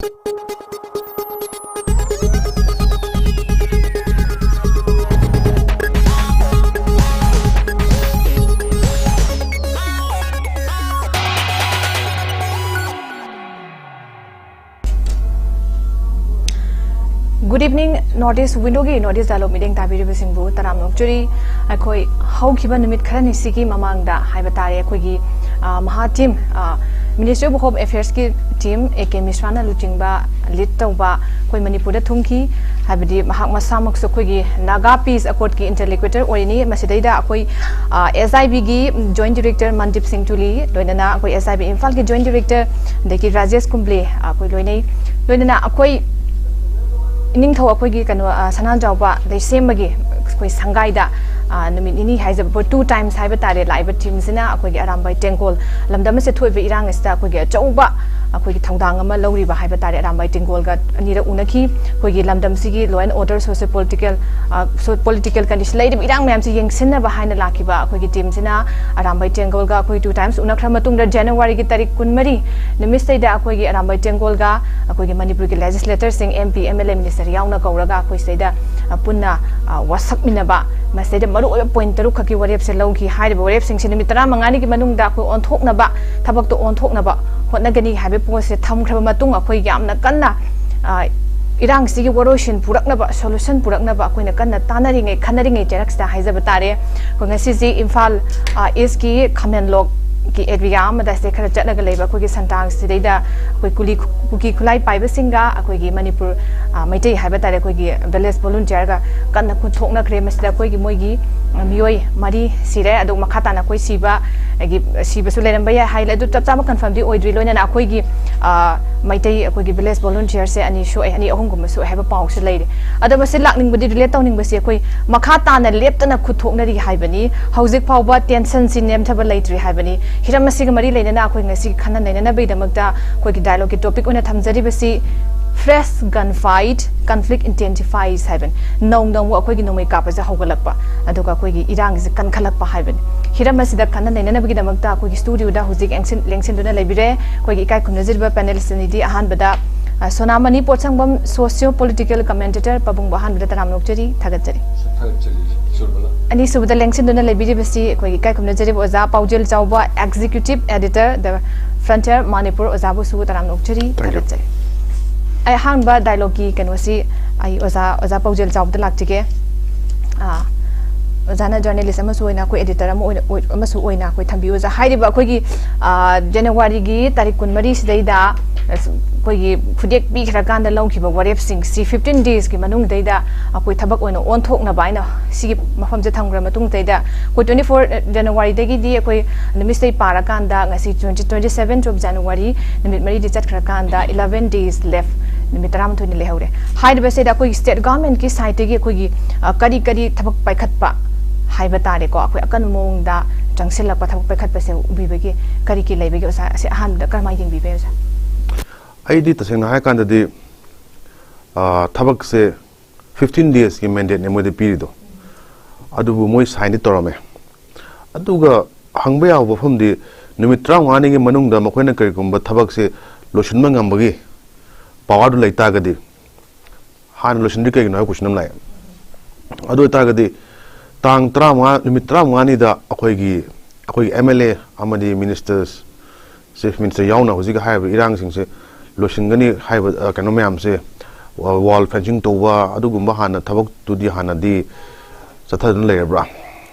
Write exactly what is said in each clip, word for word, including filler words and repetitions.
Good evening, North East Window-ꯒꯤ North East Dialogue ꯃꯤꯠꯌꯦꯡ ꯇꯥꯕꯤꯔꯤꯕꯁꯤꯡꯕꯨ ꯇꯔꯥꯝꯅ ꯑꯣꯛꯆꯔꯤ꯫ ꯑꯩꯈꯣꯏ ꯍꯧꯈꯤꯕ ꯅꯨꯃꯤꯠ ꯈꯔꯅꯤꯁꯤꯒꯤ ꯃꯃꯥꯡꯗ ꯍꯥꯏꯕ ꯇꯥꯔꯦ, ꯑꯩꯈꯣꯏꯒꯤ, ꯑ, ꯃꯍꯥ team, ꯑ, Ministry of Home Affairs-ꯀꯤ team, A K ꯃꯤꯁ꯭ꯔꯥꯅ ꯂꯨꯆꯤꯡꯕ lead ꯇꯧꯕ ꯑꯩꯈꯣꯏ ꯃꯅꯤꯄꯨꯔꯗ ꯊꯨꯡꯈꯤ꯫ ꯍꯥꯏꯕꯗꯤ ꯃꯍꯥꯛ ꯃꯁꯥꯃꯛꯁꯨ ꯑꯩꯈꯣꯏꯒꯤ Naga Peace Accord-ꯀꯤ interlocutor ꯑꯣꯏꯔꯤꯅꯤ꯫ ꯃꯁꯤꯗꯩꯗ ꯑꯩꯈꯣꯏ, ꯑ, S I B-ꯒꯤ Joint Director ꯃꯟꯗꯤꯞ ꯁꯤꯡ ꯇꯨꯂꯤ, ꯂꯣꯏꯅꯅ ꯑꯩꯈꯣꯏ S I B ꯏꯝꯐꯥꯜꯒꯤ Joint Director, ꯑꯗꯒꯤ ꯔꯥꯖꯦꯁ ꯀꯨꯝꯕ꯭ꯂꯦ, ꯑꯩꯈꯣꯏ ꯂꯣꯏꯅꯩ꯫ ꯂꯣꯏꯅꯅ ꯑꯩꯈꯣꯏ ꯏꯅꯤꯡꯊꯧ ꯑꯩꯈꯣꯏꯒꯤ ꯀꯩꯅꯣ, ꯑ, ꯁꯅꯥꯖꯥꯎꯕ ꯂꯩꯁꯦꯝꯕꯒꯤ ꯑꯩꯈꯣꯏ ꯁꯪꯒꯥꯏꯗ, ꯑ, ꯅꯨꯃꯤꯠ ꯅꯤꯅꯤ ꯍꯥꯏꯖꯕ, two times ꯍꯥꯏꯕ ꯇꯥꯔꯦ, ꯂꯥꯛꯏꯕ team-ꯁꯤꯅ ꯑꯩꯈꯣꯏꯒꯤ ꯑꯔꯥꯝꯕꯥꯏ ꯇꯦꯡꯒꯣꯜ ꯂꯝꯗꯝ ꯑꯁꯤꯗ ꯊꯣꯛꯏꯕ ꯏꯔꯥꯡ ꯑꯁꯤꯗ ꯑꯩꯈꯣꯏꯒꯤ ꯑꯆꯧꯕ ꯑꯩꯈꯣꯏꯒꯤ ꯊꯧꯗꯥꯡ ꯑꯃ ꯂꯧꯔꯤꯕ ꯍꯥꯏꯕ ꯇꯥꯔꯦ꯫ ꯑꯔꯥꯝꯕꯥꯏ ꯇꯦꯡꯒꯣꯜꯒ ꯑꯅꯤꯔꯛ ꯎꯅꯈꯤ꯫ ꯑꯩꯈꯣꯏꯒꯤ ꯂꯝꯗꯝꯁꯤꯒꯤ law and order, socio political, ꯑ, so political condition, ꯂꯩꯔꯤꯕ ꯏꯔꯥꯡ ꯃꯌꯥꯝꯁꯤ ꯌꯦꯡꯁꯤꯟꯅꯕ ꯍꯥꯏꯅ ꯂꯥꯛꯈꯤꯕ ꯑꯩꯈꯣꯏꯒꯤ team-ꯁꯤꯅ ꯑꯔꯥꯝꯕꯥꯏ ꯇꯦꯡꯒꯣꯜꯒ ꯑꯩꯈꯣꯏ two times ꯎꯅꯈ꯭ꯔ ꯃꯇꯨꯡꯗ, January-ꯒꯤ ꯇꯥꯔꯤꯛ ꯀꯨꯟꯃꯔꯤ ꯅꯨꯃꯤꯠꯁꯤꯗꯩꯗ ꯑꯩꯈꯣꯏꯒꯤ ꯑꯔꯥꯝꯕꯥꯏ ꯇꯦꯡꯒꯣꯜꯒ ꯑꯩꯈꯣꯏꯒꯤ ꯃꯅꯤꯄꯨꯔꯒꯤ legislator-ꯁꯤꯡ, M P, M L A, minister ꯌꯥꯎꯅ ꯀꯧꯔꯒ ꯑꯩꯈꯣꯏ ꯁꯤꯗꯩꯗ, ꯑ, ꯄꯨꯟꯅ, ꯑ, ꯋꯥꯁꯛꯃꯤꯟꯅꯕ, ꯃꯁꯤꯗꯩꯗ ꯃꯔꯨꯑꯣꯏꯕ point ꯇꯔꯨꯛ ꯈꯛꯀꯤ ꯋꯥꯔꯦꯞꯁꯦ ꯂꯧꯈꯤ꯫ ꯍꯥꯏꯔꯤꯕ ꯋꯥꯔꯦꯞꯁꯤꯡꯁꯤ ꯅꯨꯃꯤꯠ ꯇꯔꯥꯃꯉꯥꯅꯤꯒꯤ ꯃꯅꯨꯡꯗ ꯑꯩꯈꯣꯏ ꯑꯣꯟꯊꯣꯛꯅꯕ, ꯊꯕꯛꯇꯣ ꯑꯣꯟꯊꯣꯛꯅꯕ ꯍꯣꯠꯅꯒꯅꯤ ꯍꯥꯏꯕ ꯄꯣꯠꯁꯦ ꯊꯝꯈ꯭ꯔꯕ ꯃꯇꯨꯡ, ꯑꯩꯈꯣꯏ ꯌꯥꯝꯅ ꯀꯟꯅ, ꯑ, ꯏꯔꯥꯡꯁꯤꯒꯤ ꯋꯥꯔꯣꯏꯁꯤꯟ ꯄꯨꯔꯛꯅꯕ, solution ꯄꯨꯔꯛꯅꯕ ꯑꯩꯈꯣꯏꯅ ꯀꯟꯅ ꯇꯥꯟꯅꯔꯤꯉꯩ, ꯈꯟꯅꯔꯤꯉꯩ ꯆꯩꯔꯛꯁꯤꯗ ꯍꯥꯏꯖꯕ ꯇꯥꯔꯦ꯫ ꯑꯩꯈꯣꯏ ꯉꯁꯤꯁꯤ ꯏꯝꯐꯥꯜ, ꯑ, East-ꯀꯤ ꯈꯥꯃꯦꯟꯂꯣꯛꯀꯤ area ꯑꯃꯗ ꯁꯤꯗꯩ ꯈꯔ ꯆꯠꯂꯒ ꯂꯩꯕ ꯑꯩꯈꯣꯏꯒꯤ ꯁꯟꯇꯥꯡꯁꯤꯗꯩꯗ ꯑꯩꯈꯣꯏ ꯀꯨꯂꯤ, ꯀꯨꯀꯤ ꯈꯨꯠꯂꯥꯏ ꯄꯥꯏꯕꯁꯤꯡꯒ ꯑꯩꯈꯣꯏꯒꯤ ꯃꯅꯤꯄꯨꯔ, ꯑ, ꯃꯩꯇꯩ ꯍꯥꯏꯕ ꯇꯥꯔꯦ, ꯑꯩꯈꯣꯏꯒꯤ village volunteer-ꯒ ꯀꯟꯅ ꯈꯨꯠ ꯊꯣꯛꯅꯈ꯭ꯔꯦ꯫ ꯃꯁꯤꯗ ꯑꯩꯈꯣꯏꯒꯤ ꯃꯣꯏꯒꯤ, ꯑ, ꯃꯤꯑꯣꯏ ꯃꯔꯤ ꯁꯤꯔꯦ, ꯑꯗꯨ ꯃꯈꯥ ꯇꯥꯅ ꯑꯩꯈꯣꯏ ꯁꯤꯕ, ꯑꯗꯒꯤ ꯁꯤꯕꯁꯨ ꯂꯩꯔꯝꯕ ꯌꯥꯏ ꯍꯥꯏ, ꯑꯗꯨ ꯆꯞ ꯆꯥꯕ confirm-ꯗꯤ ꯑꯣꯏꯗ꯭ꯔꯤ꯫ ꯂꯣꯏꯅꯅ ꯑꯩꯈꯣꯏꯒꯤ, ꯑ, ꯃꯩꯇꯩ ꯑꯩꯈꯣꯏꯒꯤ village volunteer-ꯁꯦ ꯑꯅꯤ ꯁꯣꯛꯑꯦ, ꯑꯅꯤ ꯑꯍꯨꯝꯒꯨꯝꯕ ꯁꯣꯛꯑꯦ ꯍꯥꯏꯕ ꯄꯥꯎꯁꯨ ꯂꯩꯔꯦ꯫ ꯑꯗꯣ ꯃꯁꯤ ꯂꯥꯛꯅꯤꯡꯕꯗꯤ, relate ꯇꯧꯅꯤꯡꯕꯁꯤ, ꯑꯩꯈꯣꯏ ꯃꯈꯥ ꯇꯥꯅ ꯂꯦꯞꯇꯅ ꯈꯨꯠ ꯊꯣꯛꯅꯔꯤ ꯍꯥꯏꯕꯅꯤ꯫ ꯍꯧꯖꯤꯛ ꯐꯥꯎꯕ tension-ꯁꯤ ꯅꯦꯝꯊꯕ ꯂꯩꯇ꯭ꯔꯤ ꯍꯥꯏꯕꯅꯤ꯫ ꯍꯤꯔꯝ ꯑꯁꯤꯒ ꯃꯔꯤ ꯂꯩꯅꯅ ꯑꯩꯈꯣꯏ ꯉꯁꯤ ꯈꯟꯅ ꯅꯩꯅꯅꯕꯒꯤꯗꯃꯛꯇ ꯑꯩꯈꯣꯏꯒꯤ dialogue-ꯀꯤ topic ꯑꯣꯏꯅ ꯊꯝꯖꯔꯤꯕꯁꯤ Fresh Gun Fight, Conflict Intensifies ꯍꯥꯏꯕꯅꯤ꯫ ꯅꯧ ꯅꯧꯕ ꯑꯩꯈꯣꯏꯒꯤ ꯅꯣꯡꯃꯩ ꯀꯥꯞꯄꯁꯦ ꯍꯧꯒꯠꯂꯛꯄ, ꯑꯗꯨꯒ ꯑꯩꯈꯣꯏꯒꯤ ꯏꯔꯥꯡꯁꯦ ꯀꯟꯈꯠꯂꯛꯄ ꯍꯥꯏꯕꯅꯤ꯫ ꯍꯤꯔꯝ ꯑꯁꯤꯗ ꯈꯟꯅ ꯅꯩꯅꯅꯕꯒꯤꯗꯃꯛꯇ ꯑꯩꯈꯣꯏꯒꯤ studio-ꯗ ꯍꯧꯖꯤꯛ ꯂꯦꯡꯁꯤꯟ-, ꯂꯦꯡꯁꯤꯟꯗꯨꯅ ꯂꯩꯕꯤꯔꯦ ꯑꯩꯈꯣꯏꯒꯤ ꯏꯀꯥꯏ ꯈꯨꯝꯅꯖꯔꯤꯕ panelist ꯑꯅꯤꯗꯤ꯫ ꯑꯍꯥꯟꯕꯗ, ꯑ, ꯁꯣꯅꯥꯃꯅꯤ ꯄꯣꯠꯁꯪꯕꯝ, socio political commentator, ꯄꯥꯕꯨꯡꯕꯨ ꯑꯍꯥꯟꯕꯗ ꯇꯔꯥꯝꯅ ꯑꯣꯛꯆꯔꯤ, ꯊꯥꯒꯠꯆꯔꯤ꯫ ꯊꯥꯒꯠꯆꯔꯤ ꯁꯨꯔꯕꯂꯥ꯫ ꯑꯅꯤꯁꯨꯕꯗ ꯂꯦꯡꯁꯤꯟꯗꯨꯅ ꯂꯩꯕꯤꯔꯤꯕꯁꯤ ꯑꯩꯈꯣꯏꯒꯤ ꯏꯀꯥꯏ ꯈꯨꯝꯅꯖꯔꯤꯕ ꯑꯣꯖꯥ ꯄꯥꯎꯖꯦꯜ ꯆꯥꯎꯕ, executive editor, The Frontier Manipur, ꯑꯣꯖꯥꯕꯨꯁꯨ ꯇꯔꯥꯝꯅ ꯑꯣꯛꯆꯔꯤ, Thank you. ꯊꯥꯒꯠꯆꯔꯤ꯫ ꯑꯩ ꯑꯍꯥꯟꯕ dialogueꯀꯤ ꯀꯩꯅꯣꯁꯤ ꯑꯩ ꯑꯣꯖꯥ, ꯑꯣꯖꯥ ꯄꯥꯎꯖꯦꯜ ꯆꯥꯎꯕꯗ ꯂꯥꯛꯆꯒꯦ꯫ ꯑꯥ, ꯑꯣꯖꯥꯅ journalist ꯑꯃꯁꯨ ꯑꯣꯏꯅ, ꯑꯩꯈꯣꯏ editor ꯑꯃ ꯑꯣꯏꯅ, ꯑꯣꯏ-, ꯑꯃꯁꯨ ꯑꯣꯏꯅ ꯑꯩꯈꯣꯏ ꯊꯝꯕꯤꯌꯨ ꯑꯣꯖꯥ꯫ ꯍꯥꯏꯔꯤꯕ ꯑꯩꯈꯣꯏꯒꯤ, ꯑꯥ, Januaryꯒꯤ ꯇꯥꯔꯤꯛ ꯀꯨꯟꯃꯔꯤꯁꯤꯗꯩꯗ ꯑꯁ, ꯑꯩꯈꯣꯏꯒꯤ ꯈꯨꯗꯦꯛ ꯄꯤꯈ꯭ꯔꯀꯥꯟꯗ ꯂꯧꯈꯤꯕ ꯋꯥꯔꯦꯞꯁꯤꯡꯁꯤ fifteen daysꯀꯤ ꯃꯅꯨꯡꯗꯩꯗ ꯑꯩꯈꯣꯏ ꯊꯕꯛ ꯑꯣꯏꯅ ꯑꯣꯟꯊꯣꯛꯅꯕ ꯍꯥꯏꯅ ꯁꯤꯒꯤ ꯃꯐꯝꯁꯦ ꯊꯝꯈ꯭ꯔ ꯃꯇꯨꯡꯗꯩꯗ ꯑꯩꯈꯣꯏ twenty four Januaryꯗꯒꯤꯗꯤ ꯑꯩꯈꯣꯏ ꯅꯨꯃꯤꯠꯁꯤꯗꯩ ꯄꯥꯔꯀꯥꯟꯗ ꯉꯁꯤ twenty, twenty seventh of January, ꯅꯨꯃꯤꯠ ꯃꯔꯤꯗꯤ ꯆꯠꯈ꯭ꯔꯀꯥꯟꯗ eleven days left, ꯅꯨꯃꯤꯠ ꯇꯔꯥꯃꯥꯊꯣꯏꯅꯤ ꯂꯩꯍꯧꯔꯦ꯫ ꯍꯥꯏꯔꯤꯕꯁꯤꯗ ꯑꯩꯈꯣꯏꯒꯤ state governmentꯀꯤ sideꯇꯒꯤ ꯑꯩꯈꯣꯏꯒꯤ, ꯑ, ꯀꯔꯤ ꯀꯔꯤ ꯊꯕꯛ ꯄꯥꯏꯈꯠꯄ ꯍꯥꯏꯕ ꯇꯥꯔꯦꯀꯣ, ꯑꯩꯈꯣꯏ ꯑꯀꯟꯕ ꯃꯑꯣꯡꯗ ꯆꯪꯁꯤꯜꯂꯛꯄ ꯊꯕꯛ ꯄꯥꯏꯈꯠꯄꯁꯦ ꯎꯕꯤꯕꯒꯦ, ꯀꯔꯤ ꯀꯔꯤ ꯂꯩꯕꯒꯦ ꯑꯣꯖꯥ? ꯑꯁꯤ ꯑꯍꯥꯟꯕꯗ ꯀꯔꯝꯍꯥꯏꯅ ꯌꯦꯡꯕꯤꯕꯒꯦ ꯑꯣꯖꯥ? ꯑꯩꯗꯤ ꯇꯁꯦꯡꯅ ꯍꯥꯏꯔꯀꯥꯟꯗꯗꯤ, ꯑ, ꯊꯕꯛꯁꯦ fifteen daysꯀꯤ mandateꯅꯦ ꯃꯣꯏꯗ ꯄꯤꯔꯤꯗꯣ꯫ ꯑꯗꯨꯕꯨ ꯃꯣꯏ signꯗꯤ ꯇꯧꯔꯝꯃꯦ꯫ ꯑꯗꯨꯒ ꯍꯪꯕ ꯌꯥꯕ ꯋꯥꯐꯝꯗꯤ, ꯅꯨꯃꯤꯠ ꯇꯔꯥꯃꯉꯥꯅꯤꯒꯤ ꯃꯅꯨꯡꯗ ꯃꯈꯣꯏꯅ ꯀꯔꯤꯒꯨꯝꯕ ꯊꯕꯛꯁꯦ ꯂꯣꯏꯁꯤꯟꯕ ꯉꯝꯕꯒꯤ powerꯗꯨ ꯂꯩꯇꯥꯔꯒꯗꯤ, ꯍꯥꯟꯅ ꯂꯣꯏꯁꯤꯟꯗ꯭ꯔꯤ ꯀꯩꯒꯤꯅꯣ ꯍꯥꯏꯕ question ꯑꯃ ꯂꯥꯛꯑꯦ꯫ ꯑꯗꯨ ꯑꯣꯏꯇꯥꯔꯒꯗꯤ, ꯇꯥꯡ ꯇꯔꯥꯃꯉꯥ, ꯅꯨꯃꯤꯠ ꯇꯔꯥꯃꯉꯥꯅꯤꯗ ꯑꯩꯈꯣꯏꯒꯤ, ꯑꯩꯈꯣꯏꯒꯤ MLA ꯑꯃꯗꯤ ministers, chief minister ꯌꯥꯎꯅ ꯍꯧꯖꯤꯛ ꯍꯥꯏꯔꯤꯕ ꯏꯔꯥꯡꯁꯤꯡꯁꯦ ꯂꯣꯏꯁꯤꯟꯒꯅꯤ ꯍꯥꯏꯕ, ꯑ, ꯀꯩꯅꯣ ꯃꯌꯥꯝꯁꯦ, wall fencing ꯇꯧꯕ, ꯑꯗꯨꯒꯨꯝꯕ ꯍꯥꯟꯅ ꯊꯕꯛꯇꯨꯗꯤ ꯍꯥꯟꯅꯗꯤ ꯆꯠꯊꯗꯨꯅ ꯂꯩꯔꯕ꯭ꯔꯥ?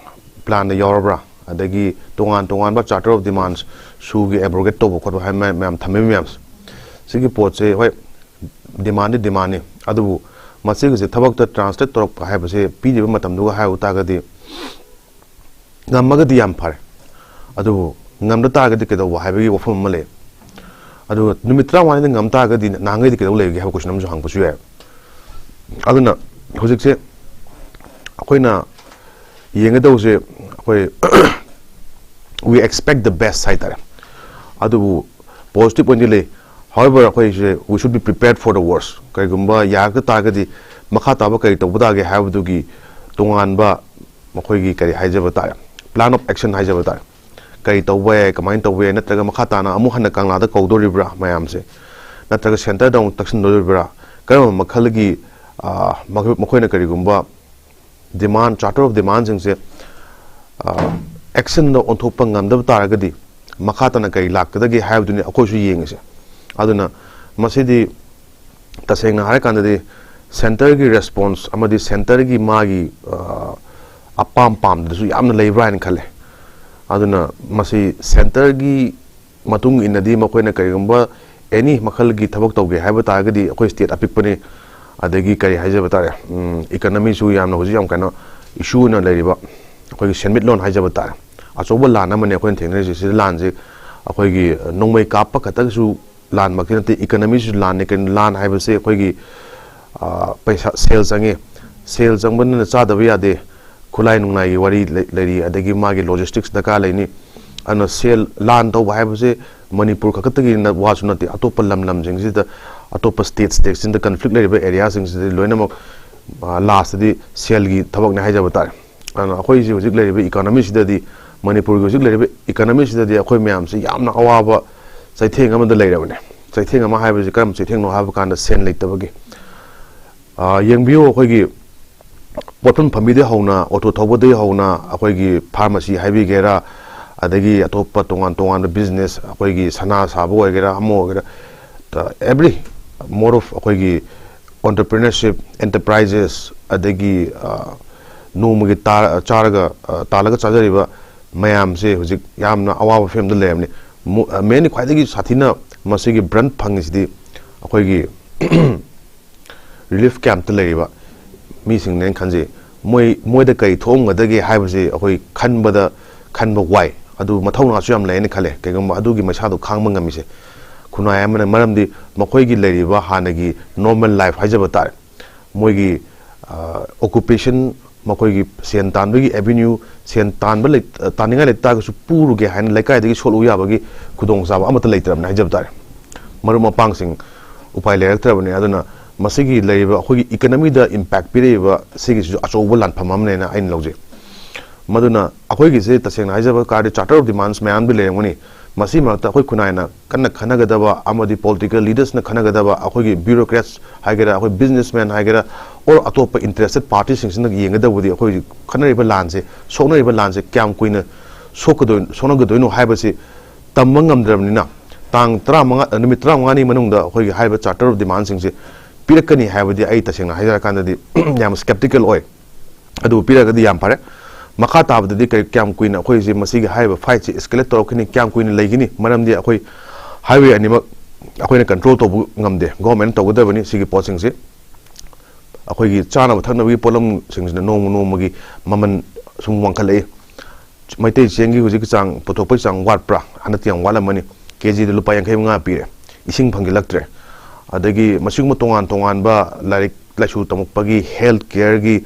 Planꯗ ꯌꯥꯎꯔꯕ꯭ꯔꯥ? ꯑꯗꯒꯤ ꯇꯣꯉꯥꯟ ꯇꯣꯉꯥꯟꯕ Charter of Demands, SoOꯒꯤ abrogate ꯇꯧꯕ ꯈꯣꯠꯄ ꯍꯥꯏꯕ ꯃꯌꯥꯝ, ꯃꯌꯥꯝ ꯊꯝꯃꯤꯕ ꯃꯌꯥꯝꯁꯦ, ꯁꯤꯒꯤ ꯄꯣꯠꯁꯦ, ꯍꯣꯏ, demandꯗꯤ demandꯅꯤ, ꯑꯗꯨꯕꯨ ꯃꯁꯤꯒꯤꯁꯦ ꯊꯕꯛꯇ translate ꯇꯧꯔꯛꯄ ꯍꯥꯏꯕꯁꯦ ꯄꯤꯔꯤꯕ ꯃꯇꯝꯗꯨꯒ ꯍꯥꯏꯔꯨ ꯇꯥꯔꯒꯗꯤ, ꯉꯝꯃꯒꯗꯤ ꯌꯥꯝ ꯐꯔꯦ, ꯑꯗꯨꯕꯨ ꯉꯝꯗ ꯇꯥꯔꯒꯗꯤ ꯀꯩꯗꯧꯕ ꯍꯥꯏꯕꯒꯤ ꯋꯥꯐꯝ ꯑꯃ ꯂꯩ꯫ ꯑꯗꯨꯒ ꯅꯨꯃꯤꯠ ꯇꯔꯥꯃꯉꯥꯅꯤꯗ ꯉꯝ ꯇꯥꯔꯒꯗꯤ ꯅꯍꯥꯟꯈꯩꯗꯤ ꯀꯩꯗꯧ ꯂꯩꯒꯦ ꯍꯥꯏꯕ question ꯑꯃꯁꯨ ꯍꯪꯕꯁꯨ ꯌꯥꯏ꯫ ꯑꯗꯨꯅ ꯍꯧꯖꯤꯛꯁꯦ ꯑꯩꯈꯣꯏꯅ ꯌꯦꯡꯒꯗꯧꯕꯁꯦ, ꯑꯩꯈꯣꯏ we expect the best ꯍꯥꯏꯇꯥꯔꯦ, ꯑꯗꯨꯕꯨ positive ꯑꯣꯏꯅꯗꯤ ꯂꯩ꯫ However, ꯑꯩꯈꯣꯏꯁꯦ we should be prepared for the worst꯫ ꯀꯔꯤꯒꯨꯝꯕ ꯌꯥꯔꯛꯇ ꯇꯥꯔꯒꯗꯤ ꯃꯈꯥ ꯇꯥꯕ ꯀꯔꯤ ꯇꯧꯕ ꯇꯥꯒꯦ ꯍꯥꯏꯕꯗꯨꯒꯤ ꯇꯣꯉꯥꯟꯕ ꯃꯈꯣꯏꯒꯤ ꯀꯔꯤ ꯍꯥꯏꯖꯕ ꯇꯥꯔꯦ, plan of action ꯍꯥꯏꯖꯕ ꯇꯥꯔꯦ꯫ ꯀꯔꯤ ꯇꯧꯕ ꯌꯥꯏ, ꯀꯃꯥꯏꯅ ꯇꯧꯕ ꯌꯥꯏ, ꯅꯠꯇ꯭ꯔꯒ ꯃꯈꯥ ꯇꯥꯅ ꯑꯃꯨꯛ ꯍꯟꯅ ꯀꯪꯂꯥꯗ ꯀꯧꯗꯣꯔꯤꯕ꯭ꯔꯥ ꯃꯌꯥꯝꯁꯦ? ꯅꯠꯇ꯭ꯔꯒ ꯁꯦꯟꯇꯔꯗ ꯑꯃꯨꯛ ꯇꯛꯁꯤꯟꯗꯣꯔꯤꯕ꯭ꯔꯥ? ꯀꯔꯝꯕ ꯃꯈꯜꯒꯤ, ꯑ, ꯃꯈꯣꯏ-, ꯃꯈꯣꯏꯅ ꯀꯔꯤꯒꯨꯝꯕ ꯗꯤꯃꯥꯟ, ꯆꯥꯔꯇꯔ ꯑꯣꯐ ꯗꯤꯃꯥꯟꯁꯤꯡꯁꯦ, ꯑ, ꯑꯦꯛꯁꯟꯗ ꯑꯣꯟꯊꯣꯛꯄ ꯉꯝꯗꯕ ꯇꯥꯔꯒꯗꯤ ꯃꯈꯥ ꯇꯥꯅ ꯀꯔꯤ ꯂꯥꯛꯀꯗꯒꯦ ꯍꯥꯏꯕꯗꯨꯅꯤ ꯑꯩꯈꯣꯏꯁꯨ ꯌꯦꯡꯉꯤꯁꯦ꯫ ꯑꯗꯨꯅ ꯃꯁꯤꯗꯤ ꯇꯁꯦꯡꯅ ꯍꯥꯏꯔꯀꯥꯟꯗꯗꯤ ꯁꯦꯟꯇꯔꯒꯤ ꯔꯦꯁꯄꯣꯟꯁ ꯑꯃꯗꯤ ꯁꯦꯟꯇꯔꯒꯤ ꯃꯥꯒꯤ, ꯑ, ꯑꯄꯥꯝ ꯄꯥꯝꯗꯁꯨ ꯌꯥꯝꯅ ꯂꯩꯕ꯭ꯔꯥ ꯍꯥꯏꯅ ꯈꯜꯂꯦ꯫ ꯑꯗꯨꯅ ꯃꯁꯤ ꯁꯦꯟꯇꯔꯒꯤ ꯃꯇꯨꯡ ꯏꯟꯅꯗꯤ ꯃꯈꯣꯏꯅ ꯀꯔꯤꯒꯨꯝꯕ ꯑꯦꯅꯤ ꯃꯈꯜꯒꯤ ꯊꯕꯛ ꯇꯧꯒꯦ ꯍꯥꯏꯕ ꯇꯥꯔꯒꯗꯤ ꯑꯩꯈꯣꯏ ꯁ꯭ꯇꯦꯠ ꯑꯄꯤꯛꯄꯅꯤ, ꯑꯗꯒꯤ ꯀꯔꯤ ꯍꯥꯏꯖꯕ ꯇꯥꯔꯦ, ꯎꯝ, ꯏꯀꯅꯃꯤꯁꯨ ꯌꯥꯝꯅ ꯍꯧꯖꯤꯛ ꯌꯥꯝ ꯀꯩꯅꯣ ꯏꯁꯨ ꯑꯣꯏꯅ ꯂꯩꯔꯤꯕ ꯑꯩꯈꯣꯏꯒꯤ ꯁꯦꯟꯃꯤꯠꯂꯣꯟ ꯍꯥꯏꯖꯕ ꯇꯥꯔꯦ, ꯑꯆꯧꯕ ꯂꯥꯟ ꯑꯃꯅꯤ ꯑꯩꯈꯣꯏꯅ ꯊꯦꯡꯅꯔꯤꯁꯦ꯫ ꯁꯤꯗ ꯂꯥꯟꯁꯦ ꯑꯩꯈꯣꯏꯒꯤ ꯅꯣꯡꯃꯩ ꯀꯥꯞꯄ ꯈꯛꯇꯒꯁꯨ ꯂꯥꯟꯃꯛꯇꯤ ꯅꯠꯇꯦ, ꯏꯀꯅꯃꯤꯁꯨ ꯂꯥꯟꯅꯤ꯫ ꯀꯩꯅꯣ, ꯂꯥꯟ ꯍꯥꯏꯕꯁꯦ ꯑꯩꯈꯣꯏꯒꯤ, ꯑ, ꯄꯩꯁꯥ, ꯁꯦꯜ ꯆꯪꯉꯤ꯫ ꯁꯦꯜ ꯆꯪꯕꯅꯤꯅ ꯆꯥꯗꯕ ꯌꯥꯗꯦ꯫ ꯈꯨꯠꯂꯥꯏ ꯅꯨꯡꯂꯥꯏꯒꯤ ꯋꯥꯔꯤ ꯂꯩ-, ꯂꯩꯔꯤ, ꯑꯗꯒꯤ ꯃꯥꯒꯤ ꯂꯣꯖꯤꯁꯇꯤꯛꯁ ꯗꯔꯀꯥꯔ ꯂꯩꯅꯤ꯫ ꯑꯗꯨꯅ ꯁꯦꯜ, ꯂꯥꯟ ꯇꯧꯕ ꯍꯥꯏꯕꯁꯦ ꯃꯅꯤꯄꯨꯔ ꯈꯛꯇꯒꯤ ꯅ-, ꯋꯥꯁꯨ ꯅꯠꯇꯦ, ꯑꯇꯣꯞꯄ ꯂꯝ ꯂꯝꯁꯤꯡꯁꯤꯗ, ꯑꯇꯣꯞꯄ ꯁ꯭ꯇꯦꯠ ꯁ꯭ꯇꯦꯠꯁꯤꯡꯗ ꯀꯟꯐ꯭ꯂꯤꯛ ꯂꯩꯔꯤꯕ ꯑꯦꯔꯤꯌꯥꯁꯤꯡꯁꯤꯗ ꯂꯣꯏꯅꯃꯛ, ꯑ, ꯂꯥꯁꯇꯗꯤ ꯁꯦꯜꯒꯤ ꯊꯕꯛꯅꯦ ꯍꯥꯏꯖꯕ ꯇꯥꯔꯦ꯫ ꯑꯗꯨꯅ ꯑꯩꯈꯣꯏ ꯍꯧꯖꯤꯛ ꯍꯧꯖꯤꯛ ꯂꯩꯔꯤꯕ ꯏꯀꯣꯅꯣꯃꯤꯁꯤꯗꯗꯤ, ꯃꯅꯤꯄꯨꯔꯒꯤ ꯍꯧꯖꯤꯛ ꯂꯩꯔꯤꯕ ꯏꯀꯣꯅꯣꯃꯤꯁꯤꯗꯗꯤ ꯑꯩꯈꯣꯏ ꯃꯌꯥꯝꯁꯤ ꯌꯥꯝꯅ ꯑꯋꯥꯕ ꯆꯩꯊꯦꯡ ꯑꯃꯗ ꯂꯩꯔꯕꯅꯦ꯫ ꯆꯩꯊꯦꯡ ꯑꯃ ꯍꯥꯏꯕꯁꯤ ꯀꯔꯝꯕ ꯆꯩꯊꯦꯡꯅꯣ ꯍꯥꯏꯕ ꯀꯥꯟꯗ ꯁꯦꯟ ꯂꯩꯇꯕꯒꯤ꯫ ꯑ, ꯌꯦꯡꯕꯤꯌꯨ, ꯑꯩꯈꯣꯏꯒꯤ ꯄꯣꯠꯐꯝ ꯐꯝꯕꯤꯗꯒꯤ ꯍꯧꯅ, ꯑꯣꯇꯣ ꯊꯧꯕꯗꯒꯤ ꯍꯧꯅ, ꯑꯩꯈꯣꯏꯒꯤ ꯐꯥꯔꯃꯥꯁꯤ ꯍꯥꯏꯕꯤꯒꯦꯔꯥ, ꯑꯗꯒꯤ ꯑꯇꯣꯞꯄ ꯇꯣꯉꯥꯟ ꯇꯣꯉꯥꯟꯕ ꯕꯤꯖꯤꯅꯦꯁ, ꯑꯩꯈꯣꯏꯒꯤ ꯁꯅꯥ ꯁꯥꯕ ꯑꯣꯏꯒꯦꯔꯥ, ꯑꯃ ꯑꯣꯏꯒꯦꯔꯥ, every mode of ꯑꯩꯈꯣꯏꯒꯤ entrepreneurship, enterprises, ꯑꯗꯒꯤ, ꯑ, ꯅꯣꯡꯃꯒꯤ ꯇꯥ-, ꯆꯥꯔꯒ, ꯑ, ꯇꯥꯜꯂꯒ ꯆꯥꯖꯔꯤꯕ ꯃꯌꯥꯝꯁꯦ ꯍꯧꯖꯤꯛ ꯌꯥꯝꯅ ꯑꯋꯥꯕ ꯐꯤꯕꯝꯗ ꯂꯩꯔꯕꯅꯤ꯫ ꯃꯨ-, ꯑ, mainly ꯈ꯭ꯋꯥꯏꯗꯒꯤ ꯁꯥꯊꯤꯅ ꯃꯁꯤꯒꯤ ꯕ꯭ꯔꯟ ꯐꯪꯉꯤꯁꯤꯗꯤ ꯑꯩꯈꯣꯏꯒꯤ ꯔꯤꯂꯤꯐ ꯀꯦꯝꯞꯇ ꯂꯩꯔꯤꯕ ꯃꯤꯁꯤꯡꯅꯦꯅ ꯈꯟꯖꯩ꯫ ꯃꯣꯏ, ꯃꯣꯏꯗ ꯀꯔꯤ ꯊꯣꯛꯑꯝꯒꯗꯒꯦ ꯍꯥꯏꯕꯁꯤ ꯑꯩꯈꯣꯏ ꯈꯟꯕꯗ, ꯈꯟꯕ ꯋꯥꯏ꯫ ꯑꯗꯨ ꯃꯊꯧꯅꯥꯁꯨ ꯌꯥꯝ ꯂꯩꯌꯦꯅ ꯈꯜꯂꯦ, ꯀꯩꯒꯨꯝꯕ ꯑꯗꯨꯒꯤ ꯃꯩꯁꯥꯗꯣ ꯈꯥꯡꯕ ꯉꯝꯃꯤꯁꯦ꯫ ꯈꯨꯟꯅꯥꯏ ꯑꯃꯅ, ꯃꯔꯝꯗꯤ ꯃꯈꯣꯏꯒꯤ ꯂꯩꯔꯤꯕ ꯍꯥꯟꯅꯒꯤ normal life ꯍꯥꯏꯖꯕ ꯇꯥꯔꯦ, ꯃꯣꯏꯒꯤ, ꯑ, occupation, ꯃꯈꯣꯏꯒꯤ ꯁꯦꯟ ꯇꯥꯟꯕꯒꯤ avenue, ꯁꯦꯟ ꯇꯥꯟꯕ ꯂꯩ-, ꯇꯥꯟꯅꯤꯡꯉꯥꯏ ꯂꯩ ꯇꯥꯔꯒꯁꯨ ꯄꯨꯔꯨꯒꯦ ꯍꯥꯏꯅ ꯂꯩꯀꯥꯏꯗꯒꯤ ꯁꯣꯠꯂꯨ ꯌꯥꯕꯒꯤ ꯈꯨꯗꯣꯡꯆꯥꯕ ꯑꯃꯠꯇ ꯂꯩꯇ꯭ꯔꯕꯅꯤ ꯍꯥꯏꯖꯕ ꯇꯥꯔꯦ꯫ ꯃꯔꯨꯞ ꯃꯄꯥꯡꯁꯤꯡ ꯎꯄꯥꯏ ꯂꯩꯔꯛꯇ꯭ꯔꯕꯅꯤ꯫ ꯑꯗꯨꯅ ꯃꯁꯤꯒꯤ ꯂꯩꯔꯤꯕ ꯑꯩꯈꯣꯏꯒꯤ ꯏꯀꯅꯃꯤꯗ ꯏꯝꯄꯦꯛ ꯄꯤꯔꯛꯏꯕ ꯁꯤꯒꯤꯁꯤꯁꯨ ꯑꯆꯧꯕ ꯂꯥꯟꯐꯝ ꯑꯃꯅꯦꯅ ꯑꯩꯅ ꯂꯧꯖꯩ꯫ ꯃꯗꯨꯅ ꯑꯩꯈꯣꯏꯒꯤꯁꯦ ꯇꯁꯦꯡꯅ ꯍꯥꯏꯖꯕ ꯇꯥꯔꯗꯤ Charter of Demands ꯃꯌꯥꯝꯗꯤ ꯂꯩꯔꯝꯒꯅꯤ꯫ ꯃꯁꯤ ꯃꯔꯛꯇ ꯑꯩꯈꯣꯏ ꯈꯨꯟꯅꯥꯏꯅ ꯀꯟꯅ ꯈꯟꯅꯒꯗꯕ ꯑꯃꯗꯤ political leadersꯅ ꯈꯟꯅꯒꯗꯕ, ꯑꯩꯈꯣꯏꯒꯤ bureaucrats ꯍꯥꯏꯒꯦꯔꯥ, ꯑꯩꯈꯣꯏ businessman ꯍꯥꯏꯒꯦꯔꯥ, or ꯑꯇꯣꯞꯄ interested partyꯁꯤꯡꯁꯤꯅ ꯌꯦꯡꯒꯗꯕꯗꯤ ꯑꯩꯈꯣꯏ ꯈꯟꯅꯔꯤꯕ ꯂꯥꯟꯁꯦ, ꯁꯣꯛꯅꯔꯤꯕ ꯂꯥꯟꯁꯦ ꯀꯌꯥꯝ ꯀꯨꯏꯅ ꯁꯣꯛꯀꯗꯣꯏ-, ꯁꯣꯛꯅꯒꯗꯣꯏꯅꯣ ꯍꯥꯏꯕꯁꯤ ꯇꯝꯕ ꯉꯝꯗ꯭ꯔꯕꯅꯤꯅ, ꯇꯥꯡ ꯇꯔꯥꯃꯉꯥ, ꯅꯨꯃꯤꯠ ꯇꯔꯥꯃꯉꯥꯅꯤ ꯃꯅꯨꯡꯗ ꯑꯩꯈꯣꯏꯒꯤ ꯍꯥꯏꯔꯤꯕ Charter of Demandsꯁꯤꯡꯁꯦ ꯄꯤꯔꯛꯀꯅꯤ ꯍꯥꯏꯕꯗꯤ ꯑꯩ ꯇꯁꯦꯡꯅ ꯍꯥꯏꯖꯔꯀꯥꯟꯗꯗꯤ ꯌꯥꯝ skeptical ꯑꯣꯏ꯫ ꯑꯗꯨꯕꯨ ꯄꯤꯔꯒꯗꯤ ꯌꯥꯝ ꯐꯔꯦ꯫ ꯃꯈꯥ ꯇꯥꯕꯗꯗꯤ ꯀꯔꯤ, ꯀꯌꯥꯝ ꯀꯨꯏꯅ ꯑꯩꯈꯣꯏꯁꯦ ꯃꯁꯤꯒꯤ ꯍꯥꯏꯔꯤꯕ fightꯁꯦ escalate ꯇꯧꯔꯛꯀꯅꯤ, ꯀꯌꯥꯝ ꯀꯨꯏꯅ ꯂꯩꯒꯅꯤ? ꯃꯔꯝꯗꯤ ꯑꯩꯈꯣꯏ highway ꯑꯅꯤꯃꯛ ꯑꯩꯈꯣꯏꯅ control ꯇꯧꯕ ꯉꯝꯗꯦ꯫ Governmentꯅ ꯇꯧꯒꯗꯕꯅꯤ ꯁꯤꯒꯤ ꯄꯣꯠꯁꯤꯡꯁꯦ꯫ ꯑꯩꯈꯣꯏꯒꯤ ꯆꯥꯅꯕ ꯊꯛꯅꯕꯒꯤ ꯄꯣꯠꯂꯝꯁꯤꯡꯁꯤꯅ ꯅꯣꯡꯃ ꯅꯣꯡꯃꯒꯤ ꯃꯃꯜ ꯁꯨꯝ ꯋꯥꯡꯈꯠꯂꯛꯏ꯫ ꯃꯩꯇꯩ ꯆꯦꯡꯒꯤ ꯍꯧꯖꯤꯛꯀꯤ ꯆꯥꯡ ꯄꯨꯊꯣꯛꯄꯒꯤ ꯆꯥꯡ ꯋꯥꯠꯄ꯭ꯔꯥ? ꯍꯟꯗꯛꯇꯤ ꯌꯥꯝ ꯋꯥꯠꯂꯝꯃꯅꯤ꯫ KGꯗ ꯂꯨꯄꯥ ꯌꯥꯡꯈꯩ ꯃꯉꯥ ꯄꯤꯔꯦ꯫ ꯏꯁꯤꯡ ꯐꯪꯖꯤꯜꯂꯛꯇ꯭ꯔꯦ꯫ ꯑꯗꯒꯤ ꯃꯁꯤꯒꯨꯝꯕ ꯇꯣꯉꯥꯟ ꯇꯣꯉꯥꯟꯕ ꯂꯥꯏꯔꯤꯛ ꯂꯥꯏꯁꯨ ꯇꯝꯃꯛꯄꯒꯤ, health careꯒꯤ,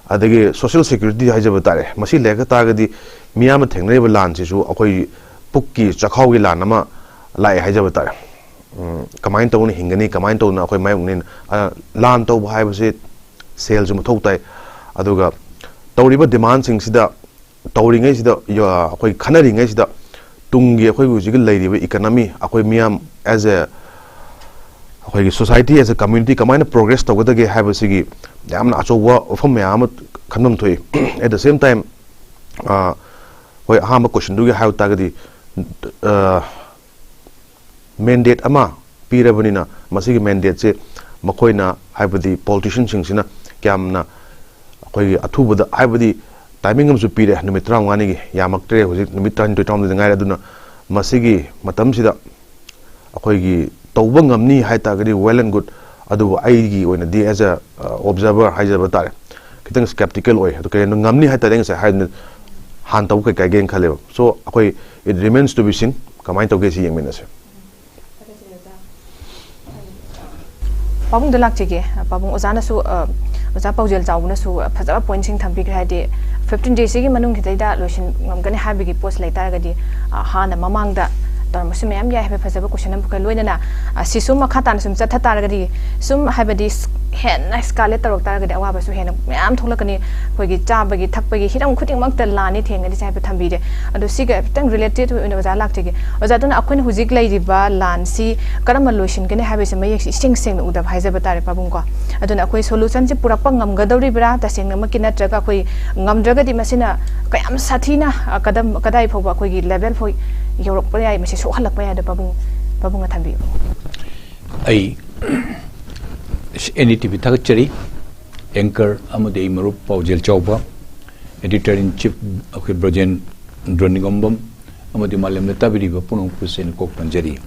ꯑꯗꯒꯤ social security ꯍꯥꯏꯖꯕ ꯇꯥꯔꯦ꯫ ꯃꯁꯤ ꯂꯩꯔꯛꯇ ꯇꯥꯔꯒꯗꯤ ꯃꯤꯌꯥꯝꯅ ꯊꯦꯡꯅꯔꯤꯕ ꯂꯥꯟꯁꯤꯁꯨ ꯑꯩꯈꯣꯏ ꯄꯨꯛꯀꯤ ꯆꯥꯛꯈꯥꯎꯒꯤ ꯂꯥꯟ ꯑꯃ ꯂꯥꯛꯑꯦ ꯍꯥꯏꯖꯕ ꯇꯥꯔꯦ꯫ ꯎꯝ, ꯀꯃꯥꯏꯅ ꯇꯧꯅ ꯍꯤꯡꯒꯅꯤ, ꯀꯃꯥꯏꯅ ꯇꯧꯅ ꯑꯩꯈꯣꯏ ꯃꯥꯌꯣꯛꯅꯅꯤ? ꯑ, ꯂꯥꯟ ꯇꯧꯕ ꯍꯥꯏꯕꯁꯤ ꯁꯦꯜꯁꯨ ꯃꯊꯧ ꯇꯥꯏ꯫ ꯑꯗꯨꯒ ꯇꯧꯔꯤꯕ demandꯁꯤꯡꯁꯤꯗ, ꯇꯧꯔꯤꯉꯩꯁꯤꯗ, ꯌ-, ꯑꯩꯈꯣꯏ ꯈꯟꯅꯔꯤꯉꯩꯁꯤꯗ ꯇꯨꯡꯒꯤ ꯑꯩꯈꯣꯏꯒꯤ ꯍꯧꯖꯤꯛꯀꯤ ꯂꯩꯔꯤꯕ economy, ꯑꯩꯈꯣꯏ ꯃꯤꯌꯥꯝ as a, ꯑꯩꯈꯣꯏꯒꯤ society as a community ꯀꯃꯥꯏꯅ progress ꯇꯧꯒꯗꯒꯦ ꯍꯥꯏꯕꯁꯤꯒꯤ ꯌꯥꯝꯅ ꯑꯆꯧꯕ ꯋꯥꯐꯝ ꯃꯌꯥꯝ ꯑꯃ ꯈꯟꯐꯝ ꯊꯣꯛꯏ꯫ At the same time, ꯑ, ꯍꯣꯏ, ꯑꯍꯥꯟꯕ questionꯗꯨꯒꯤ ꯍꯥꯏꯕ ꯇꯥꯔꯒꯗꯤ, ꯑ, mandate ꯑꯃ ꯄꯤꯔꯕꯅꯤꯅ ꯃꯁꯤꯒꯤ mandateꯁꯦ ꯃꯈꯣꯏꯅ, ꯍꯥꯏꯕꯗꯤ politicianꯁꯤꯡꯁꯤꯅ ꯀꯌꯥꯝꯅ ꯑꯩꯈꯣꯏꯒꯤ ꯑꯊꯨꯕꯗ, ꯍꯥꯏꯕꯗꯤ timing ꯑꯃꯁꯨ ꯄꯤꯔꯦ, ꯅꯨꯃꯤꯠ ꯇꯔꯥꯃꯉꯥꯅꯤꯒꯤ, ꯌꯥꯝꯃꯛꯇ꯭ꯔꯦ, ꯍꯧꯖꯤꯛ ꯅꯨꯃꯤꯠ ꯇꯔꯥꯅꯤꯊꯣꯏ, ꯇꯔꯥꯍꯨꯝꯗꯣꯏꯗ ꯉꯥꯏꯔꯦ꯫ ꯑꯗꯨꯅ ꯃꯁꯤꯒꯤ ꯃꯇꯝꯁꯤꯗ ꯑꯩꯈꯣꯏꯒꯤ ꯇꯧꯕ ꯉꯝꯅꯤ ꯍꯥꯏ ꯇꯥꯔꯒꯗꯤ well and good, ꯑꯗꯨꯕꯨ ꯑꯩꯒꯤ ꯑꯣꯏꯅꯗꯤ as a, uh, observer ꯍꯥꯏꯖꯕ ꯇꯥꯔꯦ, ꯈꯤꯇꯪ skeptical ꯑꯣꯏ꯫ ꯑꯗꯨ ꯀꯩꯒꯤꯅꯣ ꯉꯝꯅꯤ ꯍꯥꯏ ꯇꯥꯔꯗꯤ ꯑꯩ ꯉꯁꯥꯏ ꯍꯥꯏꯗꯨꯅ ꯍꯥꯟꯅ ꯇꯧꯕ ꯀꯩ ꯀꯥꯏꯒꯦꯅ ꯈꯜꯂꯦꯕ꯫ So ꯑꯩꯈꯣꯏ it remains to be seen, ꯀꯃꯥꯏꯅ ꯇꯧꯒꯦ ꯁꯤ ꯌꯦꯡꯃꯤꯟꯅꯁꯦ꯫ ꯄꯥꯕꯨꯡꯗ ꯂꯥꯛꯆꯒꯦ꯫ ꯄꯥꯕꯨꯡ, ꯑꯣꯖꯥꯅꯁꯨ, ꯑ, ꯑꯣꯖꯥ ꯄꯥꯎꯖꯦꯜ ꯆꯥꯎꯕꯅꯁꯨ ꯐꯖꯕ pointꯁꯤꯡ ꯊꯝꯕꯤꯈ꯭ꯔꯦ꯫ ꯍꯥꯏꯗꯤ fifteen daysꯁꯤꯒꯤ ꯃꯅꯨꯡꯁꯤꯗꯩꯗ ꯂꯣꯏꯁꯤꯟ ꯉꯝꯒꯅꯤ ꯍꯥꯏꯕꯒꯤ ꯄꯣꯠꯁꯤ ꯂꯩꯇꯥꯔꯒꯗꯤ, ꯑ, ꯍꯥꯟꯅ ꯃꯃꯥꯡꯗ ꯇꯧꯔꯝꯕꯁꯨ ꯃꯌꯥꯝ ꯌꯥꯏ ꯍꯥꯏꯕ ꯐꯖꯕ ꯀꯣꯏꯁꯟ ꯑꯃꯈꯛ ꯂꯣꯏꯅꯅ, ꯑ, ꯁꯤ ꯁꯨꯝ ꯃꯈꯥ ꯇꯥꯅ ꯁꯨꯝ ꯆꯠꯊ ꯇꯥꯔꯒꯗꯤ, ꯁꯨꯝ ꯍꯥꯏꯕꯗꯤ ꯁ-, ꯍꯦꯟꯅ ꯁ꯭ꯀꯥꯂꯦꯠ ꯇꯧꯔꯛ ꯇꯥꯔꯒꯗꯤ ꯑꯋꯥꯕꯁꯨ ꯍꯦꯟꯅ ꯃꯌꯥꯝ ꯊꯣꯛꯂꯛꯀꯅꯤ꯫ ꯑꯩꯈꯣꯏꯒꯤ ꯆꯥꯕꯒꯤ ꯊꯛꯄꯒꯤ ꯍꯤꯔꯝ ꯈꯨꯗꯤꯡꯃꯛꯇ ꯂꯥꯟꯅꯤ ꯊꯦꯡꯅꯔꯤꯁꯦ ꯍꯥꯏꯕ ꯊꯝꯕꯤꯔꯦ꯫ ꯑꯗꯣ ꯁꯤꯒ ꯈꯤꯇꯪ ꯔꯤꯂꯦꯇꯦꯠ ꯑꯣꯏꯅ ꯑꯣꯖꯥ ꯂꯥꯛꯆꯒꯦ꯫ ꯑꯣꯖꯥ, ꯑꯗꯨꯅ ꯑꯩꯈꯣꯏꯅ ꯍꯧꯖꯤꯛ ꯂꯩꯔꯤꯕ ꯂꯥꯟꯁꯤ ꯀꯔꯝꯕ ꯂꯣꯏꯁꯤꯟꯒꯅꯤ ꯍꯥꯏꯕꯁꯤ ꯃꯌꯦꯛꯁꯤ ꯏꯁꯦꯡ ꯁꯦꯡꯅ ꯎꯗꯕ ꯍꯥꯏꯖꯕ ꯇꯥꯔꯦ ꯄꯥꯕꯨꯡ ꯀꯣ꯫ ꯑꯗꯨꯅ ꯑꯩꯈꯣꯏ ꯁꯣꯂꯨꯁꯟꯁꯤ ꯄꯨꯔꯛꯄ ꯉꯝꯒꯗꯧꯔꯤꯕ꯭ꯔꯥ ꯇꯁꯦꯡꯅꯃꯛꯀꯤ, ꯅꯠꯇ꯭ꯔꯒ ꯑꯩꯈꯣꯏ ꯉꯝꯗ꯭ꯔꯒꯗꯤ ꯃꯁꯤꯅ ꯀꯌꯥꯝ ꯁꯥꯊꯤꯅ, ꯑ, ꯀꯗꯝ ꯀꯗꯥꯏ ꯐꯥꯎꯕ ꯑꯩꯈꯣꯏꯒꯤ ꯂꯦꯚꯦꯜ ꯐꯥꯎ ꯌꯧꯔꯛꯄ ꯌꯥꯏ, ꯃꯁꯤ ꯁꯣꯛꯍꯜꯂꯛꯄ ꯌꯥꯏ? ꯑꯗꯣ ꯄꯥꯕꯨꯡ, ꯄꯥꯕꯨꯡꯅ ꯊꯝꯕꯤꯌꯨ꯫ ꯑꯩ ꯑꯦꯟ ꯗꯤ ꯇꯤ ꯚꯤ ꯊꯥꯒꯠꯆꯔꯤ꯫ ꯑꯦꯡꯀꯔ ꯑꯃꯗꯤ ꯑꯩ ꯃꯔꯨꯞ ꯄꯥꯎꯖꯦꯜ ꯆꯥꯎꯕ, ꯑꯦꯗꯤꯇꯔ ꯏꯟ ꯆꯤꯐ ꯑꯩꯈꯣꯏ ꯕ꯭ꯔꯣꯖꯦꯟꯗ꯭ꯔꯣ ꯅꯤꯉꯣꯝꯕꯝ, ꯑꯃꯗꯤ ꯃꯥꯂꯦꯝꯗ ꯇꯥꯕꯤꯔꯤꯕ ꯄꯨꯝꯅꯃꯛꯄꯨꯁꯨ ꯑꯩꯅ ꯀꯣꯛ ꯄꯟꯖꯔꯤ꯫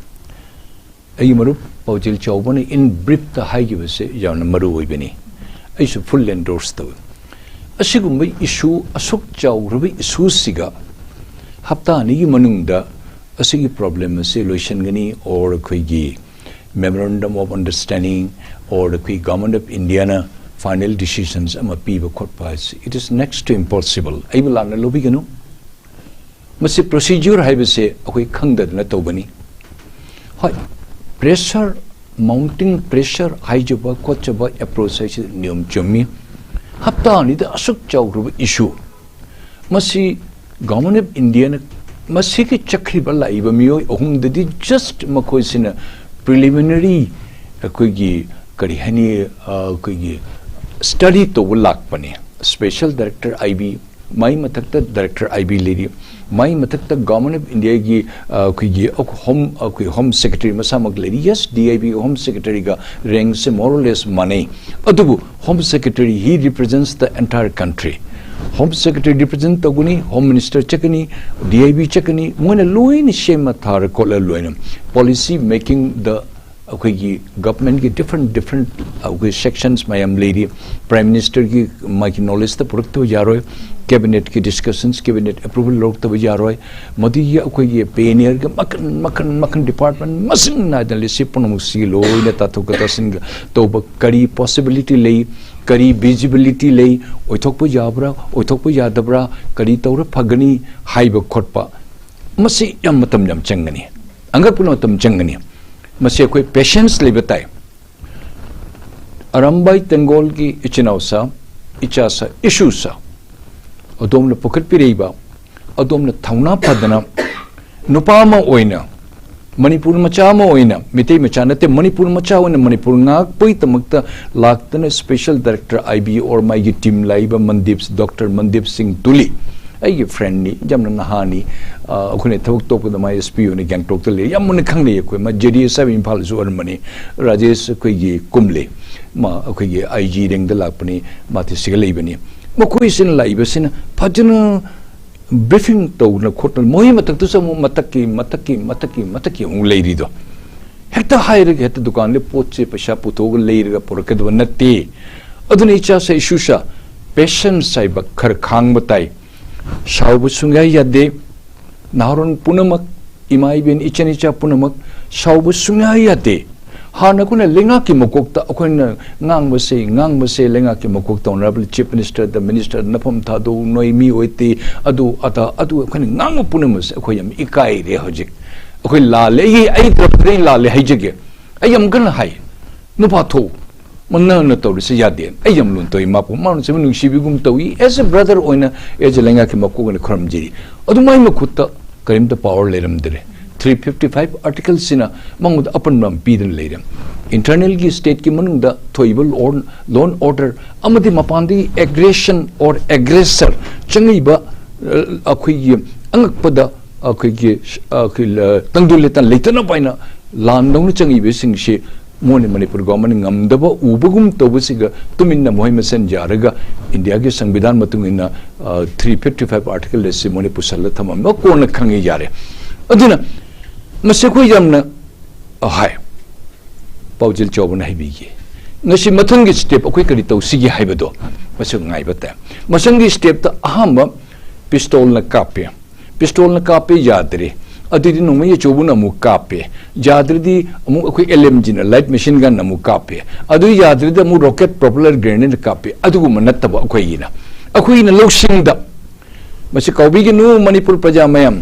ꯑꯩꯒꯤ ꯃꯔꯨꯞ ꯄꯥꯎꯖꯦꯜ ꯆꯥꯎꯕꯅ ꯏꯟ ꯕ꯭ꯔꯤꯐꯇ ꯍꯥꯏꯈꯤꯕꯁꯦ ꯌꯥꯝꯅ ꯃꯔꯨ ꯑꯣꯏꯕꯅꯤ꯫ ꯑꯩꯁꯨ ꯐꯨꯜ ꯑꯦꯟꯗꯣꯔꯁ ꯇꯧꯏ꯫ ꯑꯁꯤꯒꯨꯝꯕ ꯏꯁꯨ, ꯑꯁꯨꯛ ꯆꯥꯎꯈ꯭ꯔꯕ ꯏꯁꯨꯁꯤꯒ ꯍꯞꯇꯥ ꯑꯅꯤꯒꯤ ꯃꯅꯨꯡꯗ ꯑꯁꯤꯒꯤ ꯄ꯭ꯔꯣꯕ꯭ꯂꯦꯝ ꯑꯁꯤ ꯂꯣꯏꯁꯤꯟꯒꯅꯤ, ꯑꯣꯔ ꯑꯩꯈꯣꯏꯒꯤ memorandum of understanding, ꯑꯣꯔ ꯑꯩꯈꯣꯏ ꯒꯚꯔꯟꯃꯦꯟꯠ ꯑꯣꯐ ꯏꯟꯗꯤꯌꯥꯅ ꯐꯥꯏꯅꯦꯜ ꯗꯤꯁꯤꯖꯟꯁ ꯑꯃ ꯄꯤꯕ ꯈꯣꯠꯄ ꯍꯥꯏꯁꯤ, it is next to impossible꯫ ꯑꯩꯕꯨ ꯂꯥꯟꯅ ꯂꯧꯕꯤꯒꯅꯨ꯫ ꯃꯁꯤ ꯄ꯭ꯔꯣꯁꯤꯖꯔ ꯍꯥꯏꯕꯁꯦ ꯑꯩꯈꯣꯏ ꯈꯪꯗꯗꯅ ꯇꯧꯕꯅꯤ꯫ ꯍꯣꯏ, ꯄ꯭ꯔꯦꯁꯔ, ꯃꯥꯎꯟꯇꯤꯡ ꯄ꯭ꯔꯦꯁꯔ ꯍꯥꯏꯖꯕ ꯈꯣꯠꯆꯕ ꯑꯦꯄ꯭ꯔꯣꯆ ꯍꯥꯏꯁꯤ ꯅꯤꯌꯣꯝ ꯆꯨꯝꯃꯤ꯫ ꯍꯞꯇꯥ ꯑꯅꯤꯗ ꯑꯁꯨꯛ ꯆꯥꯎꯈ꯭ꯔꯕ ꯏꯁꯨ, ꯃꯁꯤ ꯒꯚꯔꯟꯃꯦꯟꯠ ꯑꯣꯐ ꯏꯟꯗꯤꯌꯥꯅ ꯃꯁꯤꯒꯤ ꯆꯠꯈ꯭ꯔꯤꯕ ꯂꯥꯛꯏꯕ ꯃꯤꯑꯣꯏ ꯑꯍꯨꯝꯗꯗꯤ ꯖꯁ ꯃꯈꯣꯏꯁꯤꯅ ꯄ꯭ꯔꯤꯂꯤꯃꯤꯅꯔꯤ ꯑꯩꯈꯣꯏꯒꯤ ꯀꯔꯤ ꯍꯥꯏꯅꯤ, ꯑ, ꯑꯩꯈꯣꯏꯒꯤ ꯁ꯭ꯇꯗꯤ ꯇꯧꯕ ꯂꯥꯛꯄꯅꯤ꯫ ꯁ꯭ꯄꯦꯁꯦꯜ ꯗꯥꯏꯔꯦꯛꯇꯔ ꯑꯥꯏ ꯕꯤ, ꯃꯥꯏ ꯃꯊꯛꯇ ꯗꯥꯏꯔꯦꯛꯇꯔ ꯑꯥꯏ ꯕꯤ ꯂꯩꯔꯤ, ꯃꯥꯏ ꯃꯊꯛꯇ ꯒꯚꯔꯟꯃꯦꯟꯠ ꯑꯣꯐ ꯏꯟꯗꯤꯌꯥꯒꯤ, ꯑ, ꯑꯩꯈꯣꯏꯒꯤ ꯍꯣꯝ, ꯑꯩꯈꯣꯏ ꯍꯣꯝ ꯁꯦꯀ꯭ꯔꯦꯇꯔꯤ ꯃꯁꯥꯃꯛ ꯂꯩꯔꯤ꯫ Yes, D I B home ꯁꯦꯀ꯭ꯔꯦꯇꯔꯤꯒ ꯔꯦꯡꯁꯦ more or less ꯃꯥꯟꯅꯩ꯫ ꯑꯗꯨꯕꯨ home secretary, he represents the entire country꯫ Home secretary represent ꯇꯧꯒꯅꯤ, ꯍꯣꯝ ꯃꯤꯅꯤꯁꯇꯔ ꯆꯠꯀꯅꯤ, ꯗꯤ ꯑꯥꯏ ꯕꯤ ꯆꯠꯀꯅꯤ, ꯃꯣꯏꯅ ꯂꯣꯏꯅ ꯁꯦꯝꯃ ꯊꯥꯔ ꯈꯣꯠꯂ ꯂꯣꯏꯅ policy making the ꯑꯩꯈꯣꯏꯒꯤ ꯒꯚꯔꯟꯃꯦꯟꯠꯀꯤ ꯗꯤꯐ꯭ꯔꯦꯟ ꯗꯤꯐ꯭ꯔꯦꯟ ꯑꯩꯈꯣꯏ ꯁꯦꯛꯁꯟꯁ ꯃꯌꯥꯝ ꯂꯩꯔꯤ꯫ ꯄ꯭ꯔꯥꯏꯝ ꯃꯤꯅꯤꯁꯇꯔꯒꯤ ꯃꯥꯒꯤ ꯅꯣꯂꯦꯖꯇ ꯄꯨꯔꯛꯇꯕ ꯌꯥꯔꯣꯏ, ꯀꯦꯕꯤꯅꯦꯠꯀꯤ ꯗꯤꯁꯀꯁꯟꯁ, ꯀꯦꯕꯤꯅꯦꯠ ꯑꯦꯄ꯭ꯔꯨꯚꯦꯜ ꯂꯧꯔꯛꯇꯕ ꯌꯥꯔꯣꯏ꯫ ꯃꯗꯨꯒꯤ ꯑꯩꯈꯣꯏꯒꯤ ꯄꯦꯅꯤꯌꯔꯒ ꯃꯈꯟ ꯃꯈꯟ ꯃꯈꯟ ꯗꯤꯄꯥꯔꯠꯃꯦꯟꯠ ꯃꯁꯤꯡ ꯅꯥꯏꯗꯅ ꯂꯩꯁꯤ ꯄꯨꯝꯅꯃꯛꯁꯤꯒꯤ ꯂꯣꯏꯅ ꯇꯥꯊꯣꯛ ꯇꯥꯁꯤꯟꯒ ꯇꯧꯕ ꯀꯔꯤ ꯄꯣꯁꯤꯕꯤꯂꯤꯇꯤ ꯂꯩ, ꯀꯔꯤ ꯚꯤꯖꯤꯕꯤꯂꯤꯇꯤ ꯂꯩ, ꯑꯣꯏꯊꯣꯛꯄ ꯌꯥꯕ꯭ꯔꯥ, ꯑꯣꯏꯊꯣꯛꯄ ꯌꯥꯗꯕ꯭ꯔꯥ, ꯀꯔꯤ ꯇꯧꯔ ꯐꯒꯅꯤ ꯍꯥꯏꯕ ꯈꯣꯠꯄ ꯃꯁꯤ ꯌꯥꯝ ꯃꯇꯝ ꯌꯥꯝ ꯆꯪꯒꯅꯤ, ꯑꯉꯛꯄ ꯃꯇꯝ ꯆꯪꯒꯅꯤ꯫ ꯃꯁꯤ ꯑꯩꯈꯣꯏ ꯄꯦꯁꯦꯟꯁ ꯂꯩꯕ ꯇꯥꯏ꯫ ꯑꯔꯥꯝꯕꯥꯏ ꯇꯦꯡꯒꯣꯜꯒꯤ ꯏꯆꯤꯟ ꯏꯅꯥꯎꯁꯥ, ꯏꯆꯥꯁꯥ, ꯏꯁꯨꯁꯥ, ꯑꯗꯣꯝꯅ ꯄꯨꯈꯠꯄꯤꯔꯛꯏꯕ, ꯑꯗꯣꯝꯅ ꯊꯧꯅꯥ ꯐꯗꯅ ꯅꯨꯄꯥ ꯑꯃ ꯑꯣꯏꯅ, ꯃꯅꯤꯄꯨꯔ ꯃꯆꯥ ꯑꯃ ꯑꯣꯏꯅ, ꯃꯤꯇꯩ ꯃꯆꯥ ꯅꯠꯇꯦ, ꯃꯅꯤꯄꯨꯔ ꯃꯆꯥ ꯑꯣꯏꯅ ꯃꯅꯤꯄꯨꯔ ꯉꯥꯛꯄꯒꯤꯗꯃꯛꯇ ꯂꯥꯛꯇꯅ special director I B or ꯃꯥꯒꯤ ꯇꯤꯝ ꯂꯥꯛꯏꯕ ꯃꯟꯗꯤꯞ, ꯗꯣꯛꯇꯔ ꯃꯟꯗꯤꯞ ꯁꯤꯡ ꯇꯨꯂꯤ, ꯑꯩꯒꯤ ꯐ꯭ꯔꯦꯟꯅꯤ, ꯌꯥꯝꯅ ꯅꯍꯥꯅꯤ, ꯑ, ꯑꯩꯈꯣꯏꯅ ꯊꯕꯛ ꯇꯧꯕꯗ ꯃꯥ S P ꯑꯣꯏꯅ ꯒꯦꯡꯇꯣꯛꯇ ꯂꯩ, ꯌꯥꯝ ꯃꯨꯟꯅ ꯈꯪꯅꯩ ꯑꯩꯈꯣꯏ꯫ ꯃꯥ J D S ꯍꯥꯏꯕ ꯏꯝꯐꯥꯜꯗꯁꯨ ꯑꯣꯏꯔꯝꯕꯅꯤ꯫ ꯔꯥꯖꯦꯁ ꯑꯩꯈꯣꯏꯒꯤ ꯀꯨꯝꯂꯦ, ꯃꯥ ꯑꯩꯈꯣꯏꯒꯤ I G ꯔꯦꯡꯗ ꯂꯥꯛꯄꯅꯤ, ꯃꯥ ꯇꯤ ꯁꯤꯒ ꯂꯩꯕꯅꯤ꯫ ꯃꯈꯣꯏꯁꯤꯅ ꯂꯥꯛꯏꯕꯁꯤꯅ ꯐꯖꯅ ꯕ꯭ꯔꯤꯐꯤꯡ ꯇꯧꯗꯅ ꯈꯣꯠꯇꯅ, ꯃꯣꯏ ꯃꯊꯛꯇꯁꯨ ꯑꯃꯨꯛ ꯃꯊꯛꯀꯤ, ꯃꯊꯛꯀꯤ, ꯃꯊꯛꯀꯤ, ꯃꯊꯛꯀꯤ ꯑꯃꯨꯛ ꯂꯩꯔꯤꯗꯣ꯫ ꯍꯦꯛꯇ ꯍꯥꯏꯔꯒ ꯍꯦꯛꯇ ꯗꯨꯀꯥꯟꯗ ꯄꯣꯠꯁꯦ ꯄꯩꯁꯥ ꯄꯨꯊꯣꯛꯑꯒ ꯂꯩꯔꯒ ꯄꯨꯔꯛꯀꯗꯕ ꯅꯠꯇꯦ꯫ ꯑꯗꯨꯅ ꯏꯆꯥꯁꯥ, ꯏꯁꯨꯁꯥ, ꯄꯦꯁꯦꯟꯁ ꯍꯥꯏꯕ ꯈꯔ ꯈꯥꯡꯕ ꯇꯥꯏ꯫ ꯁꯥꯎꯕ ꯁꯨꯡꯌꯥ ꯌꯥꯗꯦ꯫ ꯅꯍꯥꯔꯣꯜ ꯄꯨꯝꯅꯃꯛ, ꯏꯃꯥ ꯏꯕꯦꯟ, ꯏꯆꯟ ꯏꯆꯥ ꯄꯨꯝꯅꯃꯛ ꯁꯥꯎꯕ ꯁꯨꯡꯌꯥ ꯌꯥꯗꯦ꯫ ꯍꯥꯟꯅ ꯑꯩꯈꯣꯏꯅ ꯂꯩꯉꯥꯛꯀꯤ ꯃꯀꯣꯛꯇ ꯑꯩꯈꯣꯏꯅ ꯉꯥꯡꯕꯁꯦ, ꯉꯥꯡꯕꯁꯦ ꯂꯩꯉꯥꯛꯀꯤ ꯃꯀꯣꯛꯇ, ꯑꯣꯅꯔꯦꯕꯜ ꯆꯤꯐ ꯃꯤꯅꯤꯁꯇꯔꯗ, ꯃꯤꯅꯤꯁꯇꯔ ꯅꯐꯝ ꯊꯥꯗꯣꯛꯎ, ꯅꯣꯏ ꯃꯤ ꯑꯣꯏꯇꯦ, ꯑꯗꯨ ꯑꯗꯥ, ꯑꯗꯨ ꯑꯩꯈꯣꯏꯅ ꯉꯥꯡꯕ ꯄꯨꯝꯅꯃꯛꯁꯦ ꯑꯩꯈꯣꯏ ꯌꯥꯝ ꯏꯀꯥꯏꯔꯦ ꯍꯧꯖꯤꯛ꯫ ꯑꯩꯈꯣꯏ ꯂꯥꯜꯂꯦ, ꯑꯩ, ꯑꯩ ꯇꯔꯐꯇ ꯑꯩ ꯂꯥꯜꯂꯦ ꯍꯥꯏꯖꯒꯦ꯫ ꯑꯩ ꯌꯥꯝ ꯀꯟꯅ ꯍꯥꯏ, ꯅꯨꯄꯥ ꯊꯣꯛꯎ, ꯃꯅꯥꯅ ꯇꯧꯔꯤꯁꯦ ꯌꯥꯗꯦ꯫ ꯑꯩ ꯌꯥꯝ ꯂꯨꯅ ꯇꯧꯏ ꯃꯥꯄꯨ, ꯃꯥꯅ ꯁꯤꯕꯨ ꯅꯨꯡꯁꯤꯕꯤꯒꯨꯝ ꯇꯧꯏ, as a brother ꯑꯣꯏꯅ, as a ꯂꯩꯉꯥꯛꯀꯤ ꯃꯀꯣꯛ ꯑꯣꯏꯅ ꯈꯨꯔꯨꯝꯖꯔꯤ꯫ ꯑꯗꯨ ꯃꯥꯏ ꯃꯈꯨꯠꯇ ꯀꯔꯤꯝꯇ ꯄꯋꯥꯔ ꯂꯩꯔꯝꯗ꯭ꯔꯦ꯫ Three fifty five articleꯁꯤꯅ ꯃꯉꯣꯟꯗ ꯑꯄꯟꯕ ꯑꯃ ꯄꯤꯗꯨꯅ ꯂꯩꯔꯦ꯫ ꯏꯟꯇꯔꯅꯦꯜꯒꯤ, ꯁ꯭ꯇꯦꯠꯀꯤ ꯃꯅꯨꯡꯗ ꯊꯣꯛꯏꯕ law, law and order ꯑꯃꯗꯤ ꯃꯄꯥꯟꯗꯒꯤ aggression or aggressor ꯆꯪꯉꯛꯏꯕ, ꯑ, ꯑꯩꯈꯣꯏꯒꯤ ꯑꯉꯛꯄꯗ ꯑꯩꯈꯣꯏꯒꯤ, ꯑꯩꯈꯣꯏ ꯂ-, ꯇꯪꯗꯨ ꯂꯩꯇꯥ ꯂꯩꯇꯅꯕ ꯍꯥꯏꯅ ꯂꯥꯟꯗꯧꯅ ꯆꯪꯉꯛꯏꯕꯁꯤꯡꯁꯤ ꯃꯣꯏꯅ ꯃꯅꯤꯄꯨꯔ ꯒꯣꯚꯔꯟꯃꯦꯟꯠꯅ ꯉꯝꯗꯕ ꯎꯕꯒꯨꯝ ꯇꯧꯕꯁꯤꯒ ꯇꯨꯃꯤꯟꯅ ꯃꯣꯏ ꯃꯁꯦꯟ ꯌꯥꯔꯒ ꯏꯟꯗꯤꯌꯥꯒꯤ ꯁꯪꯕꯤꯙꯥꯟ ꯃꯇꯨꯡ ꯏꯟꯅ, ꯑ, three fifty five article ꯑꯁꯤ ꯃꯣꯏꯅ ꯄꯨꯁꯜꯂ ꯊꯝꯃꯝꯕ ꯀꯣꯟꯅ ꯈꯪꯉꯤ ꯌꯥꯔꯦ꯫ ꯑꯗꯨꯅ ꯃꯁꯤ ꯑꯩꯈꯣꯏ ꯌꯥꯝꯅ, ꯑ, ꯍꯥꯏ, ꯄꯥꯎꯖꯦꯜ ꯆꯥꯎꯕꯅ ꯍꯥꯏꯕꯤꯒꯦ꯫ ꯉꯁꯤ ꯃꯊꯪꯒꯤ step ꯑꯩꯈꯣꯏ ꯀꯔꯤ ꯇꯧꯁꯤꯒꯦ ꯍꯥꯏꯕꯗꯣ ꯃꯁꯤ ꯉꯥꯏꯕ ꯇꯥꯏ꯫ ꯃꯊꯪꯒꯤ stepꯇ ꯑꯍꯥꯟꯕ pistolꯅ ꯀꯥꯞꯄꯦ꯫ Pistolꯅ ꯀꯥꯞꯄꯦ, ꯌꯥꯗ꯭ꯔꯦ꯫ ꯑꯗꯨꯗꯤ ꯅꯣꯡꯃꯩ ꯑꯆꯧꯕꯅ ꯑꯃꯨꯛ ꯀꯥꯞꯄꯦ꯫ ꯌꯥꯗ꯭ꯔꯗꯤ ꯑꯃꯨꯛ ꯑꯩꯈꯣꯏ L M Gꯅ, light machine gunꯅ ꯑꯃꯨꯛ ꯀꯥꯞꯄꯦ꯫ ꯑꯗꯨ ꯌꯥꯗ꯭ꯔꯗꯤ ꯑꯃꯨꯛ rocket propeller grenadeꯅ ꯀꯥꯞꯄꯦ꯫ ꯑꯗꯨꯒꯨꯝꯕ ꯅꯠꯇꯕ ꯑꯩꯈꯣꯏꯒꯤꯅ꯫ ꯑꯩꯈꯣꯏꯒꯤꯅ ꯂꯧꯁꯤꯡꯗ, ꯃꯁꯤ ꯀꯥꯎꯕꯤꯒꯅꯨ ꯃꯅꯤꯄꯨꯔ ꯄ꯭ꯔꯖꯥ ꯃꯌꯥꯝ,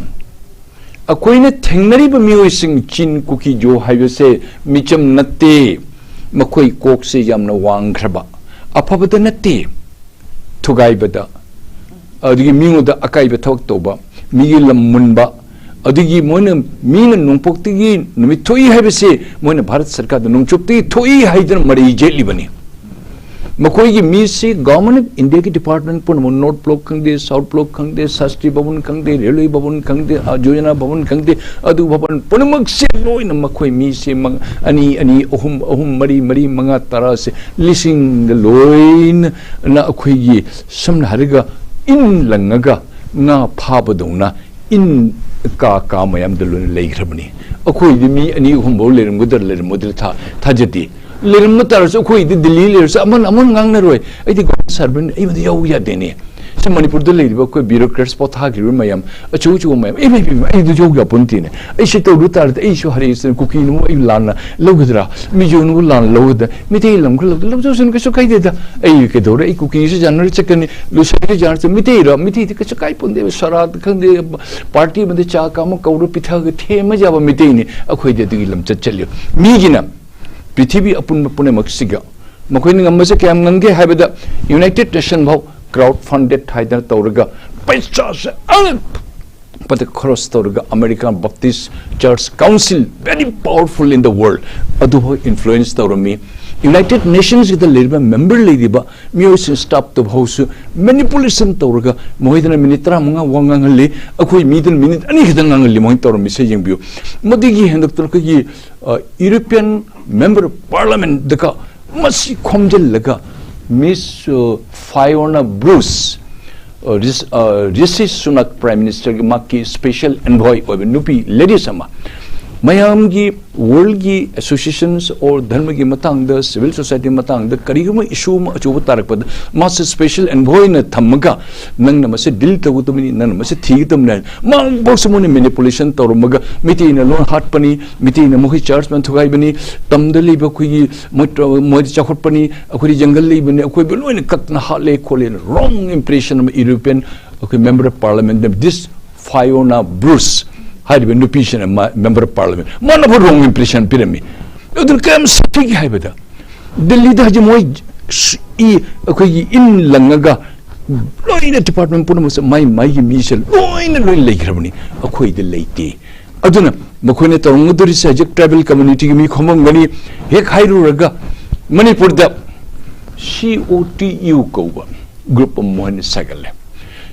ꯑꯩꯈꯣꯏꯅ ꯊꯦꯡꯅꯔꯤꯕ ꯃꯤꯑꯣꯏꯁꯤꯡ ꯆꯤꯟ ꯀꯨꯀꯤꯖꯣ ꯍꯥꯏꯕꯁꯦ ꯃꯤꯆꯝ ꯅꯠꯇꯦ꯫ ꯃꯈꯣꯏ ꯀꯣꯛꯁꯦ ꯌꯥꯝꯅ ꯋꯥꯡꯈ꯭ꯔꯕ, ꯑꯐꯕꯗ ꯅꯠꯇꯦ, ꯊꯨꯒꯥꯏꯕꯗ, ꯑꯗꯨꯗꯒꯤ ꯃꯤꯉꯣꯟꯗ ꯑꯀꯥꯏꯕ ꯊꯕꯛ ꯇꯧꯕ, ꯃꯤꯒꯤ ꯂꯝ ꯃꯨꯟꯕ, ꯑꯗꯨꯒꯤ ꯃꯣꯏꯅ, ꯃꯤꯅ ꯅꯣꯡꯄꯣꯛꯇꯒꯤ ꯅꯨꯃꯤꯠ ꯊꯣꯛꯏ ꯍꯥꯏꯕꯁꯦ ꯃꯣꯏꯅ ꯚꯥꯔꯠ ꯁꯔꯀꯥꯔꯗ ꯅꯣꯡꯆꯨꯞꯇꯒꯤ ꯊꯣꯛꯏ ꯍꯥꯏꯗꯅ ꯃꯔꯩ ꯌꯦꯠꯂꯤꯕꯅꯤ꯫ ꯃꯈꯣꯏꯒꯤ ꯃꯤꯁꯤ Government of Indiaꯒꯤ department ꯄꯨꯝꯅꯃꯛ, North Block ꯈꯪꯗꯦ, South Block ꯈꯪꯗꯦ, ꯁꯥꯁꯇ꯭ꯔꯤ ꯚꯕꯟ ꯈꯪꯗꯦ, Railway ꯚꯕꯟ ꯈꯪꯗꯦ, ꯑ, ꯌꯣꯖꯅꯥ ꯚꯕꯟ ꯈꯪꯗꯦ, ꯑꯗꯨ ꯚꯕꯟ ꯄꯨꯝꯅꯃꯛꯁꯦ ꯂꯣꯏꯅ ꯃꯈꯣꯏ ꯃꯤꯁꯦ ꯃꯪ-, ꯑꯅꯤ, ꯑꯅꯤ, ꯑꯍꯨꯝ, ꯑꯍꯨꯝ, ꯃꯔꯤ, ꯃꯔꯤ, ꯃꯉꯥ, ꯇꯔꯥꯁꯦ ꯂꯤꯁꯤꯡꯗ ꯂꯣꯏꯅ ꯑꯩꯈꯣꯏꯒꯤ ꯁꯝꯅ ꯍꯥꯏꯔꯒ ꯏꯟ ꯂꯪꯉꯒ ꯉꯥ ꯐꯥꯕꯗꯧꯅ ꯏꯟ ꯀꯥ ꯀꯥ ꯃꯌꯥꯝꯗ ꯂꯣꯏꯅ ꯂꯩꯈ꯭ꯔꯕꯅꯤ꯫ ꯑꯩꯈꯣꯏꯗꯤ ꯃꯤ ꯑꯅꯤ ꯑꯍꯨꯝꯐꯥꯎ ꯂꯩꯔꯝꯒꯗ꯭ꯔꯥ ꯂꯩꯔꯝꯃꯣꯏꯗ꯭ꯔꯥ ꯊꯥ-, ꯊꯥꯖꯗꯦ꯫ ꯂꯩꯔꯝꯕ ꯇꯥꯔꯁꯨ ꯑꯩꯈꯣꯏꯗꯤ ꯗꯤꯜꯂꯤ ꯂꯩꯔꯁꯨ ꯑꯃꯅ ꯑꯃꯅ ꯉꯥꯡꯅꯔꯣꯏ꯫ ꯑꯩꯗꯤ ꯒꯣꯔꯃꯦꯟ ꯁꯔꯚꯦꯟ ꯑꯩꯕꯨꯗꯤ ꯌꯥꯎ ꯌꯥꯗꯦꯅꯦ꯫ ꯁꯤ ꯃꯅꯤꯄꯨꯔꯗ ꯂꯩꯔꯤꯕ ꯑꯩꯈꯣꯏ ꯕ꯭ꯌꯨꯔꯣꯀ꯭ꯔꯦꯠꯁ ꯄꯣꯊꯥꯈ꯭ꯔꯤꯕ ꯃꯌꯥꯝ, ꯑꯆꯧ ꯑꯆꯧꯕ ꯃꯌꯥꯝ, "ꯑꯦ, ꯃꯦ, ꯃꯦ, ꯃꯦ, ꯑꯩꯗꯨ ꯌꯧ ꯌꯥꯄꯣꯟꯇꯦꯅꯦ꯫ ꯑꯩ ꯁꯤ ꯇꯧꯔꯨ ꯇꯥꯔꯗꯤ ꯑꯩꯁꯨ ꯍꯔꯦꯁꯤꯅ ꯀꯨꯀꯤꯅꯕꯨ ꯑꯩ ꯂꯥꯟꯅ ꯂꯧꯒꯗ꯭ꯔꯥ? ꯃꯤꯖꯣꯅꯕꯨ ꯂꯥꯟꯅ ꯂꯧꯒꯗ꯭ꯔꯥ? ꯃꯤꯇꯩ ꯂꯝ ꯈꯔ ꯂꯧ-, ꯂꯧꯖꯁꯅꯨ, ꯀꯩꯁꯨ ꯀꯥꯏꯗꯦꯗ꯫ ꯑꯩ ꯀꯩꯗꯧꯔꯦ? ꯑꯩ ꯀꯨꯀꯤꯁꯨ ꯌꯥꯅꯔ ꯆꯠꯀꯅꯤ, ꯂꯨꯁꯥꯏꯁꯨ ꯌꯥꯅꯔ ꯆꯠ-, ꯃꯤꯇꯩꯔ? ꯃꯤꯇꯩꯗꯤ ꯀꯩꯁꯨ ꯀꯥꯏ ꯄꯣꯟꯗꯦꯕ꯫ ꯁꯔꯥꯠ ꯈꯪꯗꯦ, ꯄꯥꯔꯇꯤ ꯑꯃꯗ ꯆꯥ ꯀꯥ ꯑꯃ ꯀꯧꯔ ꯄꯤꯊꯛꯑꯒ ꯊꯦꯝꯃ ꯌꯥꯕ ꯃꯤꯇꯩꯅꯤ꯫ ꯑꯩꯈꯣꯏꯗꯤ ꯑꯗꯨꯒꯤ ꯂꯝꯆꯠ ꯆꯠꯂꯤ꯫ ꯃꯤꯒꯤꯅ ꯄ꯭ꯔꯤꯊꯤꯕꯤ ꯑꯄꯨꯟꯕ ꯄꯨꯝꯅꯃꯛꯁꯤꯒ ꯃꯈꯣꯏꯅ ꯉꯝꯕꯁꯦ ꯀꯌꯥꯝ ꯉꯝꯒꯦ ꯍꯥꯏꯕꯗ, ꯌꯨꯅꯥꯏꯇꯦꯗ ꯅꯦꯁꯟ ꯐꯥꯎ ꯀ꯭ꯔꯥꯎꯗ ꯐꯟꯗꯦꯗ ꯍꯥꯏꯗꯅ ꯇꯧꯔꯒ ꯄꯩꯁꯥꯁꯦ ꯑꯉꯛꯄꯗ ꯈꯔꯁ ꯇꯧꯔꯒ, American Baptist Church Council, very powerful in the world, ꯑꯗꯨꯐꯥꯎ ꯏꯟꯐ꯭ꯂꯨꯌꯦꯟꯁ ꯇꯧꯔꯝꯃꯤ꯫ ꯌꯨꯅꯥꯏꯇꯦꯗ ꯅꯦꯁꯟꯁꯀꯤꯗ ꯂꯩꯔꯤꯕ ꯃꯦꯝꯕꯔ ꯂꯩꯔꯤꯕ ꯃꯤꯑꯣꯏꯁꯤꯡ, ꯁ꯭ꯇꯥꯐꯇꯨ ꯐꯥꯎꯁꯨ ꯃꯦꯅꯤꯄꯨꯂꯦꯁꯟ ꯇꯧꯔꯒ ꯃꯈꯣꯏꯗꯅ ꯃꯤꯅꯤꯠ ꯇꯔꯥꯃꯉꯥ ꯋꯥ ꯉꯥꯡꯍꯜꯂꯤ, ꯑꯩꯈꯣꯏ ꯃꯤꯗꯨꯅ ꯃꯤꯅꯤꯠ ꯑꯅꯤ ꯈꯛꯇ ꯉꯥꯡꯍꯜꯂꯤ꯫ ꯃꯣꯏꯅ ꯇꯧꯔꯝꯃꯤꯁꯦ ꯌꯦꯡꯕꯤꯌꯨ꯫ ꯃꯗꯨꯒꯤ ꯍꯦꯟꯗꯣꯛꯇꯅ ꯑꯩꯈꯣꯏꯒꯤ, ꯑ, European Member of Parliamentꯗꯒ ꯃꯁꯤ ꯈꯣꯝꯖꯤꯜꯂꯒ ꯃꯤꯁ, ꯑ, ꯐꯥꯏꯑꯣꯅꯥ ꯕ꯭ꯔꯨꯁ, ꯑ, ꯔꯤꯁ-, ꯑ, ꯔꯤꯁꯤ ꯁꯨꯅꯥꯛ ꯄ꯭ꯔꯥꯏꯝ ꯃꯤꯅꯤꯁꯇꯔꯒꯤ ꯃꯍꯥꯛꯀꯤ ꯁ꯭ꯄꯦꯁꯦꯜ ꯑꯦꯟꯚꯣꯏ ꯑꯣꯏꯕ ꯅꯨꯄꯤ, ꯂꯦꯗꯤꯁ ꯑꯃ, ꯃꯌꯥꯝꯒꯤ, ꯋꯥꯔꯜꯒꯤ ꯑꯦꯁꯣꯁꯤꯌꯦꯁꯟꯁ ꯑꯣꯔ ꯙꯔꯃꯒꯤ ꯃꯇꯥꯡꯗ, ꯁꯤꯚꯤꯜ ꯁꯣꯁꯥꯏꯇꯤ ꯃꯇꯥꯡꯗ ꯀꯔꯤꯒꯨꯝꯕ ꯏꯁꯨ ꯑꯃ ꯑꯆꯧꯕ ꯇꯥꯔꯛꯄꯗ ꯃꯥꯁꯦ ꯁ꯭ꯄꯦꯁꯦꯜ ꯑꯦꯟꯚꯣꯏꯅ ꯊꯝꯃꯒ, "ꯅꯪꯅ ꯃꯁꯤ ꯗꯤꯜ ꯇꯧꯒꯗꯕꯅꯤ, ꯅꯪꯅ ꯃꯁꯤ ꯊꯤꯒꯗꯕꯅꯤ" ꯍꯥꯏꯅ ꯃꯥꯕꯨꯁꯨ ꯃꯣꯏꯅ ꯃꯦꯅꯤꯄꯨꯂꯦꯁꯟ ꯇꯧꯔꯝꯃꯒ, ꯃꯤꯇꯩꯅ ꯂꯣꯟ ꯍꯥꯠꯄꯅꯤ, ꯃꯤꯇꯩꯅ ꯃꯈꯣꯏ ꯆꯔꯆ ꯃꯌꯥꯝ ꯊꯨꯒꯥꯏꯕꯅꯤ, ꯇꯝꯗ ꯂꯩꯕ ꯑꯩꯈꯣꯏꯒꯤ ꯃꯣꯏ, ꯃꯣꯏꯗ ꯆꯥꯎꯈꯠꯄꯅꯤ, ꯑꯩꯈꯣꯏꯗꯤ ꯖꯪꯒꯜ ꯂꯩꯕꯅꯤ, ꯑꯩꯈꯣꯏꯕꯨ ꯂꯣꯏꯅ ꯀꯛꯇꯅ ꯍꯥꯠꯂꯦ ꯈꯣꯠꯂꯦꯅ ꯔꯣꯡ ꯏꯝꯄ꯭ꯔꯦꯁꯟ ꯑꯃ ꯌꯨꯔꯣꯄꯤꯌꯟ ꯑꯩꯈꯣꯏ ꯃꯦꯝꯕꯔ ꯑꯣꯐ ꯄꯥꯔꯂꯤꯌꯥꯃꯦꯟꯠꯅ, ꯗꯤꯁ ꯐꯥꯏꯑꯣꯅꯥ ꯕ꯭ꯔꯨꯁ, ꯍꯥꯏꯔꯤꯕ ꯅꯨꯄꯤꯁꯤꯅ ꯃꯦꯝꯕꯔ ꯑꯣꯐ ꯄꯥꯔꯂꯤꯌꯥꯃꯦꯟ, ꯃꯥꯅꯐꯥꯎ ꯔꯣꯡ ꯏꯝꯄ꯭ꯔꯦꯁꯟ ꯄꯤꯔꯝꯃꯤ꯫ ꯑꯗꯨꯅ ꯀꯌꯥꯝ ꯁꯥꯊꯤꯒꯦ ꯍꯥꯏꯕꯗ, ꯗꯤꯜꯂꯤꯗ ꯍꯧꯖꯤꯛ ꯃꯣꯏ ꯁ- ꯏ ꯑꯩꯈꯣꯏꯒꯤ ꯏꯟ ꯂꯪꯉꯒ ꯂꯣꯏꯅ ꯗꯤꯄꯥꯔꯠꯃꯦꯟ ꯄꯨꯝꯅꯃꯛꯁꯦ ꯃꯥꯏ ꯃꯥꯏꯒꯤ ꯃꯤꯁꯦ ꯂꯣꯏꯅ ꯂꯣꯏ ꯂꯩꯈ꯭ꯔꯕꯅꯤ꯫ ꯑꯩꯈꯣꯏꯗ ꯂꯩꯇꯦ꯫ ꯑꯗꯨꯅ ꯃꯈꯣꯏꯅ ꯇꯧꯔꯝꯒꯗꯧꯔꯤꯁꯦ ꯍꯧꯖꯤꯛ ꯇ꯭ꯔꯥꯏꯕꯦꯜ ꯀꯝꯃ꯭ꯌꯨꯅꯤꯇꯤꯒꯤ ꯃꯤ ꯈꯣꯝꯃꯝꯒꯅꯤ꯫ ꯍꯦꯛ ꯍꯥꯏꯔꯨꯔꯒ ꯃꯅꯤꯄꯨꯔꯗ ꯁꯤ ꯑꯣ ꯇꯤ ꯌꯨ ꯀꯧꯕ ꯒ꯭ꯔꯨꯞ ꯑꯃ ꯃꯣꯏꯅ ꯁꯥꯒꯠꯂꯦ꯫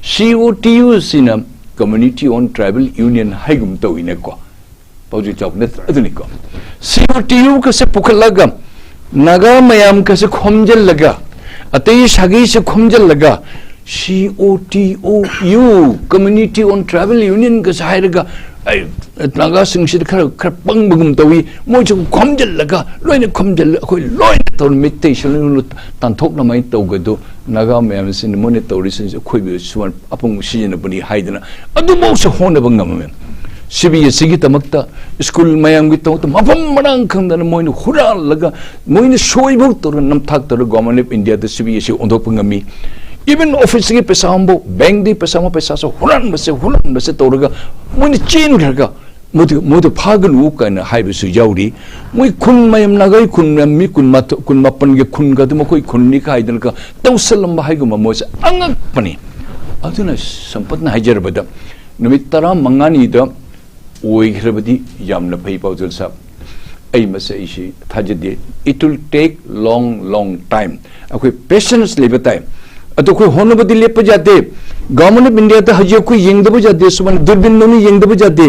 ꯁꯤ ꯑꯣ ꯇꯤ ꯌꯨ ꯑꯁꯤꯅ ꯀꯝꯃ꯭ꯌꯨꯅꯤꯇꯤ ꯑꯣꯟ ꯇ꯭ꯔꯥꯏꯕꯦꯜ ꯌꯨꯅꯤꯌꯟ ꯍꯥꯏꯒꯨꯝ ꯇꯧꯏꯅꯦꯀꯣ꯫ ꯄꯥꯎꯖꯦ ꯆꯥꯎꯕ ꯅꯠꯇ꯭ꯔꯥ? ꯑꯗꯨꯅꯤꯀꯣ꯫ ꯁꯤ ꯑꯣ ꯇꯤ ꯌꯨ ꯀꯁꯦ ꯄꯨꯈꯠꯂꯒ ꯅꯥꯒꯥ ꯃꯌꯥꯝ ꯀꯁꯦ ꯈꯣꯝꯖꯤꯜꯂꯒ, ꯑꯇꯩ ꯁꯥꯒꯩꯁꯦ ꯈꯣꯝꯖꯤꯜꯂꯒ ꯁꯤ ꯑꯣ ꯇꯤ ꯑꯣ ꯌꯨ, ꯀꯝꯃ꯭ꯌꯨꯅꯤꯇꯤ ꯑꯣꯟ ꯇ꯭ꯔꯥꯏꯕꯦꯜ ꯌꯨꯅꯤꯌꯟ ꯀꯁꯦ ꯍꯥꯏꯔꯒ, ꯑꯩ ꯅꯥꯒꯥꯁꯤꯡꯁꯤꯗ ꯈꯔ, ꯈꯔ ꯄꯪꯕꯒꯨꯝ ꯇꯧꯏ, ꯃꯣꯏꯁꯨ ꯈꯣꯝꯖꯤꯜꯂꯒ, ꯂꯣꯏꯅ ꯈꯣꯝꯖꯤꯜꯂ ꯑꯩꯈꯣꯏ ꯂꯣꯏꯅ ꯇꯧꯔ ꯃꯤꯇꯩꯁꯤ ꯂꯣꯏꯅ ꯇꯥꯟꯊꯣꯛꯅꯉꯥꯏ ꯇꯧꯒꯗꯨ ꯅꯥꯒꯥ ꯃꯌꯥꯝꯁꯤꯅ ꯃꯣꯏꯅ ꯇꯧꯔꯤꯁꯤꯡꯁꯦ ꯑꯩꯈꯣꯏꯕꯨ ꯁꯨꯃꯥꯏꯅ ꯑꯄꯪꯕ ꯁꯤꯖꯤꯟꯅꯕꯅꯤ ꯍꯥꯏꯗꯅ ꯑꯗꯨꯐꯥꯎꯁꯨ ꯍꯣꯠꯅꯕ ꯉꯝꯃꯦ꯫ ꯁꯤ ꯕꯤ ꯑꯦꯁ ꯁꯤꯒꯤꯗꯃꯛꯇ, ꯁ꯭ꯀꯨꯜ ꯃꯌꯥꯝꯒꯤꯗꯃꯛꯇ ꯃꯐꯝ ꯃꯔꯥꯡ ꯈꯪꯗꯅ ꯃꯣꯏꯅ ꯍꯨꯔꯥꯜꯂꯒ, ꯃꯣꯏꯅ ꯁꯣꯏꯐꯥꯎ ꯇꯧꯔꯒ ꯅꯝꯊꯥꯛ ꯇꯧꯔꯒ Government of Indiaꯗ C B S C ꯑꯣꯟꯊꯣꯛꯄ ꯉꯝꯃꯤ꯫ Even officeꯀꯤ ꯄꯩꯁꯥ ꯑꯃꯐꯥꯎ, bankꯗꯒꯤ ꯄꯩꯁꯥ ꯑꯃ, ꯄꯩꯁꯥꯁꯨ ꯍꯨꯔꯥꯟꯕꯁꯦ, ꯍꯨꯔꯥꯟꯕꯁꯦ ꯇꯧꯔꯒ ꯃꯣꯏꯅ ꯆꯦꯟꯈ꯭ꯔꯒ ꯃꯣꯏꯗꯨ, ꯃꯣꯏꯗꯨ ꯐꯥꯒꯅꯨ ꯀꯥꯏꯅ ꯍꯥꯏꯕꯁꯨ ꯌꯥꯎꯔꯤ꯫ ꯃꯣꯏ ꯈꯨꯟ ꯃꯌꯥꯝ, ꯅꯥꯒꯥꯒꯤ ꯈꯨꯟ ꯃꯌꯥꯝ, ꯃꯤ ꯀꯨꯟꯃꯥꯊꯣꯏ, ꯀꯨꯟꯃꯥꯄꯟꯒꯤ ꯈꯨꯟꯒ ꯑꯗꯨ ꯃꯈꯣꯏ ꯈꯨꯟꯅꯤ ꯀꯥꯏꯗꯅꯒ ꯇꯧꯁꯜꯂꯝꯕ ꯍꯥꯏꯒꯨꯝꯕ ꯃꯣꯏꯁꯦ ꯑꯉꯛꯄꯅꯤ꯫ ꯑꯗꯨꯅ ꯁꯝꯄꯠꯅ ꯍꯥꯏꯖꯔꯕꯗ, ꯅꯨꯃꯤꯠ ꯇꯔꯥꯃꯉꯥꯅꯤꯗ ꯑꯣꯏꯈ꯭ꯔꯕꯗꯤ ꯌꯥꯝꯅ ꯐꯩ, ꯄꯥꯎꯖꯦꯜ ꯁꯥꯍꯕ꯫ ꯑꯩ ꯃꯁꯤ ꯑꯩꯁꯤ ꯊꯥꯖꯗꯦ꯫ It will take long, long time꯫ ꯑꯩꯈꯣꯏ patience ꯂꯩꯕ ꯇꯥꯏ꯫ ꯑꯗꯣ ꯑꯩꯈꯣꯏ ꯍꯣꯠꯅꯕꯗꯤ ꯂꯦꯞꯄ ꯌꯥꯗꯦ꯫ Government of Indiaꯗ ꯍꯧꯖꯤꯛ ꯑꯩꯈꯣꯏ ꯌꯦꯡꯗꯕ ꯌꯥꯗꯦ, ꯁꯨꯃꯥꯏꯅ ꯗꯨꯔꯕꯤꯟꯗꯧꯅ ꯌꯦꯡꯗꯕ ꯌꯥꯗꯦ꯫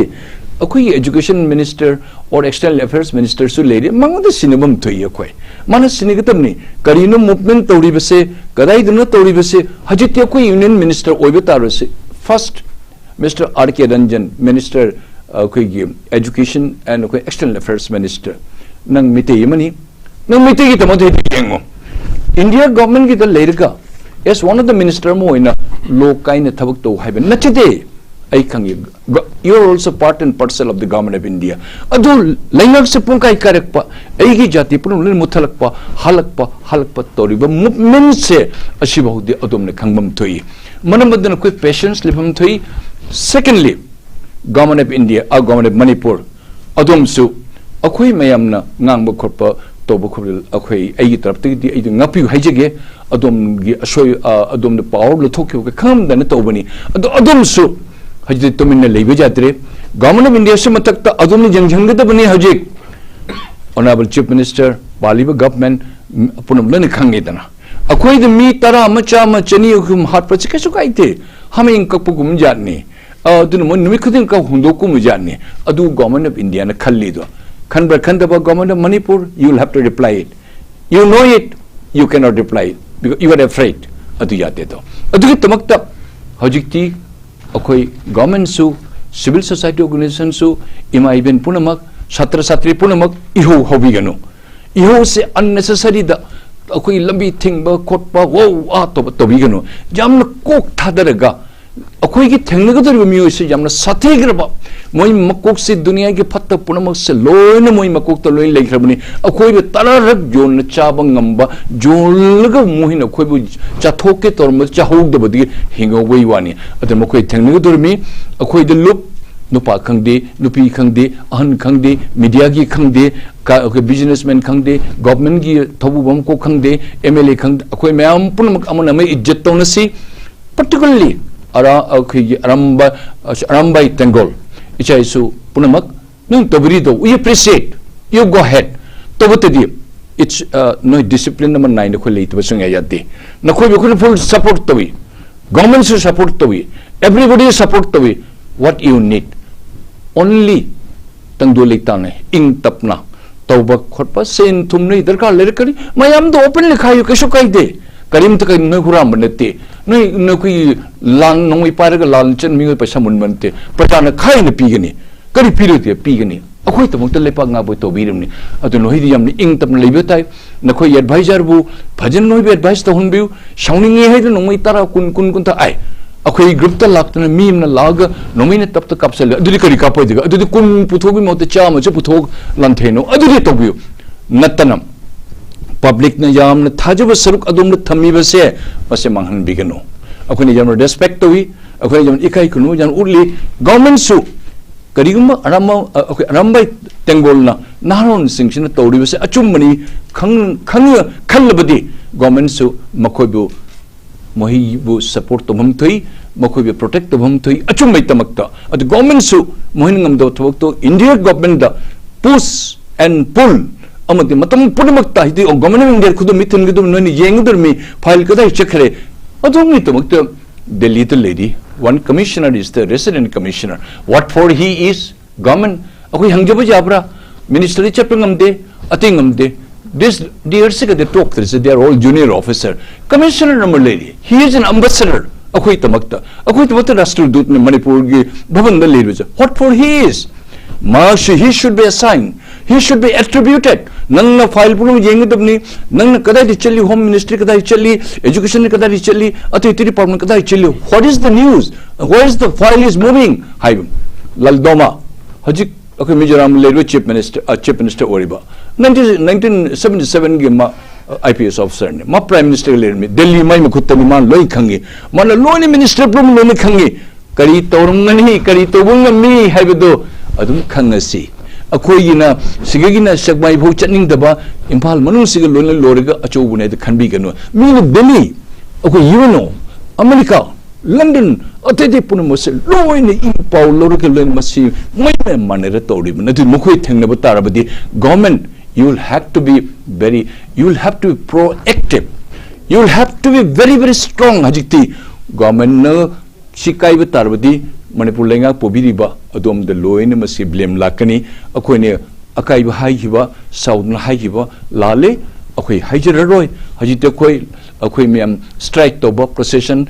ꯑꯩꯈꯣꯏꯒꯤ Education Minister or External Affairs Ministerꯁꯨ ꯂꯩꯔꯤ, ꯃꯉꯣꯟꯗ ꯁꯤꯟꯅꯕ ꯑꯃ ꯊꯣꯛꯏ ꯑꯩꯈꯣꯏ꯫ ꯃꯥꯅ ꯁꯤꯟꯅꯒꯗꯕꯅꯤ꯫ ꯀꯔꯤꯅꯣ movement ꯇꯧꯔꯤꯕꯁꯦ, ꯀꯗꯥꯏꯗꯅꯣ ꯇꯧꯔꯤꯕꯁꯦ? ꯍꯧꯖꯤꯛꯇꯤ ꯑꯩꯈꯣꯏ Union Minister ꯑꯣꯏꯕ ꯇꯥꯔꯁꯤ, first Mister R K Ranjan, Minister, ꯑꯩꯈꯣꯏꯒꯤ Education and ꯑꯩꯈꯣꯏ External Affairs Minister, ꯅꯪ ꯃꯤꯇꯩ ꯑꯃꯅꯤ, ꯅꯪ ꯃꯤꯇꯩꯒꯤꯗꯃꯛꯇ ꯍꯦꯛꯇ ꯌꯦꯡꯉꯣ꯫ India Governmentꯀꯤꯗ ꯂꯩꯔꯒ as one of the minister ꯑꯃ ꯑꯣꯏꯅ ꯂꯣ ꯀꯥꯏꯅ ꯊꯕꯛ ꯇꯧ ꯍꯥꯏꯕ ꯅꯠꯆꯗꯦ꯫ ꯑꯩ ꯈꯪꯉꯤ, you are also part and parcel of the Government of India꯫ ꯑꯗꯨ ꯂꯩꯉꯥꯛꯁꯦ ꯄꯨꯡꯀꯥꯏ ꯀꯥꯏꯔꯛꯄ, ꯑꯩꯒꯤ ꯖꯥꯇꯤ ꯄꯨꯝꯅꯃꯛ ꯂꯣꯏꯅ ꯃꯨꯠꯊꯠꯂꯛꯄ, ꯍꯜꯂꯛꯄ, ꯍꯜꯂꯛꯄ ꯇꯧꯔꯤꯕ movementꯁꯦ ꯑꯁꯤꯐꯥꯎꯗꯤ ꯑꯗꯣꯝꯅ ꯈꯪꯐꯝ ꯊꯣꯛꯏ꯫ ꯃꯔꯝ ꯑꯗꯨꯅ ꯑꯩꯈꯣꯏ patience ꯂꯩꯐꯝ ꯊꯣꯛꯏ꯫ Secondly, Government of India, ꯑ, Government of Manipur, ꯑꯗꯣꯝꯁꯨ ꯑꯩꯈꯣꯏ ꯃꯌꯥꯝꯅ ꯉꯥꯡꯕ ꯈꯣꯠꯄ ꯇꯧꯕ ꯈꯣꯠꯄ, ꯑꯩꯈꯣꯏ, ꯑꯩꯒꯤ ꯇꯔꯞꯇꯒꯤꯗꯤ ꯑꯩꯗꯤ ꯉꯥꯛꯄꯤꯌꯨ ꯍꯥꯏꯖꯒꯦ꯫ ꯑꯗꯣꯝꯒꯤ ꯑꯁꯣꯏ-, ꯑ, ꯑꯗꯣꯝꯅ power ꯂꯧꯊꯣꯛꯈꯤꯕ ꯈꯪꯉꯝꯗꯅ ꯇꯧꯕꯅꯤ꯫ ꯑꯗꯣ ꯑꯗꯣꯝꯁꯨ ꯍꯧꯖꯤꯛꯇꯤ ꯇꯨꯃꯤꯟꯅ ꯂꯩꯕ ꯌꯥꯗ꯭ꯔꯦ꯫ Government of India ꯁꯤ ꯃꯊꯛꯇ ꯑꯗꯣꯝꯅ ꯌꯦꯡꯁꯤꯟꯒꯗꯕꯅꯤ ꯍꯧꯖꯤꯛ꯫ Honourable Chief Minister, ꯄꯥꯜꯂꯤꯕ government, ꯎꯝ, ꯄꯨꯝꯅꯃꯛ ꯂꯣꯏꯅ ꯈꯪꯉꯦꯗꯅ꯫ ꯑꯩꯈꯣꯏꯗ ꯃꯤ ꯇꯔꯥ ꯑꯃ, ꯆꯥꯝꯃ, ꯆꯅꯤ, ꯑꯍꯨꯝ ꯍꯥꯠꯄꯁꯤ ꯀꯩꯁꯨ ꯀꯥꯏꯗꯦ꯫ ꯍꯥꯃꯦꯡ ꯀꯛꯄꯒꯨꯝ ꯖꯥꯠꯅꯤ꯫ ꯑ, ꯑꯗꯨꯅ ꯃꯣꯏ ꯅꯨꯃꯤꯠ ꯈꯨꯗꯤꯡ ꯀꯛ ꯍꯨꯟꯗꯣꯛꯀꯨꯝꯕ ꯖꯥꯠꯅꯤ꯫ ꯑꯗꯨ Government of India ꯅ ꯈꯜꯂꯤꯗꯣ꯫ ꯈꯟꯕ꯭ꯔꯥ ꯈꯟꯗꯕ, Government of Manipur, you will have to reply it. You know it, you cannot reply it. Because you are afraid. ꯑꯗꯨ ꯌꯥꯗꯦꯗꯣ꯫ ꯑꯗꯨꯒꯤꯗꯃꯛꯇ ꯍꯧꯖꯤꯛꯇꯤ ꯑꯩꯈꯣꯏ government ꯁꯨ, civil society organization ꯁꯨ, ꯏꯃꯥ ꯏꯕꯦꯟ ꯄꯨꯝꯅꯃꯛ, ꯁꯥꯇ꯭ꯔ ꯁꯥꯇ꯭ꯔꯤ ꯄꯨꯝꯅꯃꯛ ꯏꯍꯧ ꯍꯧꯕꯤꯒꯅꯨ꯫ ꯏꯍꯧꯁꯦ unnecessary ꯗ ꯑꯩꯈꯣꯏꯒꯤ ꯂꯝꯕꯤ ꯊꯤꯡꯕ ꯈꯣꯠꯄ, ꯋꯧ, ꯑꯥ ꯇꯧꯕ ꯇꯧꯕꯤꯒꯅꯨ꯫ ꯌꯥꯝꯅ ꯀꯣꯛ ꯊꯥꯗꯔꯒ ꯑꯩꯈꯣꯏꯒꯤ ꯊꯦꯡꯅꯒꯗꯧꯔꯤꯕ ꯃꯤꯑꯣꯏꯁꯦ ꯌꯥꯝꯅ ꯁꯥꯊꯤꯈ꯭ꯔꯕ, ꯃꯣꯏ ꯃꯀꯣꯛꯁꯦ ꯗꯨꯅꯤꯌꯥꯒꯤ ꯐꯠꯇ ꯄꯨꯝꯅꯃꯛꯁꯦ ꯂꯣꯏꯅ ꯃꯣꯏ ꯃꯀꯣꯛꯇ ꯂꯣꯏ ꯂꯩꯈ꯭ꯔꯕꯅꯤ꯫ ꯑꯩꯈꯣꯏꯕꯨ ꯇꯔꯥꯔꯛ ꯌꯣꯟꯅ ꯆꯥꯕ ꯉꯝꯕ, ꯌꯣꯜꯂꯒ ꯃꯣꯏꯅ ꯑꯩꯈꯣꯏꯕꯨ ꯆꯥꯊꯣꯛꯀꯦ ꯇꯧꯔꯝꯕ ꯆꯥꯍꯧꯗꯕꯗꯒꯤ ꯍꯤꯡꯍꯧꯕꯒꯤ ꯋꯥꯅꯤ꯫ ꯑꯗꯨꯅ ꯃꯈꯣꯏ ꯊꯦꯡꯅꯒꯗꯧꯔꯤꯕꯅꯤ꯫ ꯑꯩꯈꯣꯏꯗ ꯂꯨꯞ, ꯅꯨꯄꯥ ꯈꯪꯗꯦ, ꯅꯨꯄꯤ ꯈꯪꯗꯦ, ꯑꯍꯟ ꯈꯪꯗꯦ, media ꯒꯤ ꯈꯪꯗꯦ, ꯀ-, ꯑꯩꯈꯣꯏ businessman ꯈꯪꯗꯦ, government ꯀꯤ ꯊꯧꯕꯨꯕ ꯃꯀꯣꯛ ꯈꯪꯗꯦ, M L A ꯈꯪꯗꯦ, ꯑꯩꯈꯣꯏ ꯃꯌꯥꯝ ꯄꯨꯝꯅꯃꯛ ꯑꯃꯅ ꯑꯃ ꯏꯖꯠ ꯇꯧꯅꯁꯤ꯫ Particularly ꯑꯔꯥ-, ꯑꯩꯈꯣꯏꯒꯤ ꯑꯔꯝꯕ-, ꯑꯔꯝꯕꯥꯏ ꯇꯦꯡꯒꯣꯜ, ꯏꯆꯥ ꯏꯁꯨ ꯄꯨꯝꯅꯃꯛ, ꯅꯪ ꯇꯧꯕꯤꯔꯤꯗꯣ, we appreciate, you go ahead꯫ ꯇꯧꯕꯇꯗꯤ, it's, uh, ꯅꯣꯏ discipline ꯑꯃ ꯅꯥꯏꯅ ꯑꯩꯈꯣꯏ ꯂꯩꯇꯕ ꯁꯨꯡꯌꯥ ꯌꯥꯗꯦ꯫ ꯅꯈꯣꯏꯕꯨ ꯑꯩꯈꯣꯏꯅ full support ꯇꯧꯏ, government ꯁꯨ support ꯇꯧꯏ, everybody support ꯇꯧꯏ꯫ What you need? Only ꯇꯪꯗꯨ ꯂꯩꯇꯥꯅ ꯏꯪ ꯇꯞꯅ ꯇꯧꯕ ꯈꯣꯠꯄ, ꯁꯦꯟ ꯊꯨꯝ ꯅꯣꯏ ꯗꯔꯀꯥꯔ ꯂꯩꯔꯛꯀꯅꯤ, ꯃꯌꯥꯝꯗꯣ openly ꯈꯥꯏꯌꯨ, ꯀꯩꯁꯨ ꯀꯥꯏꯗꯦ꯫ ꯀꯔꯤꯝꯇ ꯀꯩ ꯅꯣꯏ ꯍꯨꯔꯥꯟꯕ ꯅꯠꯇꯦ꯫ ꯅꯣꯏ, ꯅꯈꯣꯏꯒꯤ ꯂꯥꯟ, ꯅꯣꯡꯃꯩ ꯄꯥꯏꯔꯒ ꯂꯥꯟ ꯆꯦꯟ ꯃꯤꯑꯣꯏ ꯄꯩꯁꯥ ꯃꯨꯟꯕ ꯅꯠꯇꯦ꯫ ꯄ꯭ꯔꯖꯥꯅ ꯈꯥꯏꯅ ꯄꯤꯒꯅꯤ꯫ ꯀꯔꯤ ꯄꯤꯔꯣꯏꯗꯦ? ꯄꯤꯒꯅꯤ꯫ ꯑꯩꯈꯣꯏꯒꯤꯗꯃꯛꯇ ꯂꯩꯄꯥꯛ ꯉꯥꯛꯄ ꯇꯧꯕꯤꯔꯤꯕꯅꯤ꯫ ꯑꯗꯨ ꯅꯈꯣꯏꯗꯤ ꯌꯥꯝꯅ ꯏꯪ ꯇꯞꯅ ꯂꯩꯕ ꯇꯥꯏ꯫ ꯅꯈꯣꯏ advisor ꯕꯨ ꯐꯖꯅ ꯅꯈꯣꯏꯕꯨ advice ꯇꯧꯍꯟꯕꯤꯌꯨ꯫ ꯁꯥꯎꯅꯤꯡꯉꯦ ꯍꯥꯏꯗꯨꯅ ꯅꯣꯡꯃꯩ ꯇꯔꯥ, ꯀꯨꯟ, ꯀꯨꯟ, ꯀꯨꯟꯊ꯭ꯔꯥ, ꯑꯥꯏ, ꯑꯩꯈꯣꯏ group ꯇ ꯂꯥꯛꯇꯨꯅ ꯃꯤ ꯑꯃꯅ ꯂꯥꯛꯑꯒ ꯅꯣꯡꯃꯩꯅ ꯇꯞꯇ ꯀꯥꯞꯁꯜꯂꯦ꯫ ꯑꯗꯨꯗꯤ ꯀꯔꯤ ꯀꯥꯞꯄꯣꯏꯗꯣꯏꯒꯦ? ꯑꯗꯨꯗꯤ ꯀꯨꯟ ꯄꯨꯊꯣꯛꯄꯒꯤ ꯃꯍꯨꯠꯇ ꯆꯥꯝꯃꯁꯨ ꯄꯨꯊꯣꯛ ꯂꯥꯟꯊꯦꯡꯅꯧ꯫ ꯑꯗꯨꯗꯤ ꯇꯧꯕꯤꯌꯨ꯫ ꯅꯠꯇꯅ public ꯅ ꯌꯥꯝꯅ ꯊꯥꯖꯕ ꯁꯔꯨꯛ ꯑꯗꯣꯝꯗ ꯊꯝꯃꯤꯕꯁꯦ, ꯃꯁꯦ ꯃꯥꯡꯍꯟꯕꯤꯒꯅꯨ꯫ ꯑꯩꯈꯣꯏꯅ ꯌꯥꯝꯅ respect ꯇꯧꯏ꯫ ꯑꯩꯈꯣꯏ ꯌꯥꯝ ꯏꯀꯥꯏ ꯈꯨꯝꯅꯕ ꯌꯥꯝ ꯎꯠꯂꯤ꯫ ꯒꯣꯔꯃꯦꯟꯁꯨ ꯀꯔꯤꯒꯨꯝꯕ ꯑꯔꯥꯝꯕ-, ꯑ, ꯑꯩꯈꯣꯏ ꯑꯔꯥꯝꯕꯥꯏ ꯇꯦꯡꯒꯣꯜꯅ ꯅꯍꯥꯔꯣꯟꯁꯤꯡꯁꯤꯅ ꯇꯧꯔꯤꯕꯁꯦ ꯑꯆꯨꯝꯕꯅꯤ ꯈꯪ-, ꯈꯪꯉ-, ꯈꯜꯂꯕꯗꯤ ꯒꯣꯔꯃꯦꯟꯁꯨ ꯃꯈꯣꯏꯕꯨ, ꯃꯈꯣꯏꯕꯨ ꯁꯄꯣꯔꯠ ꯇꯧꯐꯝ ꯊꯣꯛꯏ, ꯃꯈꯣꯏꯕꯨ ꯄ꯭ꯔꯣꯇꯦꯛ ꯇꯧꯐꯝ ꯊꯣꯛꯏ ꯑꯆꯨꯝꯕꯩꯗꯃꯛꯇ꯫ ꯑꯗꯨ ꯒꯣꯔꯃꯦꯟꯁꯨ ꯃꯈꯣꯏꯅ ꯉꯝꯗꯕ ꯊꯕꯛꯇꯣ ꯏꯟꯗꯤꯌꯥ ꯒꯣꯔꯃꯦꯟꯗ push and pull ꯑꯃꯗꯤ ꯃꯇꯝ ꯄꯨꯝꯅꯃꯛꯇ ꯍꯥꯏꯗꯤ ꯒꯣꯔꯃꯦꯟ ꯑꯣꯐ ꯏꯟꯗꯤꯌꯥ ꯈꯨꯗꯝ ꯃꯤꯊꯤꯟꯒꯗꯕ ꯅꯣꯏꯅ ꯌꯦꯡꯒꯗꯧꯔꯤꯃꯤ ꯐꯥꯏꯜ ꯀꯗꯥꯏ ꯆꯠꯈ꯭ꯔꯦ ꯑꯗꯨꯒꯤꯗꯃꯛꯇ ꯗꯦꯜꯂꯤꯗ ꯂꯩꯔꯤ꯫ One commissioner is the resident commissioner. What for he is government? ꯑꯩꯈꯣꯏ ꯍꯪꯖꯕ ꯌꯥꯕ꯭ꯔꯥ? ꯃꯤꯅꯤꯁꯇꯔꯗꯤ ꯆꯠꯄ ꯉꯝꯗꯦ, ꯑꯇꯩ ꯉꯝꯗꯦ꯫ This ꯗꯤꯌꯔꯁꯤꯒꯗꯤ ꯇꯣꯛꯇ꯭ꯔꯤꯁꯦ, they are all junior officer. Commissioner ꯑꯃ ꯂꯩꯔꯤ, he is an ambassador ꯑꯩꯈꯣꯏꯗꯃꯛꯇ, ꯑꯩꯈꯣꯏꯗꯃꯛꯇ ꯔꯥꯁꯇ꯭ꯔꯗꯨꯠꯅꯤ ꯃꯅꯤꯄꯨꯔꯒꯤ ꯚꯕꯟꯗ ꯂꯩꯔꯤꯕꯁꯦ꯫ What for he is? ꯃꯥꯁꯨ he should be assigned, he should be attributed. ꯅꯪꯅ ꯐꯥꯏꯜ ꯄꯨꯝꯅꯃꯛ ꯌꯦꯡꯒꯗꯕꯅꯤ, ꯅꯪꯅ ꯀꯗꯥꯏꯗ ꯆꯠꯂꯤ, ꯍꯣꯝ ꯃꯤꯅꯤꯁꯇ꯭ꯔꯤ ꯀꯗꯥꯏ ꯆꯠꯂꯤ, ꯑꯦꯖꯨꯀꯦꯁꯟ ꯀꯗꯥꯏꯗ ꯆꯠꯂꯤ, ꯑꯇꯩ ꯑꯇꯩ ꯗꯤꯄꯥꯔꯠꯃꯦꯟ ꯀꯗꯥꯏ ꯆꯠꯂꯤ? What is the news? Where is the file is moving? ꯍꯥꯏꯕ ꯂꯜꯗꯣꯃꯥ ꯍꯧꯖꯤꯛ ꯑꯩꯈꯣꯏ ꯃꯤꯖꯣꯔꯥꯝ ꯂꯩꯔꯤꯕ ꯆꯤꯐ ꯃꯤꯅꯤꯁꯇꯔ, ꯑ, ꯆꯤꯐ ꯃꯤꯅꯤꯁꯇꯔ ꯑꯣꯏꯔꯤꯕ nineteen, nineteen seventy seven ꯒꯤ ꯃꯥ ꯑꯥꯏ ꯄꯤ ꯑꯦꯁ ꯑꯣꯐꯤꯁꯔꯅꯤ, ꯃꯥ ꯄ꯭ꯔꯥꯏꯝ ꯃꯤꯅꯤꯁꯇꯔ ꯂꯩꯔꯝꯃꯤ, ꯗꯦꯜꯂꯤ ꯃꯥꯏ ꯃꯈꯨꯠꯇꯅꯤ, ꯃꯥꯅ ꯂꯣꯏ ꯈꯪꯉꯤ, ꯃꯥꯅ ꯂꯣꯏꯅ ꯃꯤꯅꯤꯁꯇꯔ ꯄꯨꯝꯅꯃꯛ ꯂꯣꯏꯅ ꯈꯪꯉꯤ꯫ ꯀꯔꯤ ꯇꯧꯔꯝꯒꯅꯤ, ꯀꯔꯤ ꯇꯧꯕ ꯉꯝꯃꯤ ꯍꯥꯏꯕꯗꯨ ꯑꯗꯨꯝ ꯈꯪꯉꯁꯤ꯫ ꯑꯩꯈꯣꯏꯒꯤꯅ ꯁꯤꯗꯒꯤꯅ ꯁꯦꯛꯃꯥꯏ ꯐꯥꯎ ꯆꯠꯅꯤꯡꯗꯕ, ꯏꯝꯐꯥꯜ ꯃꯅꯨꯡꯁꯤꯒ ꯂꯣꯏꯅ ꯂꯣꯏꯔꯒ ꯑꯆꯧꯕꯅꯦ ꯍꯥꯏꯗ ꯈꯟꯕꯤꯒꯅꯨ꯫ ꯃꯤꯅ ꯗꯦꯜꯂꯤ, ꯑꯩꯈꯣꯏ U N O, America, London, ꯑꯇꯩ ꯑꯇꯩ ꯄꯨꯝꯅꯃꯛꯁꯦ ꯂꯣꯏꯅ ꯏ ꯄꯥꯎ ꯂꯧꯔꯒ ꯂꯣꯏꯅ ꯃꯁꯤ ꯃꯩ ꯃꯌꯥꯝ ꯃꯥꯟꯅꯔ ꯇꯧꯔꯤꯕ ꯅꯠꯇꯦ꯫ ꯃꯈꯣꯏ ꯊꯦꯡꯅꯕ ꯇꯥꯔꯕꯗꯤ government, you will have to be very, you will have to be proactive, you will have to be very, very strong꯫ ꯍꯧꯖꯤꯛꯇꯤ ꯒꯣꯔꯃꯦꯟꯅ ꯁꯤ ꯀꯥꯏꯕ ꯇꯥꯔꯕꯗꯤ ꯃꯅꯤꯄꯨꯔ ꯂꯩꯉꯥꯛ ꯄꯨꯕꯤꯔꯤꯕ ꯑꯗꯣꯝꯗ ꯂꯣꯏꯅ ꯃꯁꯤ ꯕ꯭ꯂꯦꯝ ꯂꯥꯛꯀꯅꯤ꯫ ꯑꯩꯈꯣꯏꯅ ꯑꯀꯥꯏꯕ ꯍꯥꯏꯈꯤꯕ, ꯁꯥꯎꯗꯨꯅ ꯍꯥꯏꯈꯤꯕ ꯂꯥꯜꯂꯦ, ꯑꯩꯈꯣꯏ ꯍꯥꯏꯖꯔꯔꯣꯏ꯫ ꯍꯧꯖꯤꯛꯇꯤ ꯑꯩꯈꯣꯏ, ꯑꯩꯈꯣꯏ ꯃꯌꯥꯝ ꯁ꯭ꯇ꯭ꯔꯥꯏꯛ ꯇꯧꯕ, ꯄ꯭ꯔꯣꯁꯦꯁꯟ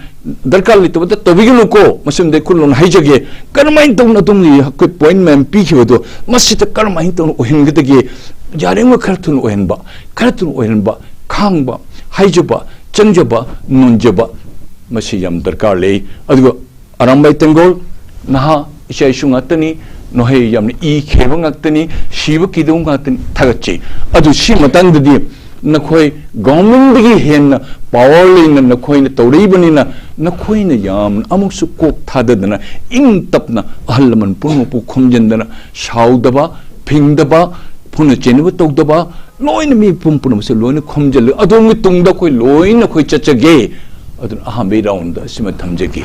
ꯗꯔꯀꯥꯔ ꯂꯩꯇꯕꯗ ꯇꯧꯕꯤꯒꯅꯨꯀꯣ꯫ ꯃꯁꯤꯃꯗꯤ ꯑꯩ ꯈꯨꯜꯂꯣꯟ ꯍꯥꯏꯖꯒꯦ꯫ ꯀꯔꯝꯍꯥꯏꯅ ꯇꯧꯅ ꯑꯗꯣꯝꯒꯤ ꯑꯩꯈꯣꯏ ꯄꯣꯏꯟ ꯃꯌꯥꯝ ꯄꯤꯈꯤꯕꯗꯣ ꯃꯁꯤꯗ ꯀꯔꯝꯍꯥꯏꯅ ꯇꯧꯅ ꯑꯣꯏꯍꯟꯒꯗꯒꯦ? ꯌꯥꯔꯤꯉꯩ ꯈꯔ ꯊꯨꯅ ꯑꯣꯏꯍꯟꯕ, ꯈꯔ ꯊꯨꯅ ꯑꯣꯏꯍꯟꯕ, ꯈꯥꯡꯕ, ꯍꯥꯏꯖꯕ, ꯆꯪꯖꯕ, ꯅꯣꯟꯖꯕ, ꯃꯁꯤ ꯌꯥꯝ ꯗꯔꯀꯥꯔ ꯂꯩ꯫ ꯑꯗꯨꯒ ꯑꯔꯥꯝꯕꯥꯏ ꯇꯦꯡꯒꯣꯜ, ꯅꯍꯥ ꯏꯆꯥ ꯏꯁꯨ ꯉꯥꯛꯇꯅꯤ, ꯅꯈꯣꯏ ꯌꯥꯝꯅ ꯏ ꯈꯦꯕ ꯉꯥꯛꯇꯅꯤ, ꯁꯤꯕ ꯀꯤꯗꯧ ꯉꯥꯛꯇꯅꯤ, ꯊꯥꯒꯠꯆꯩ꯫ ꯑꯗꯨ ꯁꯤ ꯃꯇꯥꯡꯗꯗꯤ ꯅꯈꯣꯏ ꯒꯣꯔꯃꯦꯟꯗꯒꯤ ꯍꯦꯟꯅ ꯄꯥꯋꯔ ꯂꯩꯅ ꯅꯈꯣꯏꯅ ꯇꯧꯔꯛꯏꯕꯅꯤꯅ ꯅꯈꯣꯏꯅ ꯌꯥꯝꯅ ꯑꯃꯨꯛꯁꯨ ꯀꯣꯛ ꯊꯥꯗꯗꯅ, ꯏꯪ ꯇꯞꯅ ꯑꯍꯜ ꯂꯃꯟ ꯄꯨꯝꯅꯃꯛꯄꯨ ꯈꯣꯝꯖꯤꯟꯗꯅ, ꯁꯥꯎꯗꯕ, ꯐꯤꯡꯗꯕ, ꯐꯨꯅ ꯆꯩꯅꯕ ꯇꯧꯗꯕ, ꯂꯣꯏꯅ ꯃꯤ ꯄꯨꯝ ꯄꯨꯝꯅꯃꯛꯁꯦ ꯂꯣꯏꯅ ꯈꯣꯝꯖꯤꯜꯂꯨ꯫ ꯑꯗꯣꯝꯒꯤ ꯇꯨꯡꯗ ꯑꯩꯈꯣꯏ ꯂꯣꯏꯅ ꯑꯩꯈꯣꯏ ꯆꯠꯆꯒꯦ꯫ ꯑꯗꯨꯅ ꯑꯍꯥꯟꯕꯒꯤ ꯔꯥꯎꯟꯗ ꯁꯤꯃ ꯊꯝꯖꯒꯦ꯫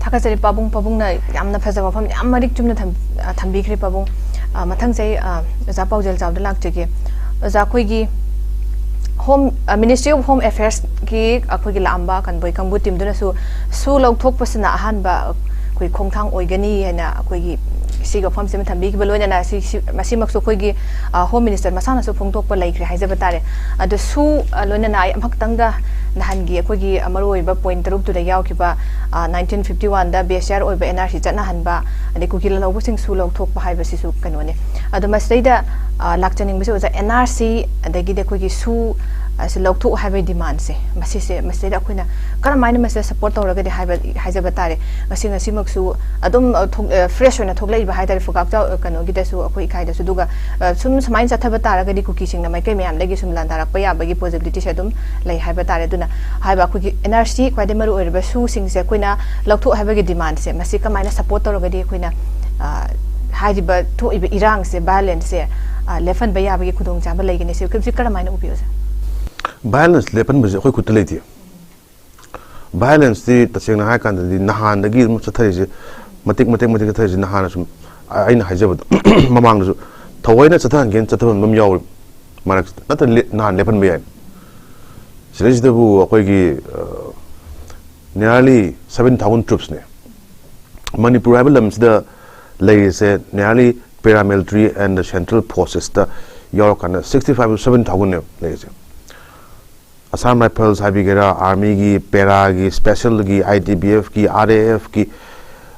ꯊꯥꯒꯠꯆꯔꯤ ꯄꯥꯕꯨꯡ꯫ ꯄꯥꯕꯨꯡꯅ ꯌꯥꯝꯅ ꯐꯖꯕ ꯋꯥꯐꯝ ꯌꯥꯝ ꯃꯔꯤꯛ ꯆꯨꯝꯅ ꯊꯝ-, ꯑ, ꯊꯝꯕꯤꯈ꯭ꯔꯦ ꯄꯥꯕꯨꯡ꯫ ꯑ, ꯃꯊꯪꯁꯦ ꯑꯩ, ꯑ, ꯑꯣꯖꯥ ꯄꯥꯎꯖꯦꯜ ꯆꯥꯎꯗ ꯂꯥꯛꯆꯒꯦ꯫ ꯑꯣꯖꯥ, ꯑꯩꯈꯣꯏꯒꯤ ꯍꯣꯝ, ꯑ, Ministry of Home Affairsꯀꯤ ꯑꯩꯈꯣꯏꯒꯤ ꯂꯥꯛꯑꯝꯕ ꯀꯟꯕꯣꯏ ꯀꯥꯡꯕꯨ ꯇꯤꯝꯗꯨꯅꯁꯨ ꯁꯨ ꯂꯧꯊꯣꯛꯄꯁꯤꯅ ꯑꯍꯥꯟꯕ ꯑꯩꯈꯣꯏ ꯈꯣꯡꯊꯥꯡ ꯑꯣꯏꯒꯅꯤ ꯍꯥꯏꯅ ꯑꯩꯈꯣꯏꯒꯤ ꯁꯤꯒꯤ ꯋꯥꯐꯝꯁꯤꯃ ꯊꯝꯕꯤꯈꯤꯕ꯫ ꯂꯣꯏꯅꯅ ꯁꯤ, ꯁꯤ, ꯃꯁꯤꯃꯛꯁꯨ ꯑꯩꯈꯣꯏꯒꯤ, ꯑ, ꯍꯣꯝ ꯃꯤꯅꯤꯁꯇꯔ ꯃꯁꯥꯅꯁꯨ ꯐꯣꯡꯗꯣꯛꯄ ꯂꯩꯈ꯭ꯔꯦ ꯍꯥꯏꯖꯕ ꯇꯥꯔꯦ꯫ ꯑꯗꯨ ꯁꯨ, ꯑ, ꯂꯣꯏꯅꯅ ꯑꯩ ꯑꯃꯈꯛꯇꯪꯒ ꯅꯍꯥꯟꯒꯤ ꯑꯩꯈꯣꯏꯒꯤ ꯃꯔꯨꯑꯣꯏꯕ ꯄꯣꯏꯟ ꯇꯔꯨꯛꯇꯨꯗ ꯌꯥꯎꯈꯤꯕ, ꯑ, nineteen fifty oneꯗ B S R ꯑꯣꯏꯕ N R C ꯆꯠꯅꯍꯟꯕ, ꯑꯗꯩ ꯀꯨꯀꯤ ꯂꯥꯜꯍꯧꯕꯁꯤꯡ ꯁꯨ ꯂꯧꯊꯣꯛꯄ ꯍꯥꯏꯕꯁꯤꯁꯨ ꯀꯩꯅꯣꯅꯦ꯫ ꯑꯗꯣ ꯃꯁꯤꯗꯩꯗ, ꯑ, ꯂꯥꯛꯆꯅꯤꯡꯕꯁꯦ ꯑꯣꯖꯥ, N R C ꯑꯗꯒꯤꯗꯤ ꯑꯩꯈꯣꯏꯒꯤ ꯁꯨ, ꯑ, ꯁꯤ ꯂꯧꯊꯣꯛꯎ ꯍꯥꯏꯕꯒꯤ ꯗꯤꯃꯥꯟꯁꯦ, ꯃꯁꯤꯁꯦ, ꯃꯁꯤꯗꯩꯗ ꯑꯩꯈꯣꯏꯅ ꯀꯔꯝꯍꯥꯏꯅ ꯃꯁꯤꯗ ꯁꯞꯄꯣꯔꯠ ꯇꯧꯔꯒꯗꯤ ꯍꯥꯏꯕ, ꯍꯥꯏꯖꯕ ꯇꯥꯔꯦ꯫ ꯉꯁꯤ, ꯉꯁꯤꯃꯛꯁꯨ ꯑꯗꯨꯝ, ꯑ, ꯊꯣꯛ-, ꯑ, ꯐ꯭ꯔꯦꯁ ꯑꯣꯏꯅ ꯊꯣꯛꯂꯛꯏꯕ ꯍꯥꯏ ꯇꯥꯔꯦ, ꯐꯨꯒꯥꯛꯆꯥꯎ, ꯑ, ꯀꯩꯅꯣꯒꯤꯗꯁꯨ, ꯑꯩꯈꯣꯏ ꯏꯀꯥꯏꯗꯁꯨ꯫ ꯑꯗꯨꯒ, ꯑ, ꯁꯨꯝ ꯁꯨꯃꯥꯏꯅ ꯆꯠꯊꯕ ꯇꯥꯔꯒꯗꯤ ꯀꯨꯀꯤꯁꯤꯡꯅ ꯃꯥꯏꯀꯩ ꯃꯌꯥꯝꯗꯒꯤ ꯁꯨꯝ ꯂꯥꯟꯗꯥꯔꯛꯄ ꯌꯥꯕꯒꯤ ꯄꯣꯖꯤꯕꯤꯂꯤꯇꯤꯁꯦ ꯑꯗꯨꯝ ꯂꯩ ꯍꯥꯏꯕ ꯇꯥꯔꯦ꯫ ꯑꯗꯨꯅ ꯍꯥꯏꯕ ꯑꯩꯈꯣꯏꯒꯤ N R C ꯈ꯭ꯋꯥꯏꯗꯒꯤ ꯃꯔꯨ ꯑꯣꯏꯔꯤꯕ ꯁꯨꯁꯤꯡꯁꯦ ꯑꯩꯈꯣꯏꯅ ꯂꯧꯊꯣꯛ ꯍꯥꯏꯕꯒꯤ ꯗꯤꯃꯥꯟꯁꯦ, ꯃꯁꯤ ꯀꯃꯥꯏꯅ ꯁꯞꯄꯣꯔꯠ ꯇꯧꯔꯒꯗꯤ ꯑꯩꯈꯣꯏꯅ, ꯑ, ꯍꯥꯏꯔꯤꯕ ꯊꯣꯛꯏꯕ ꯏꯔꯥꯡꯁꯦ, ꯚꯥꯏꯑꯣꯂꯦꯟꯁꯁꯦ, ꯑ, ꯂꯦꯞꯍꯟꯕ ꯌꯥꯕꯒꯤ ꯈꯨꯗꯣꯡꯆꯥꯕ ꯂꯩꯒꯅꯤ? ꯁꯤ, ꯁꯤ ꯀꯔꯝꯍꯥꯏꯅ ꯎꯕꯤ ꯑꯣꯖꯥ? ꯚꯥꯏꯑꯣꯂꯦꯟꯁ ꯂꯦꯞꯍꯟꯕꯁꯦ ꯑꯩꯈꯣꯏ ꯈꯨꯠꯇ ꯂꯩꯇꯦ꯫ ꯚꯥꯏꯑꯣꯂꯦꯟꯁꯇꯤ ꯇꯁꯦꯡꯅ ꯍꯥꯏꯔ ꯀꯥꯟꯗꯗꯤ ꯅꯍꯥꯟꯗꯒꯤ ꯑꯗꯨꯝ ꯆꯠꯊꯔꯤꯁꯦ, ꯃꯇꯤꯛ, ꯃꯇꯤꯛ, ꯃꯇꯤꯛ ꯆꯠꯊꯔꯤꯁꯦ꯫ ꯅꯍꯥꯟꯅ ꯁꯨꯝ, ꯑ-, ꯑꯩꯅ ꯍꯥꯏꯖꯕꯗꯣ, ꯃꯃꯥꯡꯗꯁꯨ ꯊꯑꯣꯏꯅ ꯆꯠꯊꯍꯟꯒꯦꯅ ꯆꯠꯊꯍꯟꯕ ꯑꯃ ꯌꯥꯎꯔꯤ ꯃꯔꯛꯁꯤꯗ꯫ ꯅꯠꯇ꯭ꯔ ꯂꯦ-, ꯅꯍꯥꯟ ꯂꯦꯞꯍꯟꯕ ꯌꯥꯏ꯫ ꯁꯤꯗꯩꯁꯤꯗꯕꯨ ꯑꯩꯈꯣꯏꯒꯤ, ꯑ, nearly seven thousand troops ꯅꯦ꯫ ꯃꯅꯤꯄꯨꯔ ꯍꯥꯏꯕ ꯂꯝꯁꯤꯗ ꯂꯩꯔꯤꯁꯦ nearly paramilitary and central forces ꯇ ꯌꯥꯎꯔꯀꯥꯟꯗ sixty five to seven thousand ꯅꯦꯕ ꯂꯩꯔꯤꯁꯦ꯫ Assam Rifles ꯍꯥꯏꯕꯤꯒꯦꯔꯥ, ꯑꯥꯔꯃꯤꯒꯤ, ꯄꯦꯔꯥꯒꯤ, ꯁ꯭ꯄꯦꯁꯦꯜꯒꯤ, ꯑꯥꯏ ꯇꯤ ꯕꯤ ꯑꯦꯐꯀꯤ, ꯑꯥꯔ ꯑꯦ ꯑꯦꯐꯀꯤ,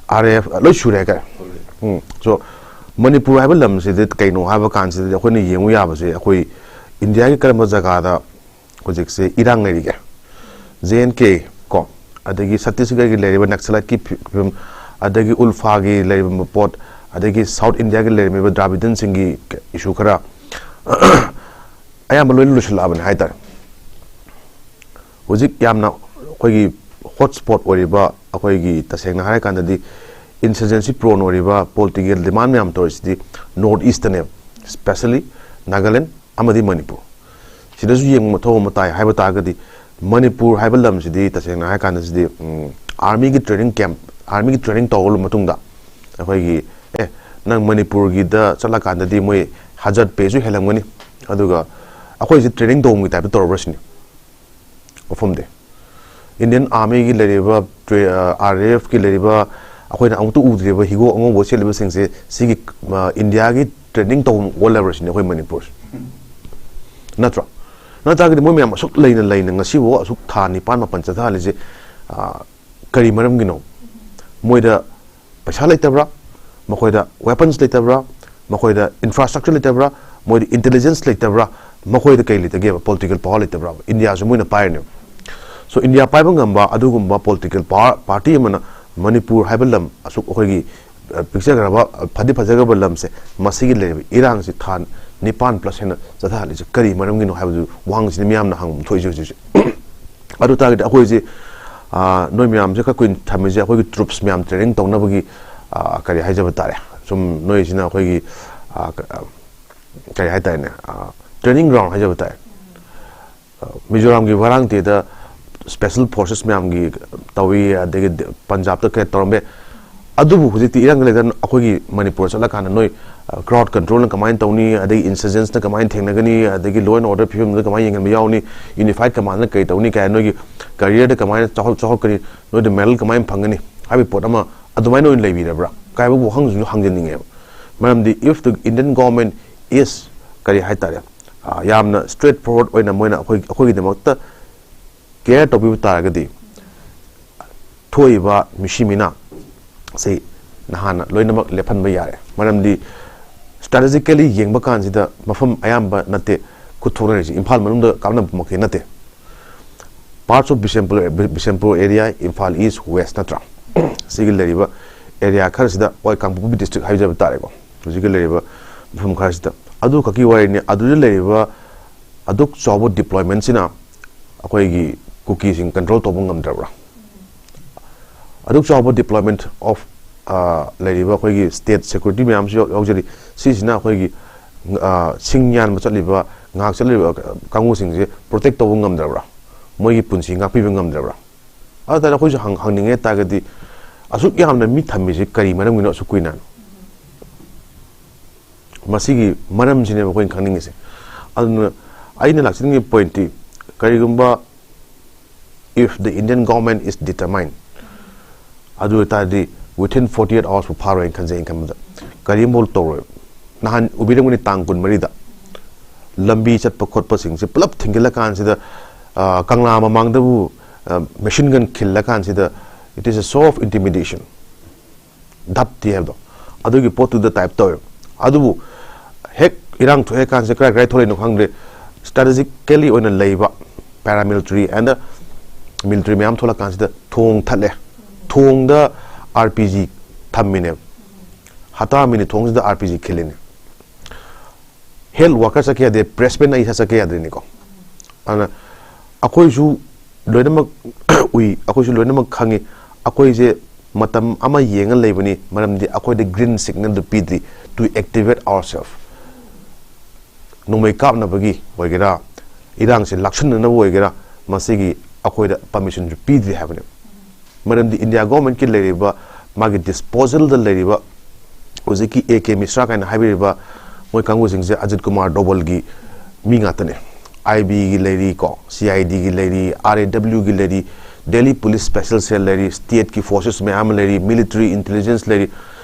ꯑꯥꯔ ꯑꯦ ꯑꯦꯐ ꯂꯣꯏ ꯁꯨꯔꯦ ꯍꯥꯏꯇꯥꯔꯦ꯫ ꯎꯝ, so ꯃꯅꯤꯄꯨꯔ ꯍꯥꯏꯕ ꯂꯝꯁꯤꯗꯤ ꯀꯩꯅꯣ ꯍꯥꯏꯕ ꯀꯥꯟꯁꯤꯗꯗꯤ ꯑꯩꯈꯣꯏꯅ ꯌꯦꯡꯉꯨ ꯌꯥꯕꯁꯦ, ꯑꯩꯈꯣꯏ ꯏꯟꯗꯤꯌꯥꯒꯤ ꯀꯔꯝꯕ ꯖꯒꯥꯗ ꯍꯧꯖꯤꯛꯁꯦ ꯏꯔꯥꯡ ꯂꯩꯔꯤꯒꯦ? ꯖꯦ ꯑꯦꯟ ꯀꯦ ꯀꯣ, ꯑꯗꯒꯤ ꯁꯠꯇꯤꯁꯒꯔꯒꯤ ꯂꯩꯔꯤꯕ ꯅꯛꯁꯂꯥꯏꯠꯀꯤ ꯐꯤ-, ꯐꯤꯕꯝ, ꯑꯗꯒꯤ ꯎꯜꯐꯥꯒꯤ ꯂꯩꯔꯤꯕ ꯄꯣꯠ, ꯑꯗꯒꯤ ꯁꯥꯎꯠ ꯏꯟꯗꯤꯌꯥꯒꯤ ꯂꯩꯔꯝꯃꯤꯕ ꯗ꯭ꯔꯥꯕꯤꯗꯟꯁꯤꯡꯒꯤ ꯏꯁꯨ ꯈꯔ, ꯑꯌꯥꯝꯕ ꯂꯣꯏꯅ ꯂꯣꯏꯁꯤꯜꯂꯛꯑꯕꯅꯤ ꯍꯥꯏꯇꯥꯔꯦ꯫ ꯍꯧꯖꯤꯛ ꯌꯥꯝꯅ ꯑꯩꯈꯣꯏꯒꯤ ꯍꯣꯠ ꯁ꯭ꯄꯣꯠ ꯑꯣꯏꯔꯤꯕ, ꯑꯩꯈꯣꯏꯒꯤ ꯇꯁꯦꯡꯅ ꯍꯥꯏꯔꯀꯥꯟꯗꯗꯤ ꯏꯟꯁꯔꯖꯦꯟꯁꯤ ꯄ꯭ꯔꯣꯟ ꯑꯣꯏꯔꯤꯕ, ꯄꯣꯂꯤꯇꯤꯀꯦꯜ ꯗꯤꯃꯥꯟ ꯃꯌꯥꯝ ꯇꯧꯔꯤꯁꯤꯗꯤ ꯅꯣꯔꯠ ꯏꯁꯇꯅꯦꯕ, ꯁ꯭ꯄꯦꯁꯦꯜꯂꯤ ꯅꯥꯒꯥꯂꯦꯟ ꯑꯃꯗꯤ ꯃꯅꯤꯄꯨꯔ꯫ ꯁꯤꯗꯁꯨ ꯌꯦꯡꯕ ꯃꯊꯧ ꯑꯃ ꯇꯥꯏ ꯍꯥꯏꯕ ꯇꯥꯔꯒꯗꯤ, ꯃꯅꯤꯄꯨꯔ ꯍꯥꯏꯕ ꯂꯝꯁꯤꯗꯤ ꯇꯁꯦꯡꯅ ꯍꯥꯏꯔꯀꯥꯟꯗ ꯁꯤꯗꯤ, ꯎꯝ, ꯑꯥꯔꯃꯤꯒꯤ ꯇ꯭ꯔꯦꯅꯤꯡ ꯀꯦꯝꯞ, ꯑꯥꯔꯃꯤꯒꯤ ꯇ꯭ꯔꯦꯅꯤꯡ ꯇꯧꯔꯕ ꯃꯇꯨꯡꯗ ꯑꯩꯈꯣꯏꯒꯤ, ꯑꯦ, ꯅꯪ ꯃꯅꯤꯄꯨꯔꯒꯤꯗ ꯆꯠꯂꯀꯥꯟꯗꯗꯤ ꯃꯣꯏ ꯍꯖꯔꯠ ꯄꯦꯁꯨ ꯍꯦꯜꯂꯝꯒꯅꯤ, ꯑꯗꯨꯒ ꯑꯩꯈꯣꯏꯁꯦ ꯇ꯭ꯔꯦꯅꯤꯡ ꯇꯧꯕꯒꯤ ꯇꯥꯏꯞꯇ ꯇꯧꯔꯕ꯭ꯔꯥ ꯁꯤꯅꯤ ꯃꯐꯝꯗꯤ꯫ ꯏꯟꯗꯤꯌꯟ ꯑꯥꯔꯃꯤꯒꯤ ꯂꯩꯔꯤꯕ, ꯑꯥꯔ ꯑꯦ ꯑꯦꯐꯀꯤ ꯂꯩꯔꯤꯕ, ꯑꯩꯈꯣꯏꯅ ꯑꯃꯨꯛꯇ ꯎꯗ꯭ꯔꯤꯕ ꯍꯤꯒꯣꯛ ꯑꯉꯧꯕ ꯁꯦꯠꯂꯤꯕꯁꯤꯡꯁꯦ ꯁꯤꯒꯤ, ꯑ, ꯏꯟꯗꯤꯌꯥꯒꯤ ꯇ꯭ꯔꯦꯅꯤꯡ ꯇꯧꯐꯝ ꯑꯣꯜꯂꯕ꯭ꯔꯥ ꯁꯤꯅꯤ ꯑꯩꯈꯣꯏ ꯃꯅꯤꯄꯨꯔꯁꯦ, ꯅꯠꯇ꯭ꯔꯣ? ꯅꯠꯇ꯭ꯔꯒꯗꯤ ꯃꯣꯏ ꯃꯌꯥꯝ ꯑꯁꯨꯛ ꯂꯩꯅ ꯂꯩꯅ ꯉꯁꯤꯐꯥꯎ ꯑꯁꯨꯛ ꯊꯥ ꯅꯤꯄꯥꯟ ꯃꯥꯄꯟ ꯆꯠꯊꯍꯜꯂꯤꯁꯦ, ꯑ, ꯀꯔꯤ ꯃꯔꯝꯒꯤꯅꯣ? ꯃꯣꯏꯗ ꯄꯩꯁꯥ ꯂꯩꯇꯕ꯭ꯔꯥ? ꯃꯈꯣꯏꯗ ꯋꯦꯄꯟꯁ ꯂꯩꯇꯕ꯭ꯔꯥ? ꯃꯈꯣꯏꯗ ꯏꯟꯐ꯭ꯔꯥꯁ꯭ꯇ꯭ꯔꯛꯆꯔ ꯂꯩꯇꯕ꯭ꯔꯥ? ꯃꯣꯏꯗ ꯏꯟꯇꯦꯂꯤꯖꯦꯟꯁ ꯂꯩꯇꯕ꯭ꯔꯥ? ꯃꯈꯣꯏꯗ ꯀꯩ ꯂꯩꯇꯒꯦꯕ? ꯄꯣꯂꯤꯇꯤꯀꯦꯜ ꯄꯥꯋꯔ ꯂꯩꯇꯕ꯭ꯔꯥ? ꯏꯟꯗꯤꯌꯥꯁꯨ ꯃꯣꯏꯅ ꯄꯥꯏꯔꯤꯅꯦꯕ꯫ ꯁꯣ, ꯏꯟꯗꯤꯌꯥ ꯄꯥꯏꯕ ꯉꯝꯕ ꯑꯗꯨꯒꯨꯝꯕ ꯄꯣꯂꯤꯇꯤꯀꯦꯜ ꯄꯥꯋꯔ, ꯄꯥꯔꯇꯤ ꯑꯃꯅ ꯃꯅꯤꯄꯨꯔ ꯍꯥꯏꯕ ꯂꯝ ꯑꯁꯨꯛ ꯑꯩꯈꯣꯏꯒꯤ, ꯑ, ꯄꯤꯛꯆꯈ꯭ꯔꯕ, ꯑ, ꯐꯗꯤ ꯐꯖꯈ꯭ꯔꯕ ꯂꯝꯁꯦ, ꯃꯁꯤꯒꯤ ꯂꯩꯔꯤꯕ ꯏꯔꯥꯡꯁꯤ ꯊꯥ ꯅꯤꯄꯥꯟ ꯄ꯭ꯂꯁ ꯍꯦꯟꯅ ꯆꯠꯊꯍꯜꯂꯤꯁꯦ ꯀꯔꯤ ꯃꯔꯝꯒꯤꯅꯣ ꯍꯥꯏꯕꯗꯨ ꯋꯥꯍꯪꯁꯤꯅꯤ ꯃꯤꯌꯥꯝꯅ ꯍꯪꯐꯝ ꯊꯣꯛꯏꯁꯦ ꯍꯧꯖꯤꯛ ꯍꯧꯖꯤꯛ꯫ ꯑꯗꯨ ꯇꯥꯔꯒꯗꯤ ꯑꯩꯈꯣꯏꯁꯦ, ꯑ, ꯅꯣꯏ ꯃꯌꯥꯝꯁꯦ ꯈꯔ ꯀꯨꯏꯅ ꯊꯝꯃꯤꯁꯦ ꯑꯩꯈꯣꯏꯒꯤ ꯇ꯭ꯔꯨꯞꯁ ꯃꯌꯥꯝ ꯇ꯭ꯔꯦꯅꯤꯡ ꯇꯧꯅꯕꯒꯤ, ꯑ, ꯀꯔꯤ ꯍꯥꯏꯖꯕ ꯇꯥꯔꯦ, ꯁꯨꯝ ꯅꯣꯏꯁꯤꯅ ꯑꯩꯈꯣꯏꯒꯤ, ꯑ, ꯀ-, ꯑ, ꯀꯔꯤ ꯍꯥꯏ ꯇꯥꯔꯦꯅꯦ, ꯑ, ꯇ꯭ꯔꯦꯅꯤꯡ ꯒ꯭ꯔꯥꯎꯟ ꯍꯥꯏꯖꯕ ꯇꯥꯔꯦ꯫ ꯑ, ꯃꯤꯖꯣꯔꯥꯝꯒꯤ ꯋꯥꯔꯥꯡꯇꯦꯗ ꯁ꯭ꯄꯦꯁꯦꯜ ꯐꯣꯔꯁꯦꯁ ꯃꯌꯥꯝꯒꯤ ꯇꯧꯏ, ꯑꯗꯒꯤ ꯄꯟꯖꯥꯕꯇ ꯀꯌꯥ ꯇꯧꯔꯝꯃꯦ꯫ ꯑꯗꯨꯕꯨ ꯍꯧꯖꯤꯛꯇꯤ ꯏꯔꯥꯡ ꯂꯩꯗꯅ ꯑꯩꯈꯣꯏꯒꯤ ꯃꯅꯤꯄꯨꯔ ꯆꯠꯂꯀꯥꯟꯗ ꯅꯣꯏ, ꯑ, ꯀ꯭ꯔꯥꯎꯗ ꯀꯟꯇ꯭ꯔꯣꯜꯅ ꯀꯃꯥꯏꯅ ꯇꯧꯅꯤ, ꯑꯗꯒꯤ ꯏꯟꯁꯔꯖꯦꯟꯁꯅ ꯀꯃꯥꯏꯅ ꯊꯦꯡꯅꯒꯅꯤ, ꯑꯗꯒꯤ ꯂꯣ ꯑꯦꯟ ꯑꯣꯔꯗꯔ ꯐꯤꯕꯝꯗ ꯀꯃꯥꯏꯅ ꯌꯦꯡꯍꯟꯕ ꯌꯥꯎꯅꯤ, ꯌꯨꯅꯤꯐꯥꯏꯠ ꯀꯃꯥꯟꯗꯅ ꯀꯔꯤ ꯇꯧꯅꯤ, ꯀꯥꯏꯅ ꯅꯣꯏꯒꯤ ꯀꯦꯔꯤꯌꯔꯗ ꯀꯃꯥꯏꯅ ꯆꯥꯎꯈꯠ-, ꯆꯥꯎꯈꯠꯀꯅꯤ, ꯅꯣꯏꯗ ꯃꯦꯗꯜ ꯀꯃꯥꯏꯅ ꯐꯪꯒꯅꯤ ꯍꯥꯏꯕꯒꯤ ꯄꯣꯠ ꯑꯃ ꯑꯗꯨꯃꯥꯏꯅ ꯑꯣꯏꯅ ꯂꯩꯕꯤꯔꯕ꯭ꯔꯥ? ꯀꯥꯏꯕ ꯋꯥꯍꯪꯁꯤꯁꯨ ꯍꯪꯖꯅꯤꯡꯉꯦꯕ꯫ ꯃꯔꯝꯗꯤ if the Indian government is, ꯀꯔꯤ ꯍꯥꯏ ꯇꯥꯔꯦ, ꯑ, ꯌꯥꯝꯅ ꯁ꯭ꯇ꯭ꯔꯦꯠ ꯐꯣꯔꯋꯥꯔꯗ ꯑꯣꯏꯅ ꯃꯣꯏꯅ ꯑꯩꯈꯣꯏ, ꯑꯩꯈꯣꯏꯒꯤꯗꯃꯛꯇ ꯀꯦꯌꯔ ꯇꯧꯕꯤꯕ ꯇꯥꯔꯒꯗꯤ ꯊꯣꯛꯏꯕ ꯃꯤꯁꯤ ꯃꯤꯅꯥ ꯁꯤ ꯅꯍꯥꯟꯅ ꯂꯣꯏꯅꯃꯛ ꯂꯦꯞꯍꯟꯕ ꯌꯥꯔꯦ꯫ ꯃꯔꯝꯗꯤ ꯁ꯭ꯇ꯭ꯔꯦꯇꯦꯖꯤꯀꯦꯂꯤ ꯌꯦꯡꯕ ꯀꯥꯟꯁꯤꯗ ꯃꯐꯝ ꯑꯌꯥꯝꯕ ꯅꯠꯇꯦ ꯈꯨꯠ ꯊꯣꯛꯅꯔꯤꯁꯤ, ꯏꯝꯐꯥꯜ ꯃꯅꯨꯡꯗ ꯀꯥꯞꯅꯕꯃꯛꯇꯤ ꯅꯠꯇꯦ꯫ Parts of Bishnupur, Bishnupur area, Imphal east, west ꯅꯠꯇ꯭ꯔꯥ? ꯁꯤꯒꯤ ꯂꯩꯔꯤꯕ ꯑꯦꯔꯤꯌꯥ ꯈꯔꯁꯤꯗ, ꯍꯣꯏ, ꯀꯥꯡꯄꯣꯛꯄꯤ ꯗꯤꯁꯇ꯭ꯔꯤꯛ ꯍꯥꯏꯖꯕ ꯇꯥꯔꯦꯀꯣ, ꯍꯧꯖꯤꯛꯀꯤ ꯂꯩꯔꯤꯕ ꯃꯐꯝ ꯈꯔꯁꯤꯗ꯫ ꯑꯗꯨ ꯈꯛꯀꯤ ꯋꯥꯔꯤꯅꯤ꯫ ꯑꯗꯨꯗ ꯂꯩꯔꯤꯕ ꯑꯗꯨꯛ ꯆꯥꯎꯕ ꯗꯤꯄ꯭ꯂꯣꯏꯃꯦꯟꯁꯤꯅ ꯑꯩꯈꯣꯏꯒꯤ ꯀꯨꯀꯤꯁꯤꯡ ꯀꯟꯇ꯭ꯔꯣꯜ ꯇꯧꯕ ꯉꯝꯗ꯭ꯔꯕ꯭ꯔꯥ? ꯑꯗꯨꯛ ꯆꯥꯎꯕ ꯗꯤꯄ꯭ꯂꯣꯏꯃꯦꯟ ꯑꯣꯐ ꯂꯩꯔꯤꯕ ꯑꯩꯈꯣꯏꯒꯤ ꯁ꯭ꯇꯦꯠ ꯁꯦꯀ꯭ꯌꯨꯔꯤꯇꯤ ꯃꯌꯥꯝꯁꯨ ꯌꯥꯎ- ꯌꯥꯎꯖꯔꯤ꯫ ꯁꯤꯁꯤꯅ ꯑꯩꯈꯣꯏꯒꯤ ꯑ, ꯁꯤꯡ ꯌꯥꯟꯕ ꯆꯠꯂꯤꯕ, ꯉꯥꯏꯍꯥꯛ ꯆꯠꯂꯤꯕ ꯀꯥꯡꯕꯨꯁꯤꯡꯁꯦ ꯄ꯭ꯔꯣꯇꯦꯛ ꯇꯧꯕ ꯉꯝꯗ꯭ꯔꯕ꯭ꯔꯥ? ꯃꯣꯏꯒꯤ ꯄꯨꯟꯁꯤ ꯉꯥꯛꯄꯤꯕ ꯉꯝꯗ꯭ꯔꯕ꯭ꯔꯥ? ꯑꯗꯨ ꯇꯥꯔꯗꯤ ꯑꯩꯈꯣꯏꯁꯨ ꯍꯪ- ꯍꯪꯅꯤꯡꯉꯦ ꯇꯥꯔꯒꯗꯤ, ꯑꯁꯨꯛ ꯌꯥꯝꯅ ꯃꯤ ꯊꯝꯃꯤꯁꯦ ꯀꯔꯤ ꯃꯔꯝꯒꯤꯅꯣ ꯑꯁꯨꯛ ꯀꯨꯏꯅ? ꯃꯁꯤꯒꯤ ꯃꯔꯝꯁꯤꯅꯦꯕ ꯑꯩꯈꯣꯏꯅ ꯈꯪꯅꯤꯡꯉꯤꯁꯦ꯫ ꯑꯗꯨꯅ ꯑꯩꯅ ꯂꯥꯛꯆꯅꯤꯡꯉꯤꯕ ꯄꯣꯏꯟꯠꯇꯤ, ꯀꯔꯤꯒꯨꯝꯕ if the Indian government is determined, ꯑꯗꯨ ꯑꯣꯏꯇꯥꯔꯗꯤ within forty eight hours ꯐꯥꯔꯣꯏꯅ ꯈꯟꯖꯩ꯫ ꯑꯩꯅ ꯈꯟꯕꯗ ꯀꯔꯤꯝꯐꯥꯎ ꯇꯧꯔꯣꯏ꯫ ꯅꯍꯥꯟ ꯎꯕꯤꯔꯝꯒꯅꯤ, ꯇꯥꯡ ꯀꯨꯟꯃꯔꯤꯗ ꯂꯝꯕꯤ ꯆꯠꯄ ꯈꯣꯠꯄꯁꯤꯡꯁꯦ ꯄꯨꯂꯞ ꯊꯤꯡꯖꯤꯜꯂꯀꯥꯟꯁꯤꯗ, ꯑ, ꯀꯪꯂꯥ ꯃꯃꯥꯡꯗꯕꯨ ꯃꯦꯁꯤꯟ ꯒꯟ ꯈꯤꯜꯂꯀꯥꯟꯁꯤꯗ, it is a show of intimidation, ꯙꯞꯇꯤ ꯍꯥꯏꯕꯗꯣ, ꯑꯗꯨꯒꯤ ꯄꯣꯠꯇꯨꯗ ꯇꯥꯏꯞ ꯇꯧꯋꯦꯕ꯫ ꯑꯗꯨꯕꯨ ꯍꯦꯛ ꯏꯔꯥꯡ ꯊꯣꯛꯑꯦ ꯀꯥꯟꯁꯤꯗ ꯀꯔꯥꯏ ꯀꯔꯥꯏ ꯊꯣꯛꯂꯛꯏꯅꯣ ꯈꯪꯗ꯭ꯔꯦ, ꯁ꯭ꯇ꯭ꯔꯦꯇꯦꯖꯤꯀꯦꯂꯤ ꯑꯣꯏꯅ ꯂꯩꯕ ꯄꯦꯔꯥꯃꯤꯂꯤꯇꯔꯤ ꯑꯦꯟ ꯃꯤꯂꯤꯇꯔꯤ ꯃꯌꯥꯝ ꯊꯣꯛꯂꯛꯀꯥꯟꯁꯤꯗ ꯊꯣꯡ ꯊꯠꯂꯦ꯫ ꯊꯣꯡꯗ ꯑꯥꯔ ꯄꯤ ꯖꯤ ꯊꯝꯃꯤꯅꯦꯕ꯫ ꯍꯇꯥ ꯃꯤꯅꯤ ꯊꯣꯡꯁꯤꯗ ꯑꯥꯔ ꯄꯤ ꯖꯤ ꯈꯤꯜꯂꯤꯅꯦ꯫ ꯍꯦꯜꯊ ꯋꯥꯔꯀꯔ ꯆꯠꯀꯦ ꯌꯥꯗꯦ, ꯄ꯭ꯔꯦꯁꯃꯦꯟ ꯑꯩ ꯏꯁꯥ ꯆꯠꯀꯦ ꯌꯥꯗ꯭ꯔꯤꯅꯤꯀꯣ꯫ ꯑꯗꯨꯅ ꯑꯩꯈꯣꯏꯁꯨ ꯂꯣꯏꯅꯃꯛ ꯎꯏ, ꯑꯩꯈꯣꯏꯁꯨ ꯂꯣꯏꯅꯃꯛ ꯈꯪꯉꯤ꯫ ꯑꯩꯈꯣꯏꯁꯦ ꯃꯇꯝ ꯑꯃ ꯌꯦꯡꯉ ꯂꯩꯕꯅꯤ, ꯃꯔꯝꯗꯤ ꯑꯩꯈꯣꯏꯗ ꯒ꯭ꯔꯤꯟ ꯁꯤꯒꯅꯦꯜꯗꯨ ꯄꯤꯗ꯭ꯔꯤ to activate ourselves꯫ ꯅꯣꯡꯃꯩ ꯀꯥꯞꯅꯕꯒꯤ ꯑꯣꯏꯒꯦꯔꯥ, ꯏꯔꯥꯡꯁꯦ ꯂꯥꯛꯁꯟꯅꯅꯕ ꯑꯣꯏꯒꯦꯔꯥ, ꯃꯁꯤꯒꯤ ꯑꯩꯈꯣꯏꯗ ꯄꯔꯃꯤꯁꯟꯁꯨ ꯄꯤꯗ꯭ꯔꯤ ꯍꯥꯏꯕꯅꯦꯕ꯫ ꯃꯔꯝꯗꯤ ꯏꯟꯗꯤꯌꯥ ꯒꯣꯔꯃꯦꯟꯠꯀꯤ ꯂꯩꯔꯤꯕ, ꯃꯥꯒꯤ ꯗꯤꯁꯄꯣꯖꯦꯜꯗ ꯂꯩꯔꯤꯕ ꯍꯧꯖꯤꯛꯀꯤ ꯑꯦ ꯀꯦ ꯃꯤꯁ꯭ꯔꯥ ꯀꯥꯏꯅ ꯍꯥꯏꯕꯤꯔꯤꯕ ꯃꯣꯏ ꯀꯥꯡꯕꯨꯁꯤꯡꯁꯦ, ꯑꯖꯤꯠ ꯀꯨꯃꯥꯔ ꯗꯣꯕꯜꯒꯤ ꯃꯤ ꯉꯥꯛꯇꯅꯦ꯫ ꯑꯥꯏ ꯕꯤꯒꯤ ꯂꯩꯔꯤ ꯀꯣ, ꯁꯤ ꯑꯥꯏ ꯗꯤꯒꯤ ꯂꯩꯔꯤ, ꯑꯥꯔ ꯑꯦ ꯗꯕ꯭ꯂꯤꯎꯒꯤ ꯂꯩꯔꯤ, ꯗꯦꯜꯂꯤ ꯄꯨꯂꯤꯁ ꯁ꯭ꯄꯦꯁꯦꯜ ꯁꯦꯜ ꯂꯩꯔꯤ, ꯁ꯭ꯇꯦꯠꯀꯤ ꯐꯣꯔꯁꯦꯁ ꯃꯌꯥꯝ ꯑꯃ ꯂꯩꯔꯤ, ꯃꯤꯂꯤꯇꯔꯤ ꯏꯟꯇꯦꯂꯤꯖꯦꯟꯁ ꯂꯩꯔꯤ,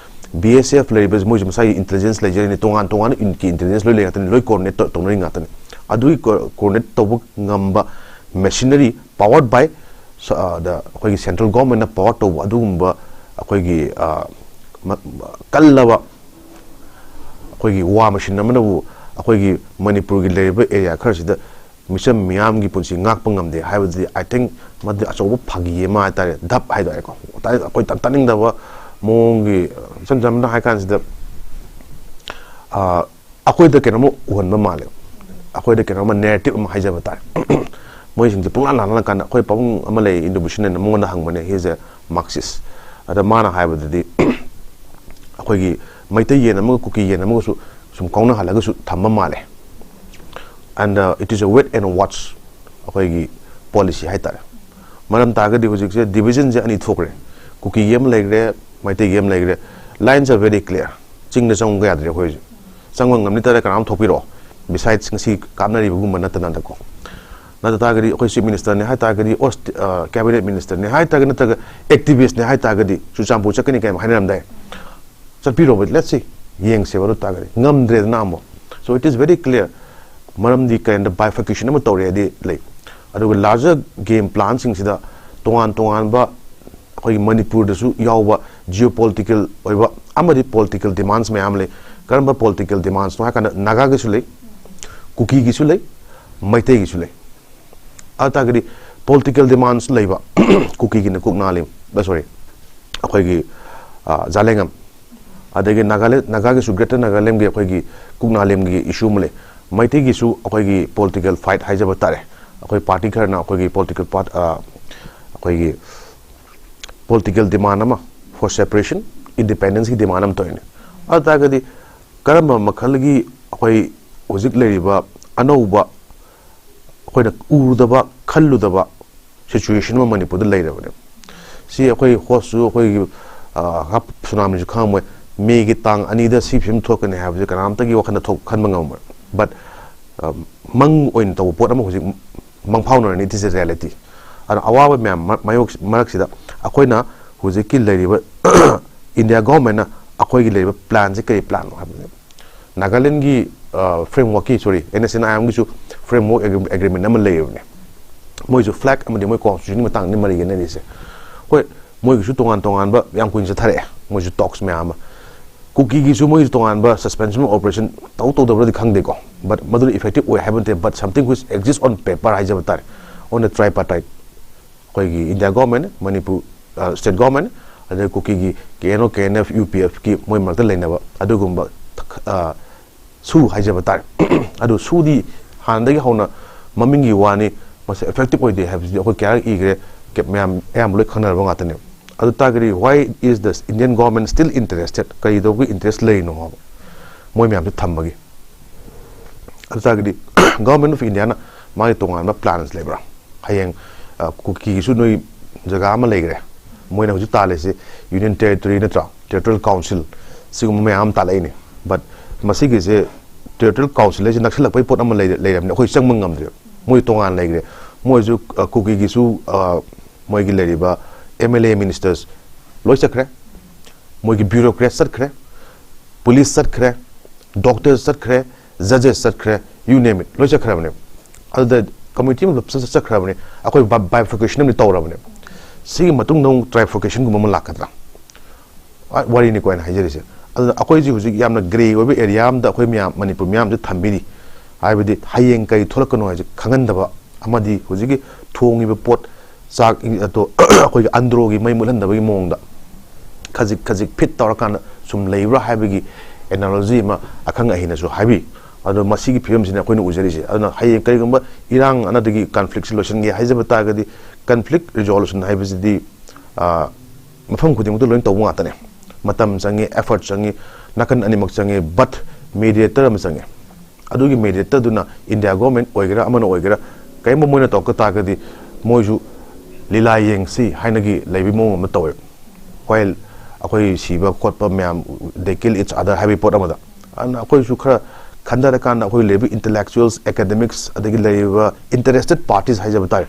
ꯕꯤ ꯑꯦꯁ ꯑꯦꯐ ꯂꯩꯔꯤꯕ ꯃꯣꯏꯁꯨ ꯃꯁꯥꯒꯤ ꯏꯟꯇꯦꯂꯤꯖꯦꯟꯁ ꯂꯩꯖꯔꯤꯅꯤ, ꯇꯣꯉꯥꯟ ꯇꯣꯉꯥꯟꯅ ꯌꯨꯅꯤꯠꯀꯤ ꯏꯟꯇꯦꯂꯤꯖꯦꯟꯁ ꯂꯣꯏ ꯂꯩ ꯉꯥꯛꯇꯅꯤ, ꯂꯣꯏ ꯀꯣꯑꯣꯔꯗꯤꯅꯦꯠ ꯇꯧ- ꯇꯧꯅꯔꯤ ꯉꯥꯛꯇꯅꯤ꯫ ꯑꯗꯨꯒꯤ ꯀꯣ- ꯀꯣꯑꯣꯔꯗꯤꯅꯦꯠ ꯇꯧꯕ ꯉꯝꯕ ꯃꯦꯁꯤꯅꯔꯤ powered by ꯁ- ꯑ, the ꯑꯩꯈꯣꯏꯒꯤ ꯁꯦꯟꯇ꯭ꯔꯦꯜ ꯒꯣꯔꯃꯦꯟꯅ ꯄꯥꯋꯔ ꯇꯧꯕ ꯑꯗꯨꯒꯨꯝꯕ ꯑꯩꯈꯣꯏꯒꯤ, ꯑ, ꯃ- ꯀꯜꯂꯕ ꯑꯩꯈꯣꯏꯒꯤ ꯋꯥꯔ ꯃꯦꯁꯤꯟ ꯑꯃꯅꯕꯨ ꯑꯩꯈꯣꯏꯒꯤ ꯃꯅꯤꯄꯨꯔꯒꯤ ꯂꯩꯔꯤꯕ ꯑꯦꯔꯤꯌꯥ ꯈꯔꯁꯤꯗ ꯃꯤꯆꯝ ꯃꯤꯌꯥꯝꯒꯤ ꯄꯨꯟꯁꯤ ꯉꯥꯛꯄ ꯉꯝꯗꯦ ꯍꯥꯏꯕꯗꯨꯗꯤ, I think, ꯃꯗꯨ ꯑꯆꯧꯕ ꯐꯥꯒꯤ ꯑꯃ ꯍꯥꯏꯇꯥꯔꯦ, ꯙꯞ ꯍꯥꯏꯇꯥꯔꯦꯀꯣ꯫ ꯇꯥ- ꯑꯩꯈꯣꯏ ꯇꯥ- ꯇꯥꯅꯤꯡꯗꯕ ꯃꯑꯣꯡꯒꯤ, ꯏꯆꯝ ꯆꯝꯅ ꯍꯥꯏ ꯀꯥꯟꯁꯤꯗ, ꯑ, ꯑꯩꯈꯣꯏꯗ ꯀꯩꯅꯣꯝꯃ ꯎꯍꯟꯕ ꯃꯥꯜꯂꯦ, ꯑꯩꯈꯣꯏꯗ ꯀꯩꯅꯣꯝꯃ ꯅꯦꯔꯦꯇꯤꯞ ꯑꯃ ꯍꯥꯏꯖꯕ ꯇꯥꯔꯦ꯫ ꯃꯣꯏꯁꯤꯡꯁꯦ ꯄꯨꯡꯂꯥꯟ ꯂꯥꯟꯅꯔꯀꯥꯟꯗ, ꯑꯩꯈꯣꯏ ꯄꯥꯕꯨꯡ ꯑꯃ ꯂꯩ, ꯏꯟꯗꯣ ꯕꯤꯁꯅꯦꯟ, ꯃꯉꯣꯟꯗ ꯍꯪꯕꯅꯦ, he's a Marxist. ꯑꯗ ꯃꯥꯅ ꯍꯥꯏꯕꯗꯗꯤ, ꯑꯩꯈꯣꯏꯒꯤ ꯃꯩꯇꯩ ꯌꯦꯟ ꯑꯃꯒ ꯀꯨꯀꯤ ꯌꯦꯟ ꯑꯃꯒꯁꯨ ꯁꯨꯝ ꯀꯥꯎꯅꯍꯜꯂꯒꯁꯨ ꯊꯝꯕ ꯃꯥꯜꯂꯦ꯫ And uh, it is a wait and watch, ꯑꯩꯈꯣꯏꯒꯤ policy ꯍꯥꯏꯇꯥꯔꯦ꯫ ꯃꯔꯝ ꯇꯥꯔꯒꯗꯤ ꯍꯧꯖꯤꯛꯁꯦ division ꯁꯦ ꯑꯅꯤ ꯊꯣꯛꯈ꯭ꯔꯦ, ꯀꯨꯀꯤꯒꯤ ꯑꯃ ꯂꯩꯈ꯭ꯔꯦ, ꯃꯩꯇꯩꯒꯤ ꯑꯃ ꯂꯩꯈ꯭ꯔꯦ꯫ Lines are very clear. ꯆꯤꯡꯗ ꯆꯪꯕ ꯌꯥꯗ꯭ꯔꯦ ꯑꯩꯈꯣꯏ ꯍꯧꯖꯤꯛ꯫ ꯆꯪꯕ ꯉꯝꯅꯤ ꯇꯥꯔꯦ, ꯀꯅꯥꯝ ꯊꯣꯛꯄꯤꯔꯛꯑꯣ, besides ꯉꯁꯤ ꯀꯥꯞꯅꯔꯤꯕꯒꯨꯝꯕ ꯅꯠꯇꯅꯗꯀꯣ꯫ ꯅꯠꯇ ꯇꯥꯔꯒꯗꯤ ꯑꯩꯈꯣꯏ chief minister ꯅꯦ ꯍꯥꯏ ꯇꯥꯔꯒꯗꯤ, or st-, ꯑ, cabinet minister ꯅꯦ ꯍꯥꯏ ꯇꯥꯔꯒꯗꯤ, ꯅꯠꯇ꯭ꯔꯒ activist ꯅꯦ ꯍꯥꯏ ꯇꯥꯔꯒꯗꯤ ꯆꯨꯔꯆꯥꯟꯄꯨꯔ ꯆꯠꯀꯅꯤ ꯀꯥꯏꯅ ꯍꯥꯏꯅꯔꯝꯗꯥꯏ꯫ ꯆꯠꯄꯤꯔꯣꯕ, let's see, ꯌꯦꯡꯁꯦꯕ꯫ ꯑꯗꯨ ꯇꯥꯔꯒꯗꯤ ꯉꯝꯗ꯭ꯔꯦꯗꯅ ꯑꯃꯨꯛ꯫ So it is very clear. ꯃꯔꯝꯗꯤ ꯀꯔꯤꯒꯨꯝꯕ bifurcation ꯑꯃ ꯇꯧꯔꯦ ꯍꯥꯏꯗꯤ ꯂꯩ꯫ ꯑꯗꯨꯒ larger game plan ꯁꯤꯡꯁꯤꯗ ꯇꯣꯉꯥꯟ ꯇꯣꯉꯥꯟꯕ ꯑꯩꯈꯣꯏꯒꯤ ꯃꯅꯤꯄꯨꯔꯗꯁꯨ ꯌꯥꯎꯕ geopolitical ꯑꯣꯏꯕ ꯑꯃꯗꯤ political demands ꯃꯌꯥꯝ ꯂꯩ꯫ ꯀꯔꯝꯕ political demands ꯅꯣ ꯍꯥꯏ ꯀꯥꯟꯗ ꯅꯥꯒꯥꯒꯤꯁꯨ ꯂꯩ, ꯀꯨꯀꯤꯒꯤꯁꯨ ꯂꯩ, ꯃꯩꯇꯩꯒꯤꯁꯨ ꯂꯩ꯫ ꯑꯗꯨ ꯇꯥꯔꯒꯗꯤ political demands ꯂꯩꯕ, ꯀꯨꯀꯤꯒꯤꯅ ꯀꯨꯛꯅꯥꯂꯤꯝ, ꯁꯣꯔꯤ, ꯑꯩꯈꯣꯏꯒꯤ, ꯑ, ꯖꯥꯂꯦꯡꯉꯝ, ꯑꯗꯒꯤ ꯅꯥꯒꯥꯂꯦꯟ, ꯅꯥꯒꯥꯒꯤꯁꯨ, greater ꯅꯥꯒꯥꯂꯦꯟꯒꯤ ꯑꯩꯈꯣꯏꯒꯤ ꯀꯨꯛꯅꯥꯂꯤꯝꯒꯤ issue ꯑꯃ ꯂꯩ꯫ ꯃꯩꯇꯩꯒꯤꯁꯨ ꯑꯩꯈꯣꯏꯒꯤ political fight ꯍꯥꯏꯖꯕ ꯇꯥꯔꯦ꯫ ꯑꯩꯈꯣꯏ party ꯈꯔꯅ ꯑꯩꯈꯣꯏꯒꯤ political part-, ꯑ, ꯑꯩꯈꯣꯏꯒꯤ political demand ꯑꯃ for separation, independence ꯀꯤ demand ꯑꯃ ꯇꯧꯔꯤꯅꯦ꯫ ꯑꯗꯨ ꯇꯥꯔꯒꯗꯤ ꯀꯔꯝꯕ ꯃꯈꯜꯒꯤ ꯑꯩꯈꯣꯏ ꯍꯧꯖꯤꯛ ꯂꯩꯔꯤꯕ ꯑꯅꯧꯕ ꯑꯩꯈꯣꯏꯅ ꯎꯔꯨꯗꯕ, ꯈꯜꯂꯨꯗꯕ situation ꯑꯃ ꯃꯅꯤꯄꯨꯔꯗ ꯂꯩꯔꯕꯅꯦ꯫ ꯁꯤ ꯑꯩꯈꯣꯏ host ꯁꯨ ꯑꯩꯈꯣꯏꯒꯤ, ꯑ, ꯍꯥꯞ-, ꯁꯨꯅꯥꯝꯅꯁꯨ ꯈꯪꯉꯝꯃꯣꯏ, May ꯒꯤ ꯇꯥꯡ ꯑꯅꯤꯗ ꯁꯤ ꯐꯤꯕꯝ ꯊꯣꯛꯀꯅꯤ ꯍꯥꯏꯕꯁꯦ ꯀꯅꯥꯝꯇꯒꯤ ꯋꯥꯈꯜꯗ ꯊꯣꯛ-, ꯈꯟꯕ ꯉꯝꯃꯣꯏ꯫ But, ꯑ, ꯃꯪ ꯑꯣꯏꯅ ꯇꯧꯕ ꯄꯣꯠ ꯑꯃ ꯍꯧꯖꯤꯛ ꯃꯪꯐꯥꯎꯅꯔꯅꯤ, it is a reality꯫ ꯑꯗꯨꯅ ꯑꯋꯥꯕ ꯃꯌꯥꯝ ꯃ-, ꯃꯥꯌꯣꯛ-, ꯃꯔꯛꯁꯤꯗ ꯑꯩꯈꯣꯏꯅ ꯍꯧꯖꯤꯛꯀꯤ ꯂꯩꯔꯤꯕ India government ꯅ ꯑꯩꯈꯣꯏꯒꯤ ꯂꯩꯔꯤꯕ plan ꯁꯦ ꯀꯔꯤ plan ꯅꯣ ꯍꯥꯏꯕꯅꯦ꯫ ꯅꯥꯒꯥꯂꯦꯟꯒꯤ, ꯑ, framework ꯀꯤ, sorry, N S C N I M ꯒꯤꯁꯨ framework agreement ꯑꯃ ꯂꯩꯔꯕꯅꯦ꯫ ꯃꯣꯏꯁꯨ flag ꯑꯃꯗꯤ ꯃꯣꯏ constitution ꯒꯤ ꯃꯇꯥꯡꯗ ꯃꯔꯩ ꯌꯦꯠꯅꯔꯤꯁꯦ꯫ ꯍꯣꯏ, ꯃꯣꯏꯒꯤꯁꯨ ꯇꯣꯉꯥꯟ ꯇꯣꯉꯥꯟꯕ ꯌꯥꯝ ꯀꯨꯏꯅ ꯆꯠꯊꯔꯛꯑꯦ, ꯃꯣꯏꯁꯨ talks ꯃꯌꯥꯝ ꯑꯃ꯫ ꯀꯨꯀꯤꯒꯤꯁꯨ ꯃꯣꯏꯒꯤ ꯇꯣꯉꯥꯟꯕ suspension of operation ꯇꯧ ꯇꯧꯗꯕ꯭ꯔꯗꯤ ꯈꯪꯗꯦꯀꯣ, but ꯃꯗꯨꯅ effective ꯑꯣꯏ ꯍꯥꯏꯕ ꯅꯠꯇꯦ, but something which exists on paper ꯍꯥꯏꯖꯕ ꯇꯥꯔꯦ, on a tripartite, ꯑꯩꯈꯣꯏꯒꯤ India government, ꯃꯅꯤꯄꯨꯔ, ꯑ, state government, ꯑꯗꯩ ꯀꯨꯀꯤꯒꯤ K N O, K N F, U P F ꯀꯤ ꯃꯣꯏ ꯃꯔꯛꯇ ꯂꯩꯅꯕ ꯑꯗꯨꯒꯨꯝꯕ, ꯑ, ꯁꯨ ꯍꯥꯏꯖꯕ ꯇꯥꯔꯦ꯫ ꯑꯗꯨ ꯁꯨꯗꯤ ꯍꯥꯟꯅꯗꯒꯤ ꯍꯧꯅ ꯃꯃꯤꯡꯒꯤ ꯋꯥꯅꯤ, ꯃꯁꯤ effective ꯑꯣꯏꯗꯦ ꯍꯥꯏꯕꯁꯤꯗꯤ ꯑꯩꯈꯣꯏ ꯀꯌꯥꯔꯛ ꯏꯈ꯭ꯔꯦ, ꯀꯦ-, ꯃꯌꯥꯝ ꯑꯌꯥꯝꯕ ꯂꯣꯏ ꯈꯪꯅꯔꯕ ꯉꯥꯛꯇꯅꯦ꯫ ꯑꯗꯨ ꯇꯥꯔꯒꯗꯤ, why is the Indian government still interested? ꯀꯔꯤꯗꯧꯕꯒꯤ interest ꯂꯩꯔꯤꯅꯣ ꯍꯥꯏꯕ? ꯃꯣꯏ ꯃꯌꯥꯝꯁꯦ ꯊꯝꯕꯒꯤ꯫ ꯑꯗꯨ ꯇꯥꯔꯒꯗꯤ, Government of Indiaꯅ ꯃꯥꯒꯤ ꯇꯣꯉꯥꯟꯕ plans ꯂꯩꯕ꯭ꯔꯥ? ꯍꯌꯦꯡ, ꯑ, ꯀꯨꯀꯤꯒꯤꯁꯨ ꯅꯣꯏ ꯖꯒꯥ ꯑꯃ ꯂꯩꯈ꯭ꯔꯦ, ꯃꯣꯏꯅ ꯍꯧꯖꯤꯛ ꯇꯥꯜꯂꯤꯁꯤ Union Territory ꯅꯠꯇ꯭ꯔꯥ, Territorial Council, ꯁꯤꯒꯨꯝꯕ ꯃꯌꯥꯝ ꯑꯃ ꯇꯥꯜꯂꯛꯏꯅꯦ꯫ But ꯃꯁꯤꯒꯤꯁꯦ Territorial Council ꯍꯥꯏꯁꯦ ꯅꯛꯁꯜꯂꯛꯄꯒꯤ ꯄꯣꯠ ꯑꯃ ꯂꯩꯔ-, ꯂꯩꯔꯕꯅꯤ, ꯑꯩꯈꯣꯏ ꯆꯪꯕ ꯉꯝꯗ꯭ꯔꯦ꯫ ꯃꯣꯏ ꯇꯣꯉꯥꯟꯅ ꯂꯩꯈ꯭ꯔꯦ꯫ ꯃꯣꯏꯁꯨ, ꯑ, ꯀꯨꯀꯤꯒꯤꯁꯨ, ꯑ, ꯃꯣꯏꯒꯤ ꯂꯩꯔꯤꯕ M L A ministers ꯂꯣꯏ ꯆꯠꯈ꯭ꯔꯦ, ꯃꯣꯏꯒꯤ bureaucrats ꯆꯠꯈ꯭ꯔꯦ, police ꯆꯠꯈ꯭ꯔꯦ, doctors ꯆꯠꯈ꯭ꯔꯦ, judges ꯆꯠꯈ꯭ꯔꯦ, you name it, ꯂꯣꯏ ꯆꯠꯈ꯭ꯔꯕꯅꯦ꯫ ꯑꯗꯨꯗ committee ꯑꯃ ꯆꯠ-, ꯆꯠꯈ꯭ꯔꯕꯅꯦ, ꯑꯩꯈꯣꯏ bi-, bifurcation ꯑꯃꯗꯤ ꯇꯧꯔꯕꯅꯦ꯫ ꯁꯤꯒꯤ ꯃꯇꯨꯡꯗ ꯑꯃꯨꯛ trifurcationꯒꯨꯝꯕ ꯑꯃ ꯂꯥꯛꯀꯗ꯭ꯔꯥ? ꯑ, ꯋꯥꯔꯤꯅꯤꯀꯣ ꯑꯩꯅ ꯍꯥꯏꯖꯔꯤꯁꯦ꯫ ꯑꯗꯨꯅ ꯑꯩꯈꯣꯏꯁꯤ ꯍꯧꯖꯤꯛ ꯌꯥꯝꯅ grey ꯑꯣꯏꯕ area ꯑꯃꯗ ꯑꯩꯈꯣꯏ ꯃꯌꯥꯝ, ꯃꯅꯤꯄꯨꯔ ꯃꯤꯌꯥꯝꯁꯦ ꯊꯝꯕꯤꯔꯤ꯫ ꯍꯥꯏꯕꯗꯤ ꯍꯌꯦꯡ ꯀꯔꯤ ꯊꯣꯛꯂꯛꯀꯅꯣ ꯍꯥꯏꯁꯦ ꯈꯪꯍꯟꯗꯕ, ꯑꯃꯗꯤ ꯍꯧꯖꯤꯛꯀꯤ ꯊꯣꯡꯉꯤꯕ ꯄꯣꯠ, ꯆꯥꯛ ꯏ-, ꯑꯗꯣ ꯑꯩꯈꯣꯏꯒꯤ ꯑꯟꯗ꯭ꯔꯣꯒꯤ ꯃꯩ ꯃꯨꯠꯍꯟꯗꯕꯒꯤ ꯃꯑꯣꯡꯗ ꯈꯖꯤꯛ ꯈꯖꯤꯛ ꯐꯤꯠ ꯇꯧꯔꯀꯥꯟꯗ ꯁꯨꯝ ꯂꯩꯕ꯭ꯔꯥ ꯍꯥꯏꯕꯒꯤ analogy ꯑꯃ ꯑꯈꯪ ꯑꯍꯩꯅꯁꯨ ꯍꯥꯏꯕꯤ꯫ ꯑꯗꯣ ꯃꯁꯤꯒꯤ ꯐꯤꯕꯝꯁꯤꯅ ꯑꯩꯈꯣꯏꯅ ꯎꯖꯔꯤꯁꯦ꯫ ꯑꯗꯨꯅ ꯍꯌꯦꯡ ꯀꯔꯤꯒꯨꯝꯕ ꯏꯔꯥꯡ ꯑꯅꯗꯒꯤ conflictꯁꯤ ꯂꯣꯏꯁꯤꯟꯒꯦ ꯍꯥꯏꯖꯕ ꯇꯥꯔꯒꯗꯤ, conflict resolution ꯍꯥꯏꯕꯁꯤꯗꯤ, ꯑ, ꯃꯐꯝ ꯈꯨꯗꯤꯡꯃꯛꯇ ꯂꯣꯏꯅ ꯇꯧꯕ ꯉꯥꯛꯇꯅꯦ꯫ ꯃꯇꯝ ꯆꯪꯉꯤ, effort ꯆꯪꯉꯤ, ꯅꯥꯀꯟ ꯑꯅꯤꯃꯛ ꯆꯪꯉꯤ, but mediator ꯑꯃ ꯆꯪꯉꯤ꯫ ꯑꯗꯨꯒꯤ mediatorꯗꯨꯅ India government ꯑꯣꯏꯒꯦꯔꯥ, ꯑꯃꯅ ꯑꯣꯏꯒꯦꯔꯥ, ꯀꯔꯤꯒꯨꯝꯕ ꯃꯣꯏꯅ ꯇꯧꯔꯛꯄ ꯇꯥꯔꯒꯗꯤ, ꯃꯣꯏꯁꯨ ꯂꯤꯂꯥ ꯌꯦꯡꯁꯤ ꯍꯥꯏꯅꯒꯤ ꯂꯩꯕꯒꯤ ꯃꯑꯣꯡ ꯑꯃ ꯇꯧꯋꯦ꯫ While ꯑꯩꯈꯣꯏ ꯁꯤꯕ ꯈꯣꯠꯄ ꯃꯌꯥꯝ, they kill each other ꯍꯥꯏꯕꯒꯤ ꯄꯣꯠ ꯑꯃꯗ, ꯑꯗꯨꯅ ꯑꯩꯈꯣꯏꯁꯨ ꯈꯔ ꯈꯟꯊꯔꯀꯥꯟꯗ, ꯑꯩꯈꯣꯏ ꯂꯩꯔꯤꯕ intellectuals, academics, ꯑꯗꯒꯤ ꯂꯩꯔꯤꯕ interested parties ꯍꯥꯏꯖꯕ ꯇꯥꯔꯦ,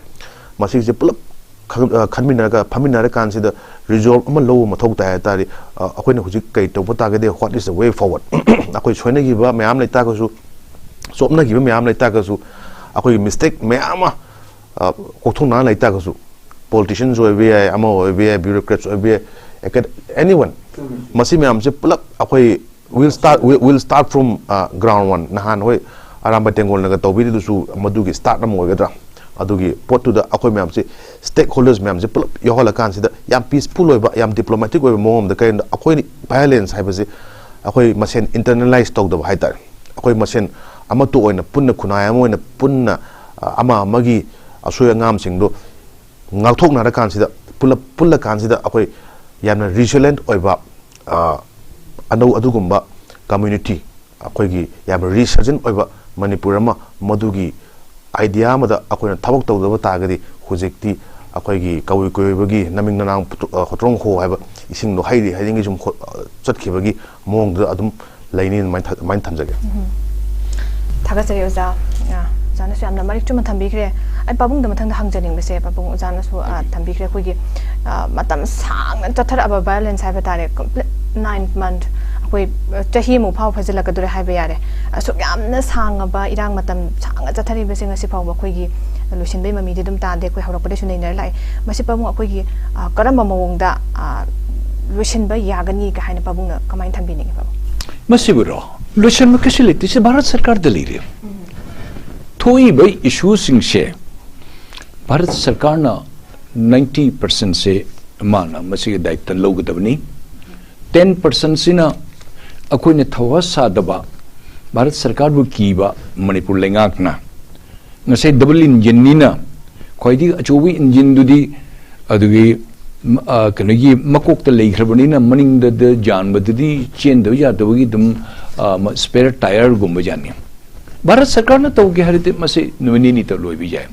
ꯃꯁꯤꯁꯦ ꯄꯨꯂꯞ ꯈꯪ-, ꯑ, ꯈꯟꯃꯤꯟꯅꯔꯒ, ꯐꯝꯃꯤꯟꯅꯔꯀꯥꯟꯁꯤꯗ result ꯑꯃ ꯂꯧꯕ ꯃꯊꯧ ꯇꯥꯏ ꯍꯥꯏ ꯇꯥꯔꯗꯤ, ꯑ, ꯑꯩꯈꯣꯏꯅ ꯍꯧꯖꯤꯛ ꯀꯔꯤ ꯇꯧꯕ ꯇꯥꯔꯒꯗꯤ, what is the way forward? ꯑꯩꯈꯣꯏ ꯁꯣꯏꯅꯈꯤꯕ ꯃꯌꯥꯝ ꯂꯩꯇꯥꯔꯒꯁꯨ, ꯆꯣꯞꯅꯈꯤꯕ ꯃꯌꯥꯝ ꯂꯩꯇꯥꯔꯒꯁꯨ, ꯑꯩꯈꯣꯏꯒꯤ mistake ꯃꯌꯥꯝ ꯑꯃ, ꯑ, ꯀꯣꯛꯊꯣꯛꯅ ꯂꯩꯇꯥꯔꯒꯁꯨ, politicians ꯑꯣꯏꯕ ꯌꯥꯏ, ꯑꯃ ꯑꯣꯏꯕ ꯌꯥꯏ, bureaucrats ꯑꯣꯏꯕ ꯌꯥꯏ, acad-, anyone, ꯃꯁꯤ ꯃꯌꯥꯝꯁꯦ ꯄꯨꯂꯞ ꯑꯩꯈꯣꯏ will start, will, will start from, uh, ground one. ꯅꯍꯥꯟ ꯍꯣꯏ ꯑꯔꯥꯝꯕꯥꯏ ꯇꯦꯡꯒꯣꯜꯅꯒ ꯇꯧꯕꯤꯔꯤꯗꯨꯁꯨ ꯃꯗꯨꯒꯤ start ꯑꯃ ꯑꯣꯏꯒꯗ꯭ꯔꯥ? ꯑꯗꯨꯒꯤ ꯄꯣꯠꯇꯨꯗ ꯑꯩꯈꯣꯏ ꯃꯌꯥꯝꯁꯤ, stakeholders ꯃꯌꯥꯝꯁꯤ ꯄꯨꯂꯞ ꯌꯥꯎꯍꯜꯂꯀꯥꯟꯁꯤꯗ ꯌꯥꯝ peaceful ꯑꯣꯏꯕ, ꯌꯥꯝ diplomatic ꯑꯣꯏꯕ ꯃꯑꯣꯡ ꯑꯃꯗ, ꯀꯔꯤꯒꯨꯝꯕꯗ ꯑꯩꯈꯣꯏ violence ꯍꯥꯏꯕꯁꯤ ꯑꯩꯈꯣꯏ ꯃꯁꯦꯟ internalize ꯇꯧꯗꯕ ꯍꯥꯏ ꯇꯥꯔꯦ꯫ ꯑꯩꯈꯣꯏ ꯃꯁꯦꯟ ꯑꯃꯠꯇ ꯑꯣꯏꯅ ꯄꯨꯟꯅ, ꯈꯨꯟꯅꯥꯏ ꯑꯃ ꯑꯣꯏꯅ ꯄꯨꯟꯅ, ꯑ, ꯑꯃ ꯑꯃꯒꯤ, ꯑꯁꯣꯏ ꯑꯉꯥꯝꯁꯤꯡꯗꯣ ꯉꯥꯛꯊꯣꯛꯅꯔꯀꯥꯟꯁꯤꯗ, ꯄꯨꯂꯞ ꯄꯨꯜꯂꯀꯥꯟꯁꯤꯗ ꯑꯩꯈꯣꯏ ꯌꯥꯝꯅ resilient ꯑꯣꯏꯕ, ꯑ, ꯑꯅꯧ ꯑꯗꯨꯒꯨꯝꯕ community, ꯑꯩꯈꯣꯏꯒꯤ ꯌꯥꯝꯅ resurgent ꯑꯣꯏꯕ ꯃꯅꯤꯄꯨꯔ ꯑꯃ, ꯃꯗꯨꯒꯤ idea ꯑꯃꯗ ꯑꯩꯈꯣꯏꯅ ꯊꯕꯛ ꯇꯧꯗꯕ ꯇꯥꯔꯒꯗꯤ ꯍꯧꯖꯤꯛꯇꯤ ꯑꯩꯈꯣꯏꯒꯤ ꯀꯕꯨꯏ ꯀꯣꯏꯕꯒꯤ ꯅꯃꯤꯡ ꯅꯅꯥꯡ ꯄꯨꯊꯣꯛ-, ꯑ, ꯍꯣꯇ꯭ꯔꯣꯡ ꯍꯣ ꯍꯥꯏꯕ ꯏꯁꯤꯡꯗꯣ ꯍꯩꯔꯤ ꯍꯩꯔꯤꯉꯩ ꯁꯨꯝ ꯍꯣ-, ꯑ, ꯆꯠꯈꯤꯕꯒꯤ ꯃꯑꯣꯡꯗꯨꯗ ꯑꯗꯨꯝ ꯂꯩꯅꯤ, ꯑꯗꯨꯃꯥꯏꯅ ꯊ-, ꯑꯗꯨꯃꯥꯏꯅ ꯊꯝꯖꯒꯦ꯫ ꯎꯝ꯫ ꯊꯥꯒꯠꯆꯔꯤ ꯑꯣꯖꯥ꯫ ꯑ, ꯑꯣꯖꯥꯅꯁꯨ ꯌꯥꯝꯅ ꯃꯔꯤꯛ ꯆꯨꯝꯅ ꯊꯝꯕꯤꯈ꯭ꯔꯦ꯫ ꯑꯩ ꯄꯥꯕꯨꯡꯗ ꯃꯊꯪꯗ ꯍꯪꯖꯅꯤꯡꯕꯁꯦ, ꯄꯥꯕꯨꯡ ꯑꯣꯖꯥꯅꯁꯨ, ꯑ, ꯊꯝꯕꯤꯈ꯭ꯔꯦ, ꯑꯩꯈꯣꯏꯒꯤ, ꯑ, ꯃꯇꯝ ꯁꯥꯡꯅ ꯆꯠꯊꯔꯛꯑꯕ violence ꯍꯥꯏꯕ ꯇꯥꯔꯦ, complete nine month, ꯑꯩꯈꯣꯏ, ꯑ, ꯆꯍꯤꯃꯨꯛ ꯐꯥꯎ ꯐꯥꯖꯤꯜꯂꯛꯀꯗꯧꯔꯦ ꯍꯥꯏꯕ ꯌꯥꯔꯦ꯫ ꯑꯁꯨꯛ ꯌꯥꯝꯅ ꯁꯥꯡꯉꯕ ꯏꯔꯥꯡ ꯃꯇꯝ ꯁꯥꯡꯅ ꯆꯠꯊꯔꯤꯕꯁꯦ ꯉꯁꯤ ꯐꯥꯎꯕ ꯑꯩꯈꯣꯏꯒꯤ ꯂꯣꯏꯁꯤꯟꯕꯒꯤ ꯃꯃꯤꯗꯤ ꯑꯗꯨꯝ ꯇꯥꯗꯦ, ꯑꯩꯈꯣꯏ ꯍꯧꯔꯛꯄꯗꯩꯁꯨ ꯅꯩꯅꯔ ꯂꯥꯛꯑꯦ꯫ ꯃꯁꯤ ꯄꯥꯕꯨꯡ ꯑꯩꯈꯣꯏꯒꯤ, ꯑ, ꯀꯔꯝꯕ ꯃꯑꯣꯡꯗ, ꯑ, ꯂꯣꯏꯁꯤꯟꯕ ꯌꯥꯒꯅꯤ ꯀ ꯍꯥꯏꯅ ꯄꯥꯕꯨꯡꯅ ꯀꯃꯥꯏꯅ ꯊꯝꯕꯤꯅꯤꯡꯉꯤ, ꯄꯥꯕꯨꯡ? ꯃꯁꯤꯕꯨꯔꯣ? ꯂꯣꯏꯁꯤꯟꯕ ꯀꯩꯁꯨ ꯂꯩꯇꯦ, ꯁꯤ ꯚꯥꯔꯠ ꯁꯔꯀꯥꯔꯗ ꯂꯩꯔꯦ꯫ ꯊꯣꯛꯏꯕ issue ꯁꯤꯡꯁꯦ ꯚꯥꯔꯠ ꯁꯔꯀꯥꯔꯅ ninety percent ꯁꯦ ꯃꯥꯅ ꯃꯁꯤꯒꯤ ꯗꯥꯌꯤꯠꯇ ꯂꯧꯒꯗꯕꯅꯤ꯫ Ten percent ꯁꯤꯅ ꯑꯩꯈꯣꯏꯅ ꯊꯧꯋꯥ ꯁꯥꯗꯕ, ꯚꯥꯔꯠ ꯁꯔꯀꯥꯔꯕꯨ ꯀꯤꯕ ꯃꯅꯤꯄꯨꯔ ꯂꯩꯉꯥꯛꯅ ꯉꯁꯥꯏ double engine ꯅꯤꯅ ꯈ꯭ꯋꯥꯏꯗꯒꯤ ꯑꯆꯧꯕ engine ꯗꯨꯗꯤ ꯑꯗꯨꯒꯤ, ꯃ-, ꯑ, ꯀꯩꯅꯣꯒꯤ ꯃꯀꯣꯛꯇ ꯂꯩꯈ꯭ꯔꯕꯅꯤꯅ ꯃꯅꯤꯡꯗ ꯗ ꯌꯥꯟꯕꯗꯨꯗꯤ ꯆꯦꯟꯗꯕ ꯌꯥꯗꯕꯒꯤ ꯑꯗꯨꯝ, ꯑ, ꯃ-, spare tyre ꯒꯨꯝꯕ ꯖꯥꯠꯅꯤ꯫ ꯚꯥꯔꯠ ꯁꯔꯀꯥꯔꯅ ꯇꯧꯒꯦ ꯍꯥꯏꯔꯗꯤ ꯃꯁꯤ ꯅꯨꯃꯤꯠ ꯅꯤꯅꯤꯗ ꯂꯣꯏꯕ ꯌꯥꯏ꯫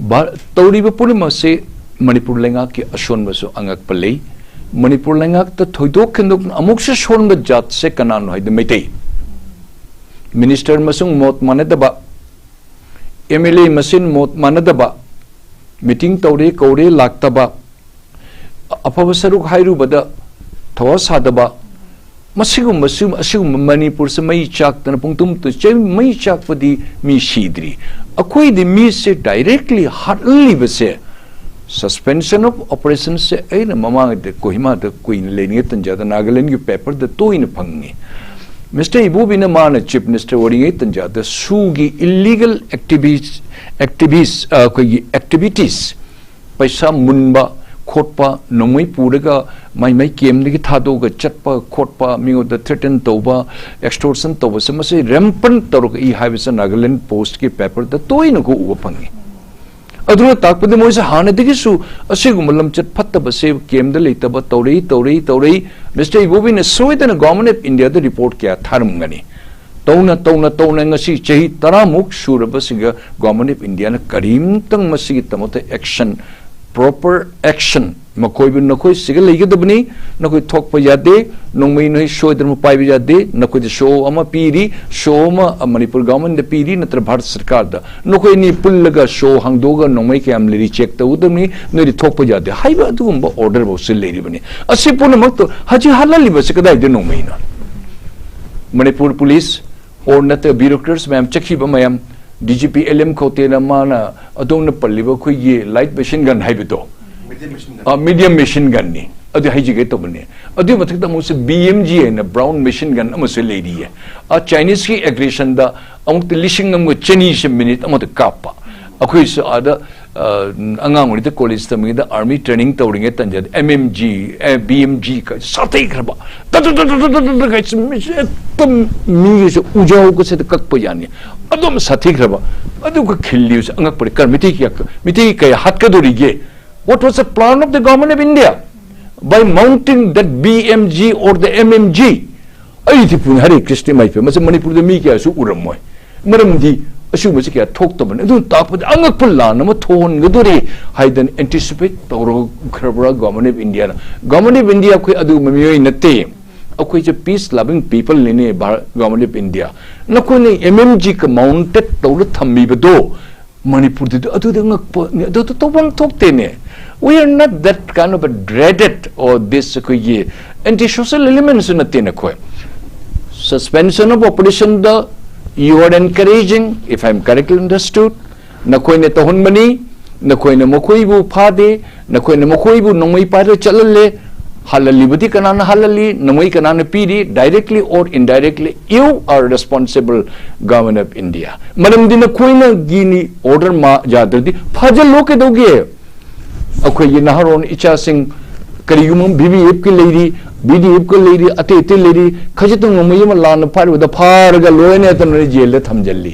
ꯚꯥ-, ꯇꯧꯔꯤꯕ ꯄꯨꯝꯅꯃꯛꯁꯤ ꯃꯅꯤꯄꯨꯔ ꯂꯩꯉꯥꯛꯀꯤ ꯑꯁꯣꯟꯕꯁꯨ ꯑꯉꯛꯄ ꯂꯩ꯫ ꯃꯅꯤꯄꯨꯔ ꯂꯩꯉꯥꯛꯇ ꯊꯣꯏꯗꯣꯛ ꯍꯦꯟꯗꯣꯛꯅ ꯑꯃꯨꯛꯁꯨ ꯁꯣꯟꯕ ꯖꯥꯠꯁꯦ ꯀꯅꯥꯅꯣ ꯍꯥꯏꯗꯤ ꯃꯩꯇꯩ꯫ Minister ꯃꯁꯤꯡ ꯃꯣꯠ ꯃꯥꯟꯅꯗꯕ, M L A ꯃꯁꯦꯟ ꯃꯣꯠ ꯃꯥꯟꯅꯗꯕ, meeting ꯇꯧꯔꯦ ꯀꯧꯔꯦ ꯂꯥꯛꯇꯕ, ꯑꯐꯕ ꯁꯔꯨꯛ ꯍꯥꯏꯔꯨꯕꯗ ꯊꯋꯥ ꯁꯥꯗꯕ, ꯃꯁꯤꯒꯨꯝꯕꯁꯨ, ꯑꯁꯤꯒꯨꯝꯕ ꯃꯅꯤꯄꯨꯔꯁꯦ ꯃꯩ ꯆꯥꯛꯇꯅ ꯄꯨꯡꯇꯨꯝ ꯇꯨ-, ꯆꯩ-, ꯃꯩ ꯆꯥꯛꯄꯗꯤ ꯃꯤ ꯁꯤꯗ꯭ꯔꯤ꯫ ꯑꯩꯈꯣꯏꯗꯤ ꯃꯤꯁꯦ directly ꯍꯥꯠꯍꯜꯂꯤꯕꯁꯦ, suspension of operation ꯁꯦ ꯑꯩꯅ ꯃꯃꯥꯡꯗ ꯀꯣꯍꯤꯃꯥꯗ ꯀꯨꯏꯅ ꯂꯩꯔꯤꯉꯩ ꯇꯟꯖꯥꯗ ꯅꯥꯒꯥꯂꯦꯟꯒꯤ paper ꯗ ꯇꯣꯏꯅ ꯐꯪꯉꯤ꯫ Mister ꯏꯕꯣꯕꯤꯅ ꯃꯥꯅ Chief Minister ꯑꯣꯏꯔꯤꯉꯩ ꯇꯟꯖꯥꯗ ꯁꯨꯒꯤ illegal activis-, activist, ꯑ, ꯑꯩꯈꯣꯏꯒꯤ activities, ꯄꯩꯁꯥ ꯃꯨꯟꯕ ꯈꯣꯠꯄ, ꯅꯣꯡꯃꯩ ꯄꯨꯔꯒ ꯃꯥꯏ ꯃꯥꯏ camp ꯇꯒꯤ ꯊꯥꯗꯣꯛꯑꯒ ꯆꯠꯄ ꯈꯣꯠꯄ, ꯃꯤꯉꯣꯟꯗ threaten ꯇꯧꯕ, extortion ꯇꯧꯕꯁꯦ, ꯃꯁꯤ rampant ꯇꯧꯔꯛꯏ ꯍꯥꯏꯕꯁꯦ Nagaland Post ꯀꯤ paper ꯗ ꯇꯣꯏꯅ ꯎꯕ ꯐꯪꯉꯤ꯫ ꯑꯗꯨꯅ ꯇꯥꯛꯄꯗꯤ ꯃꯣꯏꯁꯦ ꯍꯥꯟꯅꯗꯒꯤꯁꯨ ꯑꯁꯤꯒꯨꯝꯕ ꯂꯝꯆꯠ ꯐꯠꯇꯕꯁꯦ ꯀꯦꯝꯗ ꯂꯩꯇꯕ ꯇꯧꯔꯛꯏ, ꯇꯧꯔꯛꯏ, ꯇꯧꯔꯛꯏ꯫ ꯃꯤꯁꯇꯔ ꯏꯕꯣꯕꯤꯅ ꯁꯣꯏꯗꯅ ꯒꯣꯚꯔꯟꯃꯦꯟꯠ ꯑꯣꯐ ꯏꯟꯗꯤꯌꯥꯗ ꯔꯤꯄꯣꯔꯠ ꯀꯌꯥ ꯊꯥꯔꯝꯒꯅꯤ꯫ ꯇꯧꯅ, ꯇꯧꯅ, ꯇꯧꯅ ꯉꯁꯤ ꯆꯍꯤ ꯇꯔꯥꯃꯨꯛ ꯁꯨꯔꯕꯁꯤꯒ ꯒꯣꯚꯔꯟꯃꯦꯟꯠ ꯑꯣꯐ ꯏꯟꯗꯤꯌꯥꯅ ꯀꯔꯤꯝꯇꯪ ꯃꯁꯤꯒꯤꯗꯃꯛꯇ action, proper action, ꯃꯈꯣꯏꯕꯨ ꯅꯈꯣꯏ ꯁꯤꯒ ꯂꯩꯒꯗꯕꯅꯤ, ꯅꯈꯣꯏ ꯊꯣꯛꯄ ꯌꯥꯗꯦ, ꯅꯣꯡꯃꯩ ꯅꯈꯣꯏ ꯁꯣꯏꯗꯅ ꯄꯥꯏꯕ ꯌꯥꯗꯦ, ꯅꯈꯣꯏꯗ ꯁꯣ ꯑꯃ ꯄꯤꯔꯤ, ꯁꯣ ꯑꯃ ꯃꯅꯤꯄꯨꯔ ꯒꯣꯚꯔꯟꯃꯦꯟꯠꯗ ꯄꯤꯔꯤ, ꯅꯠꯇ꯭ꯔ ꯚꯥꯔꯠ ꯁꯔꯀꯥꯔꯗ, ꯅꯈꯣꯏ ꯑꯅꯤ ꯄꯨꯜꯂꯒ ꯁꯣ ꯍꯥꯡꯗꯣꯛꯑꯒ ꯅꯣꯡꯃꯩ ꯀꯌꯥꯝ ꯂꯩꯔꯤ ꯆꯦꯛ ꯇꯧꯒꯗꯕꯅꯤ, ꯅꯣꯏꯗꯤ ꯊꯣꯛꯄ ꯌꯥꯗꯦ ꯍꯥꯏꯕ ꯑꯗꯨꯒꯨꯝꯕ ꯑꯣꯔꯗꯔ ꯐꯥꯎꯁꯨ ꯂꯩꯔꯤꯕꯅꯤ꯫ ꯑꯁꯤ ꯄꯨꯝꯅꯃꯛꯇꯣ ꯍꯧꯖꯤꯛ ꯍꯥꯜꯍꯜꯂꯤꯕꯁꯤ ꯀꯗꯥꯏꯗ ꯅꯣꯡꯃꯩꯅ? ꯃꯅꯤꯄꯨꯔ ꯄꯨꯂꯤꯁ ꯑꯣꯔ ꯅꯠꯇ꯭ꯔꯒ ꯕ꯭ꯌꯨꯔꯣꯀ꯭ꯔꯦꯠꯁ ꯃꯌꯥꯝ ꯆꯠꯈꯤꯕ ꯃꯌꯥꯝ, D G P L M ꯈꯧꯇꯦꯅ ꯃꯥꯅ ꯑꯗꯣꯝꯅ ꯄꯜꯂꯤꯕ ꯑꯩꯈꯣꯏꯒꯤ ꯂꯥꯏꯠ ꯃꯦꯁꯤꯟ ꯒꯟ ꯍꯥꯏꯕꯗꯣ, ꯃꯤꯗꯤꯌꯝ ꯃꯦꯁꯤꯟ ꯒꯟ꯫ ꯑ, ꯃꯤꯗꯤꯌꯝ ꯃꯦꯁꯤꯟ ꯒꯟꯅꯤ꯫ ꯑꯗꯨ ꯍꯥꯏꯖꯒꯦ ꯇꯧꯕꯅꯦ꯫ ꯑꯗꯨꯒꯤ ꯃꯊꯛꯇ ꯑꯃꯨꯛꯁꯨ ꯕꯤ ꯑꯦꯝ ꯖꯤ ꯍꯥꯏꯅ ꯕ꯭ꯔꯥꯎꯟ ꯃꯦꯁꯤꯟ ꯒꯟ ꯑꯃꯁꯨ ꯂꯩꯔꯤꯌꯦ꯫ ꯑ, ꯆꯥꯏꯅꯤꯁꯀꯤ ꯑꯦꯒ꯭ꯔꯦꯁꯟꯗ ꯑꯃꯨꯛꯇ ꯂꯤꯁꯤꯡ ꯑꯃꯒ ꯆꯅꯤꯁꯦ ꯃꯤꯅꯤꯠ ꯑꯃꯗ ꯀꯥꯞꯄ꯫ ꯑꯩꯈꯣꯏꯁꯨ ꯑꯥꯗ, ꯑ, ꯑꯉꯥꯡ ꯑꯣꯏꯔꯤꯉꯩꯗ ꯀꯣꯂꯦꯖ ꯇꯝꯃꯤꯉꯩꯗ ꯑꯥꯔꯃꯤ ꯇ꯭ꯔꯦꯅꯤꯡ ꯇꯧꯔꯤꯉꯩ ꯇꯟꯖꯥꯗ ꯑꯦꯝ ꯑꯦꯝ ꯖꯤ, ꯑꯦ, ꯕꯤ ꯑꯦꯝ ꯖꯤ ꯀ-, ꯁꯥꯊꯤꯈ꯭ꯔꯕ꯫ ꯇ-, ꯇ-, ꯇ-, ꯇ-, ꯇ-, ꯇ-, ꯇ-, ꯀ-, ꯃꯤꯁꯦ ꯍꯦꯛꯇ ꯃꯤꯒꯤꯁꯦ ꯎꯖꯥꯎꯒꯁꯤꯗ ꯀꯛꯄ ꯌꯥꯅꯤ꯫ ꯑꯗꯨꯝ ꯁꯥꯊꯤꯈ꯭ꯔꯕ꯫ ꯑꯗꯨꯒ ꯈꯤꯜꯂꯤꯕꯁꯦ ꯑꯉꯛꯄꯅꯤ꯫ ꯀꯔ-, ꯃꯤꯇꯩ ꯀꯌꯥ ꯀ-, ꯃꯤꯇꯩ ꯀꯌꯥ ꯍꯥꯠꯀꯗꯧꯔꯤꯒꯦ? What was the plan of the government of India by mounting that B M G or the M M G? ꯑꯩꯗꯤ ꯄꯨꯅꯤ ꯍꯔꯦ ꯀ꯭ꯔꯤꯁꯅ ꯏꯃꯥ ꯏꯕꯦꯝꯃ, ꯃꯁꯤ ꯃꯅꯤꯄꯨꯔꯗ ꯃꯤ ꯀꯌꯥꯁꯨ ꯎꯔꯝꯃꯣꯏ꯫ ꯃꯔꯝꯗꯤ ꯑꯁꯤꯒꯨꯝꯕꯁꯤ ꯀꯌꯥ ꯊꯣꯛꯇꯕꯅꯤ꯫ ꯑꯗꯨꯅ ꯇꯥꯛꯄꯗꯤ ꯑꯉꯛꯄ ꯂꯥꯟ ꯑꯃ ꯊꯣꯛꯍꯟꯒꯗꯣꯔꯦ ꯍꯥꯏꯗꯅ ꯑꯦꯟꯇꯤꯁꯤꯄꯦꯠ ꯇꯧꯔꯛꯈ꯭ꯔꯕ꯭ꯔꯥ ꯒꯣꯚꯔꯟꯃꯦꯟꯠ ꯑꯣꯐ ꯏꯟꯗꯤꯌꯥꯅ? ꯒꯣꯚꯔꯟꯃꯦꯟꯠ ꯑꯣꯐ ꯏꯟꯗꯤꯌꯥ ꯑꯩꯈꯣꯏ ꯑꯗꯨꯒꯨꯝꯕ ꯃꯤꯑꯣꯏ ꯅꯠꯇꯦ꯫ ꯑꯩꯈꯣꯏꯁꯦ ꯄꯤꯁ ꯂꯚꯤꯡ ꯄꯤꯄꯜꯅꯤꯅꯦ ꯚꯥꯔꯠ, ꯒꯣꯚꯔꯟꯃꯦꯟꯠ ꯑꯣꯐ ꯏꯟꯗꯤꯌꯥ꯫ ꯅꯈꯣꯏꯅ ꯑꯦꯝ ꯑꯦꯝ ꯖꯤ ꯀ ꯃꯥꯎꯟꯇꯦꯠ ꯇꯧꯔ ꯊꯝꯕꯤꯕꯗꯣ ꯃꯅꯤꯄꯨꯔꯗꯗꯤ ꯑꯗꯨꯗ ꯉꯛꯄ, ꯑꯗꯨꯗ ꯇꯧꯐꯝ ꯊꯣꯛꯇꯦꯅꯦ꯫ We are not that kind of a dreaded or this ꯑꯩꯈꯣꯏꯒꯤ anti social elementꯁꯨ ꯅꯠꯇꯦ ꯅꯈꯣꯏ꯫ Suspension of operationꯗ you are encouraging, if I am correctly understood, ꯅꯈꯣꯏꯅ ꯇꯧꯍꯟꯕꯅꯤ, ꯅꯈꯣꯏꯅ ꯃꯈꯣꯏꯕꯨ ꯐꯥꯗꯦ, ꯅꯈꯣꯏꯅ ꯃꯈꯣꯏꯕꯨ ꯅꯣꯡꯃꯩ ꯄꯥꯏꯔꯒ ꯆꯠꯍꯜꯂꯦ꯫ ꯍꯥꯜꯍꯜꯂꯤꯕꯗꯤ ꯀꯅꯥꯅ ꯍꯥꯜꯍꯜꯂꯤ? ꯅꯣꯡꯃꯩ ꯀꯅꯥꯅ ꯄꯤꯔꯤ? Directly or indirectly, you are responsible, Government of India. ꯃꯔꯝꯗꯤ ꯅꯈꯣꯏꯅ ꯒꯤꯅꯤ ꯑꯣꯔꯗꯔ ꯃꯥ ꯌꯥꯗ꯭ꯔꯗꯤ ꯐꯥꯖꯜꯂꯣ ꯀꯩꯗꯧꯒꯦ? ꯑꯩꯈꯣꯏꯒꯤ ꯅꯍꯥꯔꯣꯟ ꯏꯆꯥꯁꯤꯡ ꯀꯔꯤꯒꯨꯝꯕ ꯕꯤ ꯕꯤ ꯑꯦꯐꯀꯤ ꯂꯩꯔꯤ, ꯕꯤ ꯗꯤ ꯑꯦꯐꯀ ꯂꯩꯔꯤ, ꯑꯇꯩ ꯑꯇꯩ ꯂꯩꯔꯤ, ꯈꯖꯤꯛꯇꯪ ꯅꯣꯡꯃꯩ ꯑꯃ ꯂꯥꯟꯅ ꯐꯥꯔꯨꯕꯗ ꯐꯥꯔꯒ ꯂꯣꯏꯅ ꯇꯧꯅ ꯖꯦꯜꯗ ꯊꯝꯖꯜꯂꯤ꯫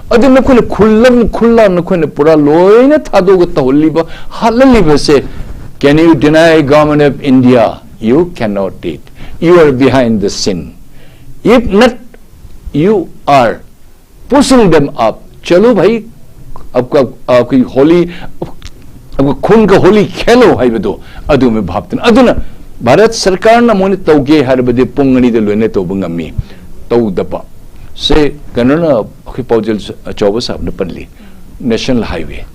ꯑꯗꯨ ꯅꯈꯣꯏꯅ ꯈꯨꯜꯂꯝ ꯈꯨꯜꯂ ꯅꯈꯣꯏꯅ ꯄꯨꯔꯥ ꯂꯣꯏꯅ ꯊꯥꯗꯣꯛꯑꯒ ꯇꯧꯍꯜꯂꯤꯕ, ꯍꯥꯠꯍꯜꯂꯤꯕꯁꯦ, can you deny government of India? You cannot it. You are behind the scene. If not, you are pushing them up. चलो भाई, आपका, आपकी होली, आपका खून का होली खेलो ꯍꯥꯏꯕꯗꯣ ꯑꯗꯨꯝꯕ ꯚꯥꯞꯇꯅ꯫ ꯑꯗꯨꯅ ꯚꯥꯔꯠ ꯁꯔꯀꯥꯔꯅ ꯃꯣꯏꯅ ꯇꯧꯒꯦ ꯍꯥꯏꯔꯕꯗꯤ ꯄꯨꯡ ꯑꯅꯤꯗ ꯂꯣꯏꯅ ꯇꯧꯕ ꯉꯝꯃꯤ꯫ ꯇꯧꯗꯕ ꯁꯦ ꯀꯩꯅꯣꯅ ꯑꯩꯈꯣꯏ ꯄꯥꯎꯖꯦꯜ ꯑꯆꯧꯕ ꯁꯥꯕꯅ ꯄꯜꯂꯤ, ꯅꯦꯁꯅꯦꯜ ꯍꯥꯏꯋꯦ꯫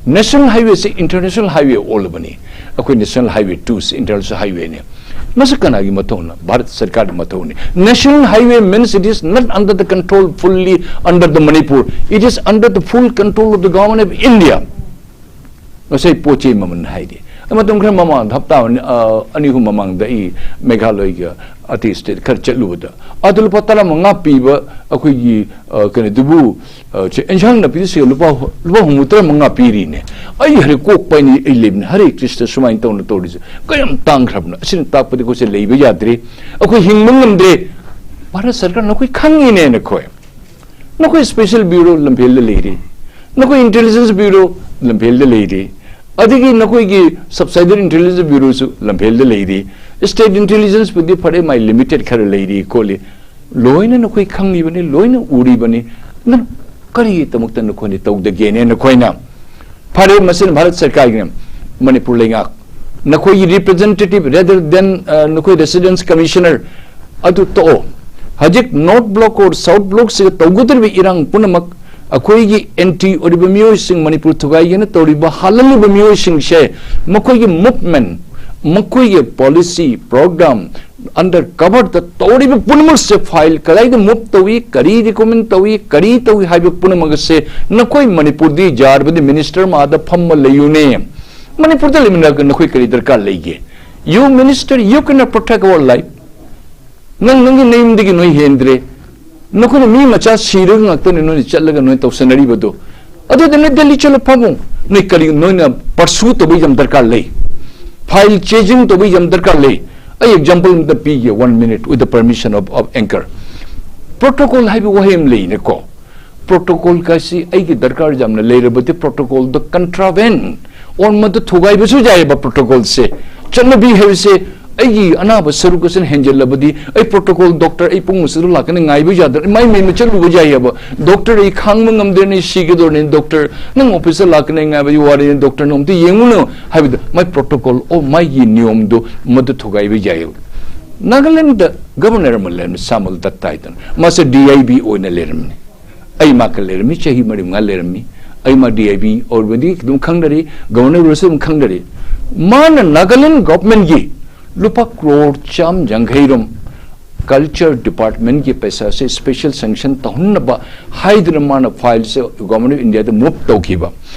ꯅꯦꯁꯅꯦꯜ ꯍꯥꯏꯋꯦꯁꯤ ꯏꯟꯇꯔꯅꯦꯁꯅꯦꯜ ꯍꯥꯏꯋꯦ ꯑꯣꯜꯂꯕꯅꯤ꯫ ꯑꯩꯈꯣꯏ ꯅꯦꯁꯅꯦꯜ ꯍꯥꯏꯋꯦ ꯇꯨꯁꯤ ꯏꯟꯇꯔꯅꯦꯁꯅꯦꯜ ꯍꯥꯏꯋꯦꯅꯤ꯫ ꯃꯁꯤ ꯀꯅꯥꯒꯤ ꯃꯊꯧꯅ? ꯚꯥꯔꯠ ꯁꯔꯀꯥꯔꯒꯤ ꯃꯊꯧꯅꯤ꯫ National highway means it is not under the control fully under the Manipur. It is under the full control of the government of India. ꯉꯁꯥꯏ ꯄꯣꯠ ꯆꯩ ꯃꯃꯜ ꯍꯥꯏꯗꯤ, ꯃꯇꯝ ꯈꯔ ꯃꯃꯥꯡꯗ, ꯍꯞꯇꯥ ꯑꯅꯤ, ꯑ, ꯑꯅꯤ ꯑꯍꯨꯝ ꯃꯃꯥꯡꯗ ꯑꯩ ꯃꯦꯘꯥꯂꯣꯏꯒ ꯑꯇꯩ ꯁ꯭ꯇꯦꯠ ꯈꯔ ꯆꯠꯂꯨꯕꯗ, ꯑꯗꯨ ꯂꯨꯄꯥ ꯇꯔꯥꯃꯉꯥ ꯄꯤꯕ ꯑꯩꯈꯣꯏꯒꯤ, ꯑ, ꯀꯩꯅꯣꯗꯨꯕꯨ, ꯑ, ꯆꯦ-, ꯑꯦꯟꯁꯥꯡ ꯅꯥꯄꯤꯗ ꯁꯤ ꯂꯨꯄꯥ, ꯂꯨꯄꯥ ꯍꯨꯝꯐꯨ ꯇꯔꯥ ꯃꯉꯥ ꯄꯤꯔꯤꯅꯦ꯫ ꯑꯩ ꯍꯔꯦ ꯀꯣꯛꯄ ꯑꯩꯅ ꯑꯩ ꯂꯩꯕꯅꯤ, "ꯍꯔꯦ ꯀ꯭ꯔꯤꯁꯇ, ꯁꯨꯃꯥꯏꯅ ꯇꯧꯅ ꯇꯧꯔꯤꯁꯦ ꯀꯌꯥꯝ ꯇꯥꯡꯈ꯭ꯔꯕꯅꯣ? ꯑꯁꯤꯅ ꯇꯥꯛꯄꯗꯤ ꯑꯩꯈꯣꯏꯁꯦ ꯂꯩꯕ ꯌꯥꯗ꯭ꯔꯦ, ꯑꯩꯈꯣꯏ ꯍꯤꯡꯕ ꯉꯝꯗ꯭ꯔꯦ"꯫ ꯚꯥꯔꯠ ꯁꯔꯀꯥꯔꯅ ꯑꯩꯈꯣꯏ ꯈꯪꯉꯤꯅꯦ ꯅꯈꯣꯏ꯫ ꯅꯈꯣꯏ ꯁ꯭ꯄꯦꯁꯦꯜ ꯕ꯭ꯌꯨꯔꯣ ꯂꯝꯐꯦꯜꯗ ꯂꯩꯔꯤ, ꯅꯈꯣꯏ ꯏꯟꯇꯦꯂꯤꯖꯦꯟꯁ ꯕ꯭ꯌꯨꯔꯣ ꯂꯝꯐꯦꯜꯗ ꯂꯩꯔꯤ, ꯑꯗꯒꯤ ꯅꯈꯣꯏꯒꯤ ꯁꯕꯁꯥꯏꯗꯔꯤ ꯏꯟꯇꯦꯂꯤꯖꯦꯟꯁ ꯕ꯭ꯌꯨꯔꯣꯁꯨ ꯂꯝꯐꯦꯜꯗ ꯂꯩꯔꯤ, ꯁ꯭ꯇꯦꯠ ꯏꯟꯇꯦꯂꯤꯖꯦꯟꯁꯄꯨꯗꯤ ꯐꯔꯦ, ꯃꯥꯏ ꯂꯤꯃꯤꯇꯦꯠ ꯈꯔ ꯂꯩꯔꯤ ꯈꯣꯠꯂꯤ, ꯂꯣꯏꯅ ꯅꯈꯣꯏ ꯈꯪꯂꯤꯕꯅꯤ, ꯂꯣꯏꯅ ꯎꯔꯤꯕꯅꯤ꯫ ꯅꯪ ꯀꯔꯤꯒꯤꯗꯃꯛꯇ ꯅꯈꯣꯏꯅ ꯇꯧꯗꯒꯦꯅꯦ ꯅꯈꯣꯏꯅ? ꯐꯔꯦ, ꯃꯁꯤꯅ ꯚꯥꯔꯠ ꯁꯔꯀꯥꯔꯒꯤꯅ ꯃꯅꯤꯄꯨꯔ ꯂꯩꯉꯥꯛ, ꯅꯈꯣꯏꯒꯤ representative rather than, ꯑ, ꯅꯈꯣꯏ residence commissioner ꯑꯗꯨ ꯇꯣꯛꯑꯣ꯫ ꯍꯧꯖꯤꯛ ꯅꯣꯔꯠ ꯕ꯭ꯂꯣꯛ ꯑꯣꯔ ꯁꯥꯎꯠ ꯕ꯭ꯂꯣꯛꯁꯤꯒ ꯇꯧꯒꯗꯧꯔꯤꯕ ꯏꯔꯥꯡ ꯄꯨꯝꯅꯃꯛ ꯑꯩꯈꯣꯏꯒꯤ ꯑꯦꯟꯇꯤ ꯑꯣꯏꯔꯤꯕ ꯃꯤꯑꯣꯏꯁꯤꯡ, ꯃꯅꯤꯄꯨꯔ ꯊꯨꯒꯥꯏꯒꯦꯅ ꯇꯧꯔꯤꯕ, ꯍꯥꯠꯍꯜꯂꯤꯕ ꯃꯤꯑꯣꯏꯁꯤꯡꯁꯦ, ꯃꯈꯣꯏꯒꯤ ꯃꯨꯚꯃꯦꯟ, ꯃꯈꯣꯏꯒꯤ ꯄꯣꯂꯤꯁꯤ, ꯄ꯭ꯔꯣꯒ꯭ꯔꯥꯝ, ꯑꯟꯗꯔ ꯀꯚꯔꯗ ꯇꯧꯔꯤꯕ ꯄꯨꯝꯅꯃꯛꯁꯦ, ꯐꯥꯏꯜ ꯀꯗꯥꯏꯗ ꯃꯨꯚ ꯇꯧꯏ, ꯀꯔꯤ ꯔꯤꯀꯃꯦꯟ ꯇꯧꯏ, ꯀꯔꯤ ꯇꯧꯏ ꯍꯥꯏꯕ ꯄꯨꯝꯅꯃꯛ ꯑꯁꯦ ꯅꯈꯣꯏ ꯃꯅꯤꯄꯨꯔꯗꯤ ꯌꯥꯔꯕꯗꯤ ꯃꯤꯅꯤꯁꯇꯔ ꯃꯥꯗ ꯐꯝꯃ ꯂꯩꯌꯨꯅꯦ꯫ ꯃꯅꯤꯄꯨꯔꯗ ꯂꯩꯃꯤꯟꯅꯔꯒ ꯅꯈꯣꯏ ꯀꯔꯤ ꯗꯔꯀꯥꯔ ꯂꯩꯒꯦ? You minister, you cannot protect our life. ꯅꯪ ꯅꯪꯒꯤ ꯅꯌꯨꯝꯗꯒꯤ ꯅꯣꯏ ꯍꯦꯟꯗ꯭ꯔꯦ꯫ ꯅꯈꯣꯏꯅ ꯃꯤ ꯃꯆꯥ ꯁꯤꯔꯒ ꯉꯥꯛꯇꯅꯦ ꯅꯣꯏꯅ ꯆꯠꯂꯒ ꯅꯣꯏ ꯇꯧꯁꯟꯅꯔꯤꯕꯗꯣ꯫ ꯑꯗꯨꯗꯤ ꯅꯣꯏ ꯗꯦꯜꯂꯤ ꯆꯠꯂ ꯐꯝꯃꯨ꯫ ꯅꯣꯏ ꯀꯔꯤ, ꯅꯣꯏꯅ ꯄꯔꯁꯨ ꯇꯧꯕ ꯌꯥꯝ ꯗꯔꯀꯥꯔ ꯂꯩ꯫ ꯐꯥꯏꯜ ꯆꯦꯖꯤꯡ ꯇꯧꯕ ꯌꯥꯝ ꯗꯔꯀꯥꯔ ꯂꯩ꯫ ꯑꯩ ꯑꯦꯛꯖꯥꯝꯄꯜ ꯑꯝꯇ ꯄꯤꯒꯦ, one minute with the permission of, of anchor. Protocol ꯍꯥꯏꯕ ꯋꯥꯍꯩ ꯑꯃ ꯂꯩꯅꯦꯀꯣ꯫ ꯄ꯭ꯔꯣꯇꯣꯀꯣꯜ ꯀꯥꯏꯁꯤ ꯑꯩꯒꯤ ꯗꯔꯀꯥꯔ ꯌꯥꯝꯅ ꯂꯩꯔꯕꯗꯤ ꯄ꯭ꯔꯣꯇꯣꯀꯣꯜꯗ ꯀꯟꯇ꯭ꯔꯥꯚꯦꯟ ꯑꯣꯔ ꯃꯗꯨ ꯊꯨꯒꯥꯏꯕꯁꯨ ꯌꯥꯏꯑꯕ ꯄ꯭ꯔꯣꯇꯣꯀꯣꯜꯁꯦ꯫ ꯆꯠꯅꯕꯤ ꯍꯥꯏꯕꯁꯦ ꯑꯩꯒꯤ ꯑꯅꯥꯕ ꯁꯔꯨꯛ ꯑꯁꯤꯅ ꯍꯦꯟꯖꯜꯂꯕꯗꯤ ꯑꯩ ꯄ꯭ꯔꯣꯇꯣꯀꯣꯜ ꯗꯣꯛꯇꯔ ꯑꯩ ꯄꯨꯡ ꯑꯁꯤꯗ ꯂꯥꯛꯀꯅꯤ ꯉꯥꯏꯕ ꯌꯥꯗ꯭ꯔꯦ, ꯃꯥꯏ ꯃꯩ ꯃꯆꯠꯂꯨꯕ ꯌꯥꯏꯑꯕ꯫ ꯗꯣꯛꯇꯔ ꯑꯩ ꯈꯥꯡꯕ ꯉꯝꯗ꯭ꯔꯦꯅꯦ, ꯁꯤꯒꯗꯧꯔꯦꯅꯦ ꯗꯣꯛꯇꯔ, ꯅꯪ ꯑꯣꯐꯤꯁꯇ ꯂꯥꯛꯀꯅꯤ ꯉꯥꯏꯕꯗꯤ ꯋꯥꯔꯦꯅꯦ ꯗꯣꯛꯇꯔ, ꯅꯣꯡꯃꯇ ꯌꯦꯡꯉꯨꯅꯨ ꯍꯥꯏꯕꯗ ꯃꯥꯏ ꯄ꯭ꯔꯣꯇꯣꯀꯣꯜ ꯑꯣ ꯃꯥꯏꯒꯤ ꯅꯤꯌꯣꯝꯗꯣ ꯃꯗꯨ ꯊꯨꯒꯥꯏꯕ ꯌꯥꯏꯑꯕ꯫ ꯅꯥꯒꯥꯂꯦꯟꯗ ꯒꯕꯔꯅꯔ ꯑꯃ ꯂꯩꯔꯝꯃꯤ ꯁꯥꯃꯜ ꯗꯠꯇ ꯍꯥꯏꯗꯅ, ꯃꯥꯁꯦ ꯗꯤ ꯑꯥꯏ ꯕꯤ ꯑꯣꯏꯅ ꯂꯩꯔꯝꯃꯤ꯫ ꯑꯩ ꯃꯥ ꯈꯔ ꯂꯩꯔꯝꯃꯤ, ꯆꯍꯤ ꯃꯔꯤ ꯃꯉꯥ ꯂꯩꯔꯝꯃꯤ꯫ ꯑꯩ ꯃꯥ ꯗꯤ ꯑꯥꯏ ꯕꯤ ꯑꯣꯏꯕꯗꯤ ꯑꯗꯨꯝ ꯈꯪꯅꯔꯤ, ꯒꯕꯔꯅꯔ ꯑꯣꯏꯔꯁꯨ ꯑꯗꯨꯝ ꯈꯪꯅꯔꯤ꯫ ꯃꯥꯅ ꯅꯥꯒꯥꯂꯦꯟ ꯒꯣꯚꯔꯟꯃꯦꯟꯠꯀꯤ ꯂꯨꯄꯥ ꯀ꯭ꯔꯣꯔ ꯆꯥꯝ ꯌꯥꯡꯈꯩ ꯔꯣꯝ ꯀꯜꯆꯔ ꯗꯤꯄꯥꯔꯠꯃꯦꯟꯠꯀꯤ ꯄꯩꯁꯥꯁꯦ ꯁ꯭ꯄꯦꯁꯦꯜ ꯁꯦꯡꯁꯟ ꯇꯧꯍꯟꯅꯕ ꯍꯥꯏꯗꯨꯅ ꯃꯥꯅ ꯐꯥꯏꯜꯁꯦ ꯒꯣꯚꯔꯟꯃꯦꯟꯠ ꯑꯣꯐ ꯏꯟꯗꯤꯌꯥꯗ ꯃꯨꯚ ꯇꯧꯈꯤꯕ꯫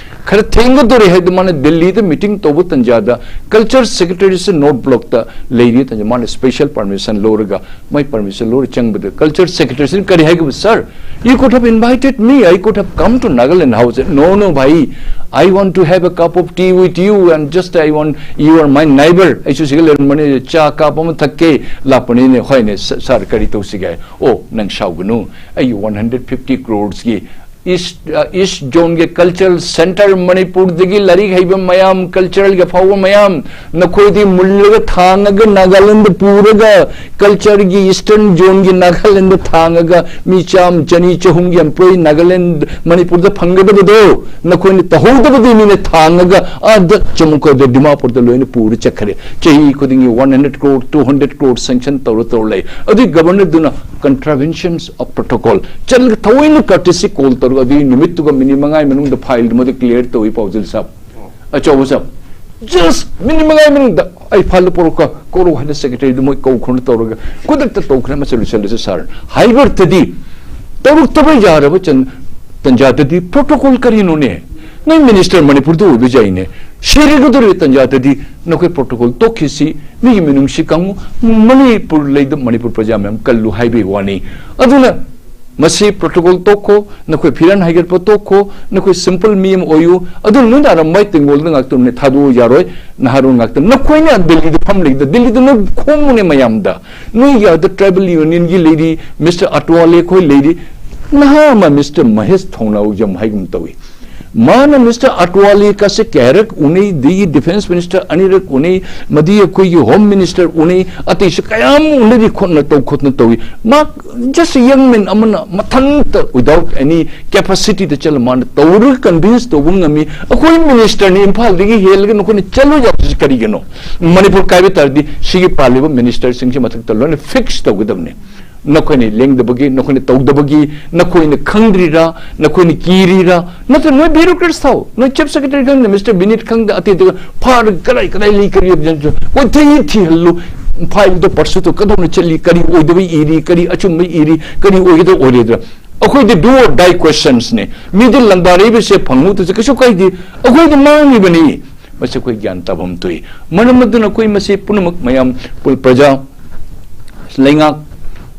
ꯈꯔ ꯊꯦꯡꯒꯗꯧꯔꯦ ꯍꯥꯏꯗꯨꯅ ꯃꯥꯅ ꯗꯤꯜꯂꯤꯗ ꯃꯤꯇꯤꯡ ꯇꯧꯕ ꯇꯟꯖꯥꯗ ꯀꯜꯆꯔ ꯁꯦꯀ꯭ꯔꯦꯇꯔꯤꯁꯦ ꯅꯣꯔꯠ ꯕ꯭ꯂꯣꯛꯇ ꯂꯩꯔꯤ ꯇꯟꯖꯥ ꯃꯥꯅ ꯁ꯭ꯄꯦꯁꯦꯜ ꯄꯔꯃꯤꯁꯟ ꯂꯧꯔꯒ ꯃꯥꯏ ꯄꯔꯃꯤꯁꯟ ꯂꯧꯔ ꯆꯪꯕꯗ ꯀꯜꯆꯔ ꯁꯦꯀ꯭ꯔꯦꯇꯔꯤꯁꯤꯅ ꯀꯔꯤ ꯍꯥꯏꯒꯕ, "Sir, you could have invited me, I could have come to Nagaland House." "No, no, bhai, I want to have a cup of tea with you and just I want, you are my neighbor." ꯑꯩꯁꯨ ꯁꯤꯒ ꯂꯩꯔꯝꯕꯅꯤ, ꯆꯥ ꯀꯞ ꯑꯃ ꯊꯛꯀꯦ ꯂꯥꯛꯄꯅꯤꯅꯦ꯫ "ꯍꯣꯏꯅꯦ ꯁ-, ꯁꯥꯔ, ꯀꯔꯤ ꯇꯧꯁꯤꯒꯦ?" "ꯑꯣ, ꯅꯪ ꯁꯥꯎꯒꯅꯨ, ꯑꯩꯒꯤ ꯋꯥꯟ ꯍꯟꯗ꯭ꯔꯦꯠ ꯐꯤꯐꯇꯤ ꯀ꯭ꯔꯣꯔꯁꯀꯤ ꯏꯁ, ꯑ, ꯏꯁ ꯖꯣꯟꯒꯤ ꯀꯜꯆꯔꯦꯜ ꯁꯦꯟꯇꯔ, ꯃꯅꯤꯄꯨꯔꯗꯒꯤ ꯂꯥꯏꯔꯤꯛ ꯍꯩꯕ ꯃꯌꯥꯝ, ꯀꯜꯆꯔꯦꯜꯒꯤ ꯑꯐꯥꯎꯕ ꯃꯌꯥꯝ, ꯅꯈꯣꯏꯗꯤ ꯃꯨꯜꯂꯒ ꯊꯥꯡꯉꯒ ꯅꯥꯒꯥꯂꯦꯟꯗ ꯄꯨꯔꯒ ꯀꯜꯆꯔꯒꯤ ꯏꯁꯇꯔꯟ ꯖꯣꯟꯒꯤ ꯅꯥꯒꯥꯂꯦꯟꯗ ꯊꯥꯡꯉꯒ ꯃꯤ ꯆꯥꯝ, ꯆꯅꯤ, ꯆꯍꯨꯝꯒꯤ ꯑꯦꯝꯄ꯭ꯂꯣꯌꯤ ꯅꯥꯒꯥꯂꯦꯟ, ꯃꯅꯤꯄꯨꯔꯗ ꯐꯪꯒꯗꯕꯗꯣ ꯅꯈꯣꯏꯅ ꯇꯧꯍꯧꯗꯕꯗꯒꯤꯅꯤꯅ ꯊꯥꯡꯉꯒ ꯑꯥꯗ ꯖꯝꯃꯨ ꯀꯥꯁꯃꯤꯔꯗ ꯗꯤꯃꯥꯄꯨꯔꯗ ꯂꯣꯏꯅ ꯄꯨꯔ ꯆꯠꯈ꯭ꯔꯦ꯫ ꯆꯍꯤ ꯈꯨꯗꯤꯡꯒꯤ one hundred crore, two hundred crore sanction ꯇꯧꯔ ꯇꯧꯔ ꯂꯩ꯫ ꯑꯗꯨꯒꯤ ꯒꯕꯔꯅꯔꯗꯨꯅ contraventions of protocol ꯆꯠꯂꯒ ꯊꯑꯣꯏꯅ ꯀꯔꯇꯦꯁꯤ ꯀꯣꯜ ꯇꯧꯔꯒ ꯑꯗꯨꯒꯤ ꯅꯨꯃꯤꯠꯇꯨꯒ ꯃꯤꯅꯤꯠ ꯃꯉꯥꯒꯤ ꯃꯅꯨꯡꯗ ꯐꯥꯏꯜꯗꯨꯃꯗ ꯀ꯭ꯂꯤꯌꯥꯔ ꯇꯧꯏ ꯄꯥꯎꯖꯦꯜ ꯁꯥꯕ꯫ ꯑꯆꯧꯕ ꯁꯥꯕ꯫ ꯖꯁ ꯃꯤꯅꯤꯠ ꯃꯉꯥꯒꯤ ꯃꯅꯨꯡꯗ ꯑꯩ ꯐꯥꯏꯜꯗꯨ ꯄꯨꯔꯛꯀ ꯀꯣꯔꯣ ꯍꯥꯏꯅ ꯁꯦꯀ꯭ꯔꯦꯇꯔꯤꯗꯨ ꯃꯣꯏ ꯀꯧ ꯈꯣꯠꯅ ꯇꯧꯔꯒ ꯈꯨꯗꯛꯇ ꯇꯧꯈ꯭ꯔꯦ, ꯃꯁꯤ ꯂꯣꯏꯁꯤꯜꯂꯁꯤ ꯁꯥꯔ꯫ ꯍꯥꯏꯕ ꯑꯣꯏꯔꯗꯤ ꯇꯧꯔꯛꯇꯕ ꯌꯥꯔꯕ ꯆꯟ-, ꯇꯟꯖꯥꯗꯗꯤ ꯄ꯭ꯔꯣꯇꯣꯀꯣꯜ ꯀꯔꯤꯅꯣꯅꯦ? ꯅꯣꯏ ꯃꯤꯅꯤꯁꯇꯔ ꯃꯅꯤꯄꯨꯔꯗ ꯑꯣꯏꯕ ꯌꯥꯏꯅꯦ꯫ ꯁꯤꯔꯒꯗꯧꯔꯤꯕ ꯇꯟꯖꯥꯗꯗꯤ ꯅꯈꯣꯏ ꯄ꯭ꯔꯣꯇꯣꯀꯣꯜ ꯇꯣꯛꯈꯤꯁꯤ, ꯃꯤꯒꯤ ꯃꯤꯅꯨꯡꯁꯤ ꯀꯥꯡꯕꯨ ꯃꯅꯤꯄꯨꯔ ꯂꯩꯗ ꯃꯅꯤꯄꯨꯔ ꯄ꯭ꯔꯖꯥ ꯃꯌꯥꯝ ꯀꯜꯂꯨ ꯍꯥꯏꯕꯒꯤ ꯋꯥꯅꯤ꯫ ꯑꯗꯨꯅ ꯃꯁꯤ ꯄ꯭ꯔꯣꯇꯣꯀꯣꯜ ꯇꯣꯛꯈꯣ, ꯅꯈꯣꯏ ꯐꯤꯔꯥꯟ ꯍꯥꯏꯒꯠꯄ ꯇꯣꯛꯈꯣ, ꯅꯈꯣꯏ ꯁꯤꯝꯄꯜ ꯃꯤ ꯑꯃ ꯑꯣꯏꯌꯨ꯫ ꯑꯗꯨ ꯅꯣꯏꯅ ꯑꯔꯝꯕꯥꯏ ꯇꯦꯡꯒꯣꯜꯗ ꯉꯥꯛꯇꯅꯦ ꯊꯥꯗꯣꯛꯑꯣ ꯌꯥꯔꯣꯏ, ꯅꯍꯥꯔꯣꯜ ꯉꯥꯛꯇ꯫ ꯅꯈꯣꯏꯅ ꯗꯤꯜꯂꯤꯗ ꯐꯝ ꯂꯩꯗ, ꯗꯤꯜꯂꯤꯗ ꯅꯣꯏ ꯈꯣꯝꯃꯨꯅꯦ ꯃꯌꯥꯝꯗ꯫ ꯅꯣꯏꯒꯤ ꯑꯗ ꯇ꯭ꯔꯥꯏꯕꯦꯜ ꯌꯨꯅꯤꯌꯟꯒꯤ ꯂꯩꯔꯤ, ꯃꯤꯁꯇꯔ ꯑꯇꯋꯥꯂꯦ ꯈꯣꯏ ꯂꯩꯔꯤ, ꯅꯍꯥ ꯑꯃ ꯃꯤꯁꯇꯔ ꯃꯍꯦꯁ ꯊꯣꯡꯅꯥꯎꯖꯝ ꯍꯥꯏꯒꯨꯝ ꯇꯧꯏ꯫ ꯃꯥꯅ ꯃꯤꯁꯇꯔ ꯑꯇꯋꯥꯂꯦ ꯀꯁꯦ ꯀꯌꯥꯔꯛ ꯎꯅꯩ, ꯑꯗꯒꯤ ꯗꯤꯐꯦꯟꯁ ꯃꯤꯅꯤꯁꯇꯔ ꯑꯅꯤꯔꯛ ꯎꯅꯩ, ꯃꯗꯤ ꯑꯩꯈꯣꯏꯒꯤ ꯍꯣꯝ ꯃꯤꯅꯤꯁꯇꯔ ꯎꯅꯩ, ꯑꯇꯩꯁꯨ ꯀꯌꯥꯝ ꯎꯅꯔꯤ ꯈꯣꯠꯅ ꯇꯧ ꯈꯣꯠꯅ ꯇꯧꯏ꯫ ꯃꯥ just a young man ꯑꯃꯅ ꯃꯊꯟꯇ without any capacity ꯗ ꯆꯠꯂ ꯃꯥꯅ ꯇꯧꯔꯒ ꯀꯟꯚꯤꯟꯁ ꯇꯧꯕ ꯉꯝꯃꯤ꯫ ꯑꯩꯈꯣꯏ ꯃꯤꯅꯤꯁꯇꯔꯅꯤ ꯏꯝꯐꯥꯜꯗꯒꯤ ꯍꯦꯜꯂꯒ ꯅꯈꯣꯏꯅ ꯆꯠꯂꯣꯏ ꯌꯥꯕꯁꯤ ꯀꯔꯤꯒꯤꯅꯣ? ꯃꯅꯤꯄꯨꯔ ꯀꯥꯏꯕ ꯇꯥꯔꯗꯤ ꯁꯤꯒꯤ ꯄꯥꯜꯂꯤꯕ ꯃꯤꯅꯤꯁꯇꯔꯁꯤꯡꯁꯤ ꯃꯊꯛꯇ ꯂꯣꯏꯅ ꯐꯤꯛꯁ ꯇꯧꯒꯗꯕꯅꯤ꯫ ꯅꯈꯣꯏꯅ ꯂꯦꯡꯗꯕꯒꯤ, ꯅꯈꯣꯏꯅ ꯇꯧꯗꯕꯒꯤ, ꯅꯈꯣꯏꯅ ꯈꯪꯗ꯭ꯔꯤꯔꯥ, ꯅꯈꯣꯏꯅ ꯀꯤꯔꯤꯔꯥ? ꯅꯠꯇ꯭ꯔ ꯅꯣꯏ ꯕ꯭ꯌꯨꯔꯣꯀ꯭ꯔꯦꯠꯁ ꯊꯥꯎ, ꯅꯣꯏ ꯆꯤꯐ ꯁꯦꯀ꯭ꯔꯦꯇꯔꯤ ꯈꯪꯗꯦ, ꯃꯤꯁꯇꯔ ꯕꯤꯅꯤꯠ ꯈꯪꯗꯦ, ꯑꯇꯩ ꯑꯇꯩ ꯐꯥꯔꯒ ꯀꯗꯥꯏ ꯀꯗꯥꯏ ꯂꯩ, ꯀꯔꯤ ꯀꯣꯏꯊꯤ ꯊꯤꯍꯜꯂꯨ, ꯐꯥꯏꯜꯗꯣ ꯄꯔꯁꯨꯠꯇꯣ ꯀꯗꯧꯅ ꯆꯠꯂꯤ, ꯀꯔꯤ ꯑꯣꯏꯗꯕ ꯏꯔꯤ, ꯀꯔꯤ ꯑꯆꯨꯝꯕ ꯏꯔꯤ, ꯀꯔꯤ ꯑꯣꯏꯒꯗꯕ ꯑꯣꯏꯔꯣꯏꯗ꯭ꯔꯥ? ꯑꯩꯈꯣꯏꯗꯤ do or die questions ꯅꯦ꯫ ꯃꯤꯗꯤ ꯂꯪꯗꯥꯔꯛꯏꯕꯁꯦ ꯐꯪꯉꯨꯗꯁꯨ ꯀꯩꯁꯨ ꯀꯥꯏꯗꯦ, ꯑꯩꯈꯣꯏꯗꯤ ꯃꯥꯡꯉꯤꯕꯅꯤ꯫ ꯃꯁꯤ ꯑꯩꯈꯣꯏ ꯒ꯭ꯌꯥꯟ ꯇꯥꯐꯝ ꯊꯣꯛꯏ꯫ ꯃꯔꯝ ꯑꯗꯨꯅ ꯑꯩꯈꯣꯏ ꯃꯁꯤ ꯄꯨꯝꯅꯃꯛ ꯃꯌꯥꯝ ꯄꯨ-, ꯄ꯭ꯔꯖꯥ, ꯂꯩꯉꯥꯛ,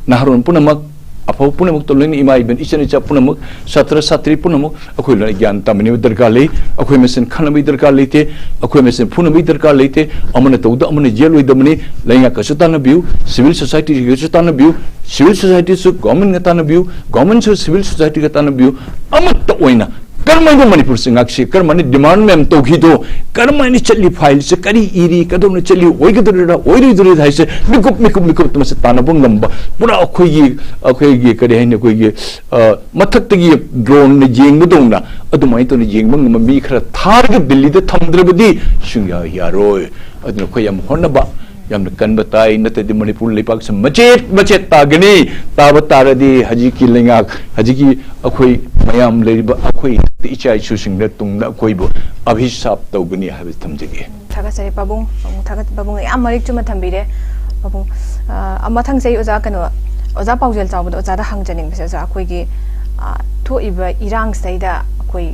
ꯅꯍꯥꯔꯣꯟ ꯄꯨꯝꯅꯃꯛ, ꯑꯐꯕ ꯄꯨꯝꯅꯃꯛꯇ ꯂꯣꯏꯅ ꯏꯃꯥ ꯏꯕꯦꯟ ꯏꯆꯟ ꯏꯆꯥ ꯄꯨꯝꯅꯃꯛ, ꯁꯥꯇ꯭ꯔ ꯁꯥꯇ꯭ꯔꯤ ꯄꯨꯝꯅꯃꯛ ꯑꯩꯈꯣꯏ ꯂꯣꯏꯅ ꯒ꯭ꯌꯥꯟ ꯇꯥꯃꯤꯟꯅꯕ ꯗꯔꯀꯥꯔ ꯂꯩ꯫ ꯑꯩꯈꯣꯏ ꯃꯁꯦꯟ ꯈꯠꯅꯕꯒꯤ ꯗꯔꯀꯥꯔ ꯂꯩꯇꯦ, ꯑꯩꯈꯣꯏ ꯃꯁꯦꯟ ꯐꯨꯅꯕꯒꯤ ꯗꯔꯀꯥꯔ ꯂꯩꯇꯦ꯫ ꯑꯃꯅ ꯇꯧꯗ ꯑꯃꯅ ꯌꯦꯠꯂꯣꯏꯗꯕꯅꯤ꯫ ꯂꯩꯉꯥꯛꯀꯁꯨ ꯇꯥꯟꯅꯕꯤꯌꯨ, ꯁꯤꯚꯤꯜ ꯁꯣꯁꯥꯏꯇꯤꯒꯁꯨ ꯇꯥꯟꯅꯕꯤꯌꯨ, ꯁꯤꯚꯤꯜ ꯁꯣꯁꯥꯏꯇꯤꯁꯨ ꯒꯣꯔꯃꯦꯟꯒ ꯇꯥꯟꯅꯕꯤꯌꯨ, ꯒꯣꯔꯃꯦꯟꯁꯨ ꯁꯤꯚꯤꯜ ꯁꯣꯁꯥꯏꯇꯤꯒ ꯇꯥꯟꯅꯕꯤꯌꯨ꯫ ꯑꯃꯠꯇ ꯑꯣꯏꯅ ꯀꯔꯝꯍꯥꯏꯅ ꯃꯅꯤꯄꯨꯔꯁꯦ ꯉꯥꯛꯁꯤ, ꯀꯔꯝꯍꯥꯏꯅ ꯗꯤꯃꯥꯟ ꯃꯌꯥꯝ ꯇꯧꯈꯤꯗꯣ, ꯀꯔꯝꯍꯥꯏꯅ ꯆꯠꯂꯤ, ꯐꯥꯏꯜꯁꯦ ꯀꯔꯤ ꯏꯔꯤ, ꯀꯗꯣꯝꯅ ꯆꯠꯂꯤ, ꯑꯣꯏꯒꯗꯣꯔꯤꯔꯥ ꯑꯣꯏꯔꯣꯏꯗꯣꯔꯤꯔꯥ ꯍꯥꯏꯁꯦ ꯃꯤꯀꯨꯞ ꯃꯤꯀꯨꯞ ꯃꯤꯀꯨꯞꯇ ꯃꯁꯤ ꯇꯥꯟꯅꯕ ꯉꯝꯕ, ꯄꯨꯔꯥ ꯑꯩꯈꯣꯏꯒꯤ, ꯑꯩꯈꯣꯏꯒꯤ ꯀꯔꯤ ꯍꯥꯏꯅꯤ, ꯑꯩꯈꯣꯏꯒꯤ, ꯑ, ꯃꯊꯛꯇꯒꯤ ꯗ꯭ꯔꯣꯟꯅ ꯌꯦꯡꯕꯗꯧꯅ ꯑꯗꯨꯃꯥꯏꯅ ꯇꯧꯅ ꯌꯦꯡꯕ ꯉꯝꯕ ꯃꯤ ꯈꯔ ꯊꯥꯔꯒ ꯗꯤꯜꯂꯤꯗ ꯊꯝꯗ꯭ꯔꯕꯗꯤ ꯁꯨꯡꯌꯥ ꯌꯥꯔꯣꯏ꯫ ꯑꯗꯨꯅ ꯑꯩꯈꯣꯏ ꯌꯥꯝ ꯍꯣꯠꯅꯕ, ꯌꯥꯝꯅ ꯀꯟꯕ ꯇꯥꯏ, ꯅꯠꯇ꯭ꯔꯗꯤ ꯃꯅꯤꯄꯨꯔ ꯂꯩꯄꯥꯛꯁꯤ ꯃꯆꯦꯠ ꯃꯆꯦꯠ ꯇꯥꯒꯅꯤ꯫ ꯇꯥꯕ ꯇꯥꯔꯗꯤ ꯍꯧꯖꯤꯛꯀꯤ ꯂꯩꯉꯥꯛ, ꯍꯧꯖꯤꯛꯀꯤ ꯑꯩꯈꯣꯏ ꯃꯌꯥꯝ ꯂꯩꯔꯤꯕ ꯑꯩꯈꯣꯏ ꯏꯆꯥ ꯏꯁꯨꯁꯤꯡꯅ ꯇꯨꯡꯗ ꯑꯩꯈꯣꯏꯕꯨ ꯑꯚꯤꯁꯥꯞ ꯇꯧꯒꯅꯤ ꯍꯥꯏꯕ ꯊꯝꯖꯒꯦ꯫ ꯊꯥꯒꯠꯆꯔꯤ ꯄꯥꯕꯨꯡ, ꯄꯥꯕꯨꯡ ꯊꯥꯒꯠ-, ꯄꯥꯕꯨꯡꯅ ꯌꯥꯝ ꯃꯔꯤꯛ ꯆꯨꯝꯅ ꯊꯝꯕꯤꯔꯦ꯫ ꯄꯥꯕꯨꯡ, ꯑ, ꯃꯊꯪꯁꯦ ꯑꯩ ꯑꯣꯖꯥ ꯀꯩꯅꯣ, ꯑꯣꯖꯥ ꯄꯥꯎꯖꯦꯜ ꯆꯥꯎꯕꯗ ꯑꯣꯖꯥꯗ ꯍꯪꯖꯅꯤꯡꯕꯁꯦ, ꯑꯣꯖꯥ, ꯑꯩꯈꯣꯏꯒꯤ, ꯑ, ꯊꯣꯛꯏꯕ ꯏꯔꯥꯡꯁꯤꯗꯩꯗ ꯑꯩꯈꯣꯏ,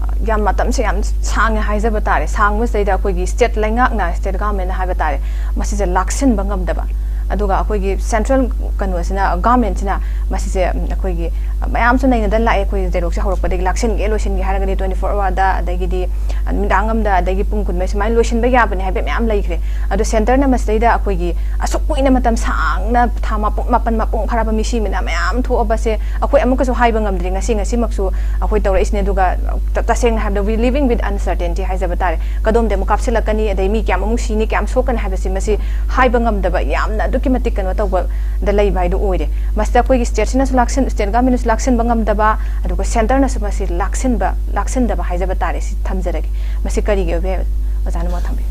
ꯑ, ꯌꯥꯝ ꯃꯇꯝꯁꯦ ꯌꯥꯝ ꯁꯥꯡꯉꯦ ꯍꯥꯏꯖꯕ ꯇꯥꯔꯦ꯫ ꯁꯥꯡꯕꯁꯤꯗꯩꯗ ꯑꯩꯈꯣꯏꯒꯤ ꯁ꯭ꯇꯦꯠ ꯂꯩꯉꯥꯛꯅ, ꯁ꯭ꯇꯦꯠ ꯒꯚꯔꯟꯃꯦꯟꯠꯅ ꯍꯥꯏꯕ ꯇꯥꯔꯦ, ꯃꯁꯤꯁꯦ ꯂꯥꯛꯁꯤꯟꯕ ꯉꯝꯗꯕ, ꯑꯗꯨꯒ ꯑꯩꯈꯣꯏꯒꯤ ꯁꯦꯟꯇ꯭ꯔꯦꯜ ꯀꯩꯅꯣꯁꯤꯅ, ꯒꯚꯔꯟꯃꯦꯟꯠꯁꯤꯅ ꯃꯁꯤꯁꯦ, ꯎꯝ, ꯑꯩꯈꯣꯏꯒꯤ ꯃꯌꯥꯝꯁꯨ ꯅꯩꯅꯗꯅ ꯂꯥꯛꯑꯦ꯫ ꯑꯩꯈꯣꯏ ꯖꯦꯔꯣꯛꯁꯦ ꯍꯧꯔꯛꯄꯗꯒꯤ ꯂꯥꯛꯁꯤꯟꯒꯦ, ꯂꯣꯏꯁꯤꯟꯒꯦ ꯍꯥꯏꯔꯒꯗꯤ ꯇ꯭ꯋꯦꯟꯇꯤ ꯐꯣꯔ ꯑꯋꯥꯔꯗ, ꯑꯗꯒꯤꯗꯤ ꯅꯨꯃꯤꯗꯥꯡ ꯑꯃꯗ, ꯑꯗꯒꯤ ꯄꯨꯡ ꯀꯨꯟꯃꯔꯤ ꯁꯨꯃꯥꯏꯅ ꯂꯣꯏꯁꯤꯟꯕ ꯌꯥꯕꯅꯦ ꯍꯥꯏꯕ ꯃꯌꯥꯝ ꯂꯩꯈ꯭ꯔꯦ꯫ ꯑꯗꯣ ꯁꯦꯟꯇꯔꯅ ꯃꯁꯤꯗꯩꯗ ꯑꯩꯈꯣꯏꯒꯤ ꯑꯁꯨꯛ ꯀꯨꯏꯅ ꯃꯇꯝ ꯁꯥꯡꯅ ꯊꯥ ꯃꯄꯨꯡ ꯃꯥꯄꯟ ꯃꯄꯨꯡ ꯐꯥꯔꯕ ꯃꯤꯁꯤ ꯃꯤꯅ ꯃꯌꯥꯝ ꯊꯣꯛꯑꯕꯁꯦ ꯑꯩꯈꯣꯏ ꯑꯃꯨꯛꯀꯁꯨ ꯍꯥꯏꯕ ꯉꯝꯗ꯭ꯔꯤ꯫ ꯉꯁꯤ ꯉꯁꯤꯃꯛꯁꯨ ꯑꯩꯈꯣꯏ ꯇꯧꯔꯛꯏꯁꯤꯅꯦ꯫ ꯑꯗꯨꯒ ꯇ-, ꯇꯁꯦꯡꯅ ꯍꯥꯏꯕꯗ, we living with uncertainty ꯍꯥꯏꯖꯕ ꯇꯥꯔꯦ꯫ ꯀꯗꯣꯝꯗ ꯑꯃꯨꯛ ꯀꯥꯞꯁꯤꯜꯂꯛꯀꯅꯤ, ꯑꯗꯩ ꯃꯤ ꯀꯌꯥꯝ ꯑꯃꯨꯛ ꯁꯤꯅꯤ, ꯀꯌꯥꯝ ꯁꯣꯛꯀꯅꯤ ꯍꯥꯏꯕꯁꯤ, ꯃꯁꯤ ꯍꯥꯏꯕ ꯉꯝꯗꯕ, ꯌꯥꯝꯅ ꯑꯗꯨꯛꯀꯤ ꯃꯇꯤꯛ ꯀꯩꯅꯣ ꯇꯧꯕꯗ ꯂꯩꯕ ꯍꯥꯏꯗꯨ ꯑꯣꯏꯔꯦ꯫ ꯃꯁꯤꯗ ꯑꯩꯈꯣꯏꯒꯤ ꯁ꯭ꯇꯦꯠꯁꯤꯅꯁꯨ ꯂꯥꯛꯁꯤꯟ, ꯁ꯭ꯇꯦꯠ ꯒꯚꯔꯟꯃꯦꯟꯅꯁꯨ ꯂꯥꯛꯁꯤꯟꯕ ꯉꯝꯗꯕ, ꯑꯗꯨꯒ ꯁꯦꯟꯇꯔꯅꯁꯨ ꯃꯁꯤ ꯂꯥꯛꯁꯤꯟꯕ, ꯂꯥꯛꯁꯤꯟꯗꯕ ꯍꯥꯏꯖꯕ ꯇꯥꯔꯦ꯫ ꯁꯤ ꯊꯝꯖꯔꯒꯦ꯫ ꯃꯁꯤ ꯀꯔꯤꯒꯤ ꯑꯣꯏꯕ ꯌꯥꯏ? ꯑꯣꯖꯥꯅ ꯃꯣꯠ ꯊꯝꯕꯤꯌꯨ꯫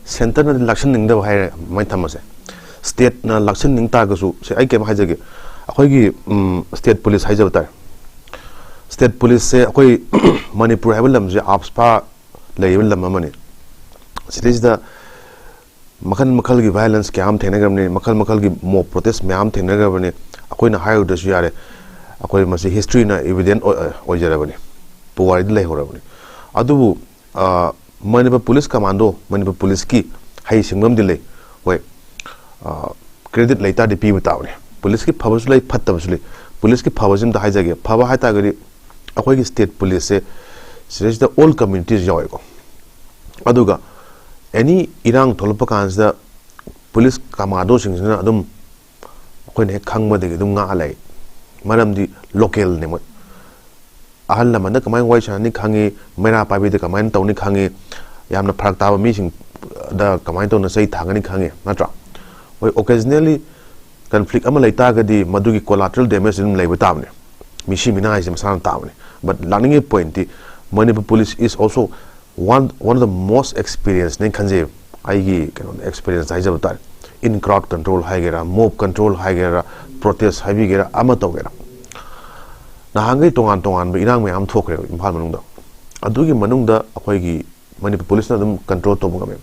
ꯁꯦꯟꯇꯔꯅꯗꯤ ꯂꯥꯛꯁꯤꯟꯅꯤꯡꯗꯕ ꯍꯥꯏꯔꯦ, ꯑꯗꯨꯃꯥꯏꯅ ꯊꯝꯃꯁꯦ꯫ ꯁ꯭ꯇꯦꯠꯅ ꯂꯥꯛꯁꯤꯟꯅꯤꯡ ꯇꯥꯔꯒꯁꯨ, ꯁꯦ, ꯑꯩ ꯀꯩꯝ ꯍꯥꯏꯖꯒꯦ꯫ ꯑꯩꯈꯣꯏꯒꯤ, ꯎꯝ, ꯁ꯭ꯇꯦꯠ ꯄꯨꯂꯤꯁ ꯍꯥꯏꯖꯕ ꯇꯥꯔꯦ꯫ ꯁ꯭ꯇꯦꯠ ꯄꯨꯂꯤꯁꯁꯦ ꯑꯩꯈꯣꯏ ꯃꯅꯤꯄꯨꯔ ꯍꯥꯏꯕ ꯂꯝꯁꯦ ꯑꯥꯞꯁꯄꯥ ꯂꯩꯔꯤꯕ ꯂꯝ ꯑꯃꯅꯤ꯫ ꯁꯤꯗꯩꯁꯤꯗ ꯃꯈꯜ ꯃꯈꯜꯒꯤ ꯚꯥꯏꯑꯣꯂꯦꯟꯁ ꯀꯌꯥ ꯑꯃ ꯊꯦꯡꯅꯈ꯭ꯔꯕꯅꯤ, ꯃꯈꯜ ꯃꯈꯜꯒꯤ ꯃꯣꯕ ꯄ꯭ꯔꯣꯇꯦꯁ ꯃꯌꯥꯝ ꯑꯃ ꯊꯦꯡꯅꯈ꯭ꯔꯕꯅꯤ꯫ ꯑꯩꯈꯣꯏꯅ ꯍꯥꯏꯔꯨꯗ꯭ꯔꯁꯨ ꯌꯥꯔꯦ, ꯑꯩꯈꯣꯏ ꯃꯁꯤ ꯍꯤꯁꯇ꯭ꯔꯤꯅ ꯏꯚꯤꯗꯦꯟ ꯑꯣꯏ-, ꯑꯣꯏꯖꯔꯕꯅꯤ, ꯄꯨꯋꯥꯔꯤꯗ ꯂꯩꯍꯧꯔꯕꯅꯤ꯫ ꯑꯗꯨꯕꯨ, ꯑ, ꯃꯅꯤꯄꯨꯔ ꯄꯨꯂꯤꯁ ꯀꯃꯥꯟꯗꯣ, ꯃꯅꯤꯄꯨꯔ ꯄꯨꯂꯤꯁꯀꯤ ꯍꯩꯁꯤꯡꯕ ꯑꯃꯗꯤ ꯂꯩ꯫ ꯍꯣꯏ, ꯑ, ꯀ꯭ꯔꯦꯗꯤꯠ ꯂꯩꯇꯥꯔꯗꯤ ꯄꯤꯕ ꯇꯥꯕꯅꯤ꯫ ꯄꯨꯂꯤꯁꯀꯤ ꯐꯕꯁꯨ ꯂꯩ, ꯐꯠꯇꯕꯁꯨ ꯂꯩ꯫ ꯄꯨꯂꯤꯁꯀꯤ ꯐꯕꯁꯤ ꯑꯝꯇ ꯍꯥꯏꯖꯒꯦ꯫ ꯐꯕ ꯍꯥꯏ ꯇꯥꯔꯒꯗꯤ ꯑꯩꯈꯣꯏꯒꯤ ꯁ꯭ꯇꯦꯠ ꯄꯨꯂꯤꯁꯁꯦ ꯁꯤꯗꯩꯁꯤꯗ ꯑꯣꯜ ꯀꯝꯃ꯭ꯌꯨꯅꯤꯇꯤꯁ ꯌꯥꯎꯋꯦꯀꯣ꯫ ꯑꯗꯨꯒ ꯑꯦꯅꯤ ꯏꯔꯥꯡ ꯊꯣꯛꯂꯛꯄ ꯀꯥꯟꯁꯤꯗ ꯄꯨꯂꯤꯁ ꯀꯃꯥꯟꯗꯣꯁꯤꯡꯁꯤꯅ ꯑꯗꯨꯝ ꯑꯩꯈꯣꯏꯅ ꯍꯦꯛ ꯈꯪꯕꯗꯒꯤ ꯑꯗꯨꯝ ꯉꯥꯛꯑ ꯂꯩ꯫ ꯃꯔꯝꯗꯤ ꯂꯣꯀꯦꯜꯅꯦ ꯃꯣꯏ꯫ ꯑꯍꯜ ꯂꯃꯟꯗ ꯀꯃꯥꯏꯅ ꯋꯥꯔꯤ ꯁꯥꯟꯅꯅꯤ ꯈꯪꯉꯤ, ꯃꯩꯔꯥ ꯄꯥꯏꯕꯤꯗ ꯀꯃꯥꯏꯅ ꯇꯧꯅꯤ ꯈꯪꯉꯤ, ꯌꯥꯝꯅ ꯐꯔꯛ ꯇꯥꯕ ꯃꯤꯁꯤꯡꯗ ꯀꯃꯥꯏꯅ ꯇꯧꯅ ꯆꯩ ꯊꯥꯡꯒꯅꯤ ꯈꯪꯉꯤ, ꯅꯠꯇ꯭ꯔꯥ? ꯍꯣꯏ, ꯑꯣꯀꯦꯖꯅꯦꯜꯂꯤ ꯀꯟꯐ꯭ꯂꯤꯛ ꯑꯃ ꯂꯩ ꯇꯥꯔꯒꯗꯤ ꯃꯗꯨꯒꯤ ꯀꯣꯂꯥꯇꯔꯦꯜ ꯗꯦꯃꯦꯖ ꯑꯗꯨꯝ ꯂꯩꯕ ꯇꯥꯕꯅꯤ, ꯃꯤꯁꯤ ꯃꯤꯅꯥ ꯍꯥꯏꯁꯦ ꯃꯁꯥꯅ ꯇꯥꯕꯅꯤ꯫ ꯕꯠ ꯂꯥꯛꯅꯤꯡꯉꯤ ꯄꯣꯏꯟꯠꯇꯤ, Manipur police is also one, one of the most experienceꯅꯦ ꯈꯟꯖꯩ꯫ ꯑꯩꯒꯤ ꯀꯩꯅꯣꯗ ꯑꯦꯛꯁꯄꯤꯔꯤꯌꯦꯟꯁ ꯍꯥꯏꯖꯕ ꯇꯥꯔꯦ꯫ ꯏꯟ ꯀ꯭ꯔꯥꯎꯗ ꯀꯟꯇ꯭ꯔꯣꯜ ꯍꯥꯏꯒꯦꯔꯥ, ꯃꯣꯕ ꯀꯟꯇ꯭ꯔꯣꯜ ꯍꯥꯏꯒꯦꯔꯥ, ꯄ꯭ꯔꯣꯇꯦꯁ ꯍꯥꯏꯕꯤꯒꯦꯔꯥ, ꯑꯃ ꯇꯧꯒꯦꯔꯥ, ꯅꯍꯥꯟꯈꯩ ꯇꯣꯉꯥꯟ ꯇꯣꯉꯥꯟꯕ ꯏꯔꯥꯡ ꯃꯌꯥꯝ ꯊꯣꯛꯈ꯭ꯔꯦꯕ ꯏꯝꯐꯥꯜ ꯃꯅꯨꯡꯗ꯫ ꯑꯗꯨꯒꯤ ꯃꯅꯨꯡꯗ ꯑꯩꯈꯣꯏꯒꯤ ꯃꯅꯤꯄꯨꯔ ꯄꯨꯂꯤꯁꯅ ꯑꯗꯨꯝ ꯀꯟꯇ꯭ꯔꯣꯜ ꯇꯧꯕ ꯉꯝꯃꯦ꯫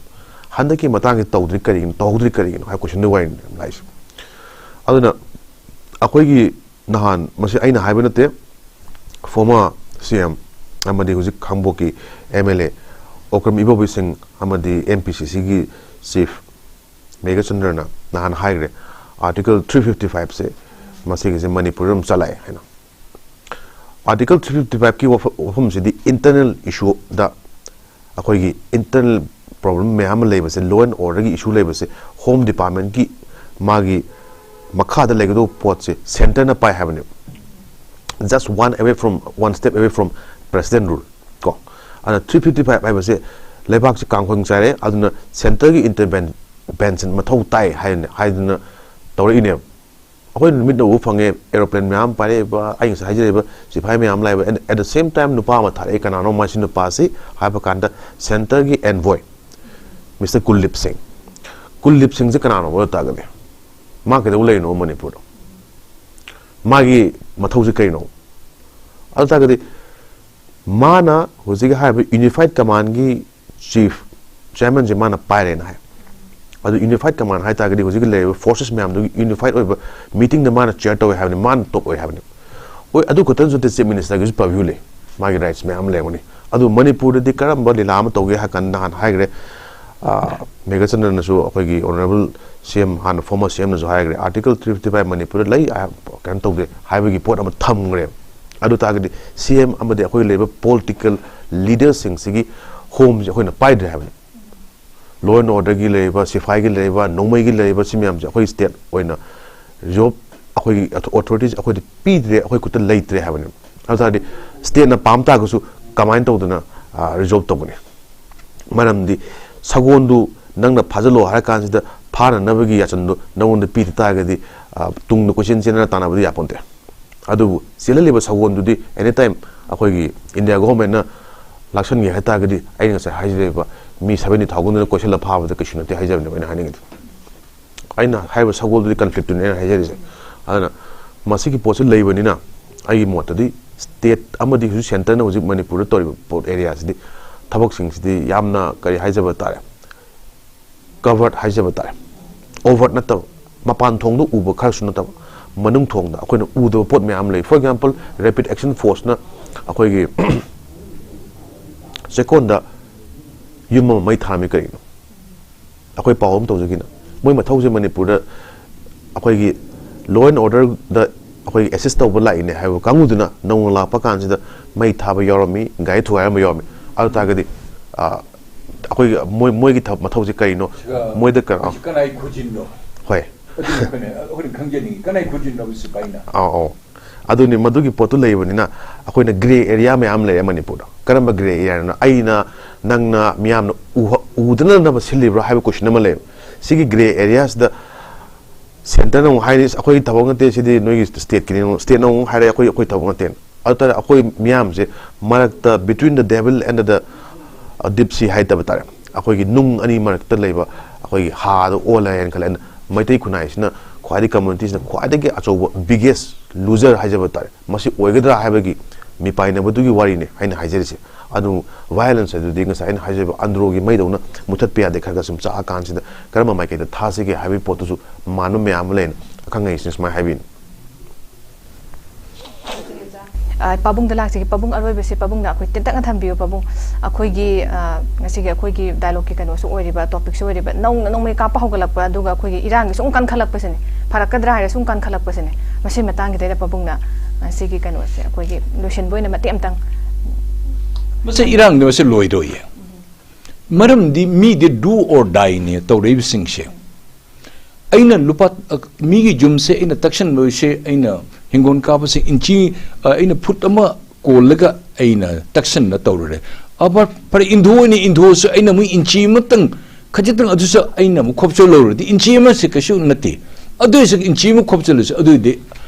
ꯍꯟꯗꯛꯀꯤ ꯃꯇꯥꯡꯁꯤ ꯇꯧꯗ꯭ꯔꯤ ꯀꯔꯤꯒꯤꯅꯣ, ꯇꯧꯍꯧꯗ꯭ꯔꯤ ꯀꯔꯤꯒꯤꯅꯣ ꯍꯥꯏꯕ ꯀꯣꯏꯁꯟꯗꯨꯒꯤ ꯋꯥꯔꯤꯅꯤ ꯂꯥꯛꯏꯁꯦ꯫ ꯑꯗꯨꯅ ꯑꯩꯈꯣꯏꯒꯤ ꯅꯍꯥꯟ, ꯃꯁꯤ ꯑꯩꯅ ꯍꯥꯏꯕ ꯅꯠꯇꯦ, ꯐꯣꯔꯃꯔ ꯁꯤ ꯑꯦꯝ ꯑꯃꯗꯤ ꯍꯧꯖꯤꯛ ꯈꯥꯡꯕꯣꯛꯀꯤ ꯑꯦꯝ ꯑꯦꯜ ꯑꯦ ꯑꯣꯀ꯭ꯔꯝ ꯏꯕꯣꯕꯤ ꯁꯤꯡ ꯑꯃꯗꯤ ꯑꯦꯝ ꯄꯤ ꯁꯤ ꯁꯤꯒꯤ ꯆꯤꯐ ꯃꯦꯘꯆꯟꯗ꯭ꯔꯅ ꯅꯍꯥꯟ ꯍꯥꯏꯈ꯭ꯔꯦ, ꯑꯥꯔꯇꯤꯀꯜ ꯊ꯭ꯔꯤ ꯐꯤꯐꯇꯤ ꯐꯥꯏꯚꯁꯦ ꯃꯁꯤꯒꯤꯁꯦ ꯃꯅꯤꯄꯨꯔꯗ ꯑꯗꯨꯝ ꯆꯠꯂꯛꯑꯦ ꯍꯥꯏꯅ꯫ ꯑꯥꯔꯇꯤꯀꯜ ꯊ꯭ꯔꯤ ꯐꯤꯐꯇꯤ ꯐꯥꯏꯚꯀꯤ ꯋꯥꯐꯝꯁꯤꯗꯤ ꯏꯟꯇꯔꯅꯦꯜ ꯏꯁꯨꯗ, ꯑꯩꯈꯣꯏꯒꯤ ꯏꯟꯇꯔꯅꯦꯜ ꯄ꯭ꯔꯣꯕ꯭ꯂꯦꯝ ꯃꯌꯥꯝ ꯑꯃ ꯂꯩꯕꯁꯦ, ꯂꯣ ꯑꯦꯟ ꯑꯣꯔꯗꯔꯒꯤ ꯏꯁꯨ ꯂꯩꯕꯁꯦ, ꯍꯣꯝ ꯗꯤꯄꯥꯔꯠꯃꯦꯟꯠꯀꯤ ꯃꯥꯒꯤ ꯃꯈꯥꯗ ꯂꯩꯒꯗꯧꯕ ꯄꯣꯠꯁꯦ ꯁꯦꯟꯇꯔꯅ ꯄꯥꯏ ꯍꯥꯏꯕꯅꯦꯕ꯫ Just one away from, one step away from president rule ꯀꯣ꯫ ꯑꯗꯨꯅ ꯊ꯭ꯔꯤ ꯐꯤꯐꯇꯤ ꯐꯥꯏꯚ ꯍꯥꯏꯕꯁꯦ ꯂꯩꯕꯥꯛꯁꯦ ꯀꯥꯡꯈꯣꯡ ꯆꯥꯏꯔꯦ, ꯑꯗꯨꯅ ꯁꯦꯟꯇꯔꯒꯤ ꯏꯟꯇꯔꯚꯦꯟꯁꯟ ꯃꯊꯧ ꯇꯥꯏ ꯍꯥꯏꯅ, ꯍꯥꯏꯗꯨꯅ ꯇꯧꯔꯛꯏꯅꯦꯕ꯫ ꯑꯩꯈꯣꯏꯅ ꯅꯨꯃꯤꯠꯅ ꯎꯕ ꯐꯪꯉꯦ, ꯑꯦꯔꯣꯄ꯭ꯂꯦꯟ ꯃꯌꯥꯝ ꯄꯥꯏꯔꯛꯏꯕ, ꯑꯩ ꯉꯁꯥꯏ ꯍꯥꯏꯖꯔꯤꯕ ꯁꯤꯐꯥꯏ ꯃꯌꯥꯝ ꯂꯥꯛꯏꯕ꯫ And at the same time ꯅꯨꯄꯥ ꯑꯃ ꯊꯥꯔꯛꯑꯦ꯫ ꯀꯅꯥꯅꯣ ꯃꯁꯤ ꯅꯨꯄꯥꯁꯤ ꯍꯥꯏꯕ ꯀꯥꯟꯗ, ꯁꯦꯟꯇꯔꯒꯤ ꯑꯦꯟꯚꯣꯏ ꯃꯤꯁꯇꯔ ꯀꯨꯜꯗꯤꯞ ꯁꯤꯡ꯫ ꯀꯨꯜꯗꯤꯞ ꯁꯤꯡꯁꯦ ꯀꯅꯥꯅꯣ ꯑꯣꯏ ꯇꯥꯔꯒꯗꯤ, ꯃꯥ ꯀꯩꯗꯧ ꯂꯩꯔꯤꯅꯣ ꯃꯅꯤꯄꯨꯔꯗ? ꯃꯥꯒꯤ ꯃꯊꯧꯁꯤ ꯀꯩꯅꯣ? ꯑꯗꯨ ꯇꯥꯔꯒꯗꯤ ꯃꯥꯅ ꯍꯧꯖꯤꯛ ꯍꯥꯏꯔꯤꯕ ꯌꯨꯅꯤꯐꯥꯏꯠ ꯀꯃꯥꯟꯒꯤ ꯆꯤꯐ, ꯆꯤꯌꯔꯃꯦꯟꯁꯦ ꯃꯥꯅ ꯄꯥꯏꯔꯦꯅ ꯍꯥꯏ꯫ ꯑꯗꯨ ꯌꯨꯅꯤꯐꯥꯏꯠ ꯀꯃꯥꯟ ꯍꯥꯏ ꯇꯥꯔꯒꯗꯤ ꯍꯧꯖꯤꯛꯀꯤ ꯂꯩꯔꯤꯕ ꯐꯣꯔꯁꯦꯁ ꯃꯌꯥꯝꯗꯨꯒꯤ ꯌꯨꯅꯤꯐꯥꯏꯠ ꯑꯣꯏꯕ ꯃꯤꯇꯤꯡꯗ ꯃꯥꯅ ꯆꯤꯌꯔ ꯇꯧꯋꯦ ꯍꯥꯏꯕꯅꯤ, ꯃꯥꯅ ꯇꯣꯞ ꯑꯣꯏ ꯍꯥꯏꯕꯅꯤ꯫ ꯍꯣꯏ, ꯑꯗꯨ ꯈꯛꯇꯁꯨ ꯅꯠꯇꯦ, ꯆꯤꯐ ꯃꯤꯅꯤꯁꯇꯔꯒꯤꯁꯨ ꯄꯔꯚ꯭ꯌꯨ ꯂꯩ, ꯃꯥꯒꯤ ꯔꯥꯏꯠꯁ ꯃꯌꯥꯝ ꯑꯃ ꯂꯩꯔꯝꯒꯅꯤ꯫ ꯑꯗꯨ ꯃꯅꯤꯄꯨꯔꯗꯗꯤ ꯀꯔꯝꯕ ꯂꯤꯂꯥ ꯑꯃ ꯇꯧꯒꯦ ꯍꯥꯏ ꯀꯥꯟꯗ, ꯅꯍꯥꯟ ꯍꯥꯏꯈ꯭ꯔꯦ, ꯑꯥ, ꯃꯦꯘꯆꯟꯗ꯭ꯔꯅꯁꯨ, ꯑꯩꯈꯣꯏꯒꯤ ꯑꯣꯅꯔꯦꯕꯜ ꯁꯤ ꯑꯦꯝ, ꯍꯥꯟꯅ ꯐꯣꯔꯃꯔ ꯁꯤ ꯑꯦꯝꯅꯁꯨ ꯍꯥꯏꯈ꯭ꯔꯦ, ꯑꯥꯔꯇꯤꯀꯜ ꯊ꯭ꯔꯤ ꯐꯤꯐꯇꯤ ꯐꯥꯏꯚ ꯃꯅꯤꯄꯨꯔꯗ ꯂꯩ, ꯑꯥ, ꯀꯩꯅꯣ ꯇꯧꯗꯦ ꯍꯥꯏꯕꯒꯤ ꯄꯣꯠ ꯑꯃ ꯊꯝꯈ꯭ꯔꯦ꯫ ꯑꯗꯨ ꯇꯥꯔꯒꯗꯤ ꯁꯤ ꯑꯦꯝ ꯑꯃꯗꯤ ꯑꯩꯈꯣꯏ ꯂꯩꯔꯤꯕ ꯄꯣꯂꯤꯇꯤꯀꯦꯜ ꯂꯤꯗꯔꯁꯤꯡꯁꯤꯒꯤ ꯍꯣꯝꯁꯦ ꯑꯩꯈꯣꯏꯅ ꯄꯥꯏꯗ꯭ꯔꯦ ꯍꯥꯏꯕꯅꯤ꯫ ꯂꯣ ꯑꯦꯟ ꯑꯣꯔꯗꯔꯒꯤ ꯂꯩꯔꯤꯕ, ꯁꯤꯐꯥꯏꯒꯤ ꯂꯩꯔꯤꯕ, ꯅꯣꯡꯃꯩꯒꯤ ꯂꯩꯔꯤꯕ, ꯁꯤ ꯃꯌꯥꯝꯁꯦ ꯑꯩꯈꯣꯏ ꯁ꯭ꯇꯦꯠ ꯑꯣꯏꯅ ꯔꯤꯖꯣꯜꯕ, ꯑꯩꯈꯣꯏꯒꯤ ꯑꯣꯊꯣꯔꯤꯇꯤꯁ ꯑꯩꯈꯣꯏꯗ ꯄꯤꯗ꯭ꯔꯦ, ꯑꯩꯈꯣꯏ ꯈꯨꯠꯇ ꯂꯩꯇ꯭ꯔꯦ ꯍꯥꯏꯕꯅꯦꯕ꯫ ꯑꯗꯨ ꯇꯥꯔꯗꯤ ꯁ꯭ꯇꯦꯠꯅ ꯄꯥꯝ ꯇꯥꯔꯒꯁꯨ ꯀꯃꯥꯏꯅ ꯇꯧꯗꯅ, ꯑ, ꯔꯤꯖꯣꯜꯕ ꯇꯧꯒꯅꯤ? ꯃꯔꯝꯗꯤ ꯁꯒꯣꯜꯗꯨ ꯅꯪꯅ ꯐꯥꯖꯤꯜꯂꯣ ꯍꯥꯏꯔ ꯀꯥꯟꯁꯤꯗ ꯐꯥꯅꯅꯕꯒꯤ ꯌꯥꯆꯟꯗꯣ ꯅꯉꯣꯟꯗ ꯄꯤꯗ ꯇꯥꯔꯒꯗꯤ, ꯑ, ꯇꯨꯡꯗ ꯀꯣꯏꯆꯦꯟ ꯆꯦꯟꯅ ꯇꯥꯟꯅꯕꯗꯤ ꯌꯥꯄꯣꯟꯇꯦ꯫ ꯑꯗꯨꯕꯨ ꯆꯦꯜꯍꯜꯂꯤꯕ ꯁꯒꯣꯜꯗꯨꯗꯤ ꯑꯦꯅꯤ ꯇꯥꯏꯝ ꯑꯩꯈꯣꯏꯒꯤ ꯏꯟꯗꯤꯌꯥ ꯒꯣꯚꯔꯟꯃꯦꯟꯠꯅ ꯂꯥꯛꯁꯟꯒꯦ ꯍꯥꯏ ꯇꯥꯔꯒꯗꯤ, ꯑꯩꯅ ꯉꯁꯥꯏ ꯍꯥꯏꯖꯔꯤꯕ ꯃꯤ ꯁꯚꯦꯟꯇꯤ ꯊꯥꯎꯖꯟꯗꯨꯅ ꯀꯣꯏꯁꯤꯜꯂ ꯐꯥꯕꯗ ꯀꯩꯁꯨ ꯅꯠꯇꯦ ꯍꯥꯏꯖꯕꯅꯦꯕ ꯑꯩꯅ ꯍꯥꯏꯅꯤꯡꯉꯤꯗꯤ꯫ ꯑꯩꯅ ꯍꯥꯏꯔꯤꯕ ꯁꯒꯣꯜꯗꯨꯗꯤ ꯀꯟꯐ꯭ꯂꯤꯛꯇꯨꯅꯤ ꯑꯩꯅ ꯍꯥꯏꯖꯔꯤꯁꯦ꯫ ꯑꯗꯨꯅ ꯃꯁꯤꯒꯤ ꯄꯣꯠꯁꯤ ꯂꯩꯕꯅꯤꯅ ꯑꯩꯒꯤ ꯃꯣꯠꯇꯗꯤ ꯁ꯭ꯇꯦꯠ ꯑꯃꯗꯤ ꯍꯧꯖꯤꯛ ꯁꯦꯟꯇꯔꯅ ꯍꯧꯖꯤꯛ ꯃꯅꯤꯄꯨꯔꯗ ꯇꯧꯔꯤꯕ ꯄꯣꯠ ꯑꯦꯔꯤꯌꯥꯁꯤꯗꯤ ꯊꯕꯛꯁꯤꯡꯁꯤꯗꯤ ꯌꯥꯝꯅ, ꯀꯔꯤ ꯍꯥꯏꯖꯕ ꯇꯥꯔꯦ, ꯀꯚꯔꯠ ꯍꯥꯏꯖꯕ ꯇꯥꯔꯦ, ꯑꯣꯚꯔꯠ ꯅꯠꯇꯕ, ꯃꯄꯥꯟ ꯊꯣꯡꯗ ꯎꯕ ꯈꯔꯁꯨ ꯅꯠꯇꯕ, ꯃꯅꯨꯡ ꯊꯣꯡꯗ ꯑꯩꯈꯣꯏꯅ ꯎꯗꯕ ꯄꯣꯠ ꯃꯌꯥꯝ ꯂꯩ꯫ ꯐꯣꯔ ꯑꯦꯛꯖꯥꯝꯄꯜ, ꯔꯦꯄꯤꯗ ꯑꯦꯛꯁꯟ ꯐꯣꯔꯁꯅ ꯑꯩꯈꯣꯏꯒꯤ ꯆꯦꯛꯀꯣꯟꯗ ꯌꯨꯝ ꯑꯃ ꯃꯩ ꯊꯥꯔꯝꯃꯤ ꯀꯔꯤꯒꯤꯅꯣ? ꯑꯩꯈꯣꯏ ꯄꯥꯎ ꯑꯃ ꯇꯧꯖꯈꯤꯅ, ꯃꯣꯏ ꯃꯊꯧꯁꯦ ꯃꯅꯤꯄꯨꯔꯗ ꯑꯩꯈꯣꯏꯒꯤ ꯂꯣ ꯑꯦꯟ ꯑꯣꯔꯗꯔꯗ ꯑꯩꯈꯣꯏꯒꯤ ꯑꯦꯁꯤꯁ ꯇꯧꯕ ꯂꯥꯛꯏꯅꯦ ꯍꯥꯏꯕ ꯀꯥꯡꯕꯨꯗꯨꯅ ꯅꯧꯅ ꯂꯥꯛꯄ ꯀꯥꯟꯁꯤꯗ ꯃꯩ ꯊꯥꯕ ꯌꯥꯎꯔꯝꯃꯤ, ꯒꯥꯔꯤ ꯊꯨꯒꯥꯏꯔꯝꯕ ꯌꯥꯎꯔꯝꯃꯤ꯫ ꯑꯗꯨ ꯇꯥꯔꯒꯗꯤ, ꯑ, ꯑꯩꯈꯣꯏꯒꯤ ꯃꯣꯏ, ꯃꯣꯏꯒꯤ ꯊꯕ-, ꯃꯊꯧꯁꯦ ꯀꯔꯤꯅꯣ? ꯁꯤꯒ ꯃꯣꯏꯗ ꯀ-, ꯑ, ꯀꯅꯥꯏ ꯈꯨꯖꯤꯟꯅꯣ? ꯍꯣꯏ꯫ ꯑꯗꯨꯅꯤ ꯑꯩꯈꯣꯏꯅ, ꯑꯩꯈꯣꯏꯅ ꯈꯪꯖꯅꯤꯡꯉꯤ, ꯀꯅꯥꯏ ꯈꯨꯖꯤꯟꯅꯣ ꯁꯤꯐꯥꯏꯅ? ꯑꯧ, ꯑꯧ꯫ ꯑꯗꯨꯅꯤ, ꯃꯗꯨꯒꯤ ꯄꯣꯠꯇꯨ ꯂꯩꯕꯅꯤꯅ ꯑꯩꯈꯣꯏꯅ ꯒ꯭ꯔꯦ ꯑꯦꯔꯤꯌꯥ ꯃꯌꯥꯝ ꯂꯩꯔꯦ ꯃꯅꯤꯄꯨꯔꯗ꯫ ꯀꯔꯝꯕ ꯒ꯭ꯔꯦ ꯑꯦꯔꯤꯌꯥꯅꯣ? ꯑꯩꯅ, ꯅꯪꯅ, ꯃꯤꯌꯥꯝꯅ ꯎꯍ-, ꯎꯗꯅꯅꯕ ꯁꯤꯜꯂꯤꯕ꯭ꯔꯥ ꯍꯥꯏꯕ ꯀꯣꯏꯁꯟ ꯑꯃ ꯂꯩꯌꯦꯕ꯫ ꯁꯤꯒꯤ ꯒ꯭ꯔꯦ ꯑꯦꯔꯤꯌꯥꯁꯤꯗ ꯁꯦꯟꯇꯔꯅ ꯑꯃꯨꯛ ꯍꯥꯏꯔꯤ, "ꯑꯩꯈꯣꯏꯒꯤ ꯊꯕꯛ ꯅꯠꯇꯦ, ꯁꯤꯗꯤ ꯅꯣꯏꯒꯤ ꯁ꯭ꯇꯦꯠꯀꯤꯅꯤ", ꯁ꯭ꯇꯦꯠꯅ ꯑꯃꯨꯛ ꯍꯥꯏꯔꯦ, "ꯑꯩꯈꯣꯏ, ꯑꯩꯈꯣꯏ ꯊꯕꯛ ꯅꯠꯇꯦꯅ"꯫ ꯑꯗꯨ ꯇꯥꯔꯗꯤ ꯑꯩꯈꯣꯏ ꯃꯤꯌꯥꯝꯁꯦ ꯃꯔꯛꯇ, between the devil and the, uh, deep sea ꯍꯥꯏꯇꯕ ꯇꯥꯔꯦ, ꯑꯩꯈꯣꯏꯒꯤ ꯅꯨꯡ ꯑꯅꯤ ꯃꯔꯛꯇ ꯂꯩꯕ ꯑꯩꯈꯣꯏꯒꯤ ꯍꯥꯗꯣ ꯑꯣꯜꯂꯦ ꯍꯥꯏꯅ ꯈꯜꯂꯦ꯫ ꯑꯗꯨꯅ ꯃꯩꯇꯩ ꯈꯨꯟꯅꯥꯏꯁꯤꯅ ꯈ꯭ꯋꯥꯏꯗꯒꯤ, ꯀꯝꯃ꯭ꯌꯨꯅꯤꯇꯤꯁꯤꯅ ꯈ꯭ꯋꯥꯏꯗꯒꯤ ꯑꯆꯧꯕ, biggest loser ꯍꯥꯏꯖꯕ ꯇꯥꯔꯦ꯫ ꯃꯁꯤ ꯑꯣꯏꯒꯗ꯭ꯔꯥ ꯍꯥꯏꯕꯒꯤ ꯃꯤꯄꯥꯏꯅꯕꯗꯨꯒꯤ ꯋꯥꯔꯤꯅꯤ ꯑꯩꯅ ꯍꯥꯏꯖꯔꯤꯁꯦ꯫ ꯑꯗꯨ violence ꯑꯗꯨꯗꯤ ꯉꯁꯥꯏ ꯑꯩꯅ ꯍꯥꯏꯖꯔꯤꯕ ꯑꯟꯗ꯭ꯔꯣꯒꯤ ꯃꯩꯗꯧꯅ ꯃꯨꯊꯠꯄ ꯌꯥꯗꯦ, ꯈꯔ ꯈꯔ ꯁꯨꯝ ꯆꯥꯛꯑꯀꯥꯟꯁꯤꯗ ꯀꯔꯝꯕ ꯃꯥꯏꯀꯩꯗ ꯊꯥꯁꯤꯒꯦ ꯍꯥꯏꯕꯒꯤ ꯄꯣꯠꯇꯨꯁꯨ ꯃꯥꯟꯕ ꯃꯌꯥꯝ ꯑꯃ ꯂꯩꯅ ꯑꯈꯪ ꯑꯍꯩꯁꯤꯡꯅ ꯁꯨꯃꯥꯏꯅ ꯍꯥꯏꯕꯤꯅꯤ꯫ ꯑ, ꯄꯥꯕꯨꯡꯗ ꯂꯥꯛꯆꯒꯦ꯫ ꯄꯥꯕꯨꯡ, ꯑꯔꯣꯏꯕꯁꯦ ꯄꯥꯕꯨꯡꯅ ꯑꯩꯈꯣꯏ ꯇꯦꯟꯇꯛꯅ ꯊꯝꯕꯤꯌꯨ ꯄꯥꯕꯨꯡ꯫ ꯑꯩꯈꯣꯏꯒꯤ, ꯑ, ꯉꯁꯤꯒꯤ ꯑꯩꯈꯣꯏꯒꯤ dialogue ꯀꯤ ꯀꯩꯅꯣꯁꯨ ꯑꯣꯏꯔꯤꯕ, topic ꯁꯨ ꯑꯣꯏꯔꯤꯕ, ꯅꯧꯅ ꯅꯣꯡꯃꯩ ꯀꯥꯞꯄ ꯍꯧꯒꯠꯂꯛꯄ, ꯑꯗꯨꯒ ꯑꯩꯈꯣꯏꯒꯤ ꯏꯔꯥꯡꯒꯤ ꯁꯨꯝ ꯀꯟꯈꯠꯂꯛꯄꯁꯤꯅꯦ, ꯐꯔꯛꯀꯗ꯭ꯔꯥ ꯍꯥꯏꯔ ꯁꯨꯝ ꯀꯟꯈꯠꯂꯛꯄꯁꯤꯅꯦ꯫ ꯃꯁꯤ ꯃꯇꯥꯡꯒꯤꯗꯩꯗ ꯄꯥꯕꯨꯡꯅ ꯉꯁꯤꯒꯤ ꯀꯩꯅꯣꯁꯦ ꯑꯩꯈꯣꯏꯒꯤ ꯂꯣꯏꯁꯤꯟꯕ ꯑꯣꯏꯅ ꯃꯇꯦꯛ ꯑꯃꯇꯪ꯫ ꯃꯁꯤ ꯏꯔꯥꯡꯗꯤ ꯃꯁꯤ ꯂꯣꯏꯔꯣꯏꯌꯦ꯫ ꯃꯔꯝꯗꯤ ꯃꯤꯗꯤ do or die ꯅꯦ ꯇꯧꯔꯛꯏꯕꯁꯤꯡꯁꯦ꯫ ꯑꯩꯅ ꯂꯨꯄꯥ, ꯑ, ꯃꯤꯒꯤ ꯌꯨꯝꯁꯦ ꯑꯩꯅ ꯇꯛꯁꯟꯕꯁꯦ, ꯑꯩꯅ ꯍꯤꯡꯒꯣꯜ ꯀꯥꯕꯁꯦ ꯏꯟꯆꯤ, ꯑ, ꯑꯩꯅ ꯐꯨꯠ ꯑꯃ ꯀꯣꯜꯂꯒ ꯑꯩꯅ ꯇꯛꯁꯟꯅ ꯇꯧꯔꯨꯔꯦ꯫ ꯑꯕ-, ꯐꯔꯦ, ꯏꯟꯊꯣꯛꯑꯅꯤ, ꯏꯟꯊꯣꯛꯑꯁꯨ ꯑꯩꯅ ꯑꯃꯨꯛ ꯏꯟꯆꯤ ꯑꯃꯇꯪ, ꯈꯖꯤꯛꯇꯪ ꯑꯗꯨꯁꯨ ꯑꯩꯅ ꯑꯃꯨꯛ ꯈꯣꯞꯆꯜꯍꯧꯔꯗꯤ ꯏꯟꯆꯤ ꯑꯃꯁꯦ ꯀꯩꯁꯨ ꯅꯠꯇꯦ꯫ ꯑꯗꯨ ꯑꯣꯏꯔꯁꯨ ꯏꯟꯆꯤ ꯑꯃ ꯈꯣꯞꯆꯜꯂꯁꯨ ꯑꯗꯨꯏꯗꯤ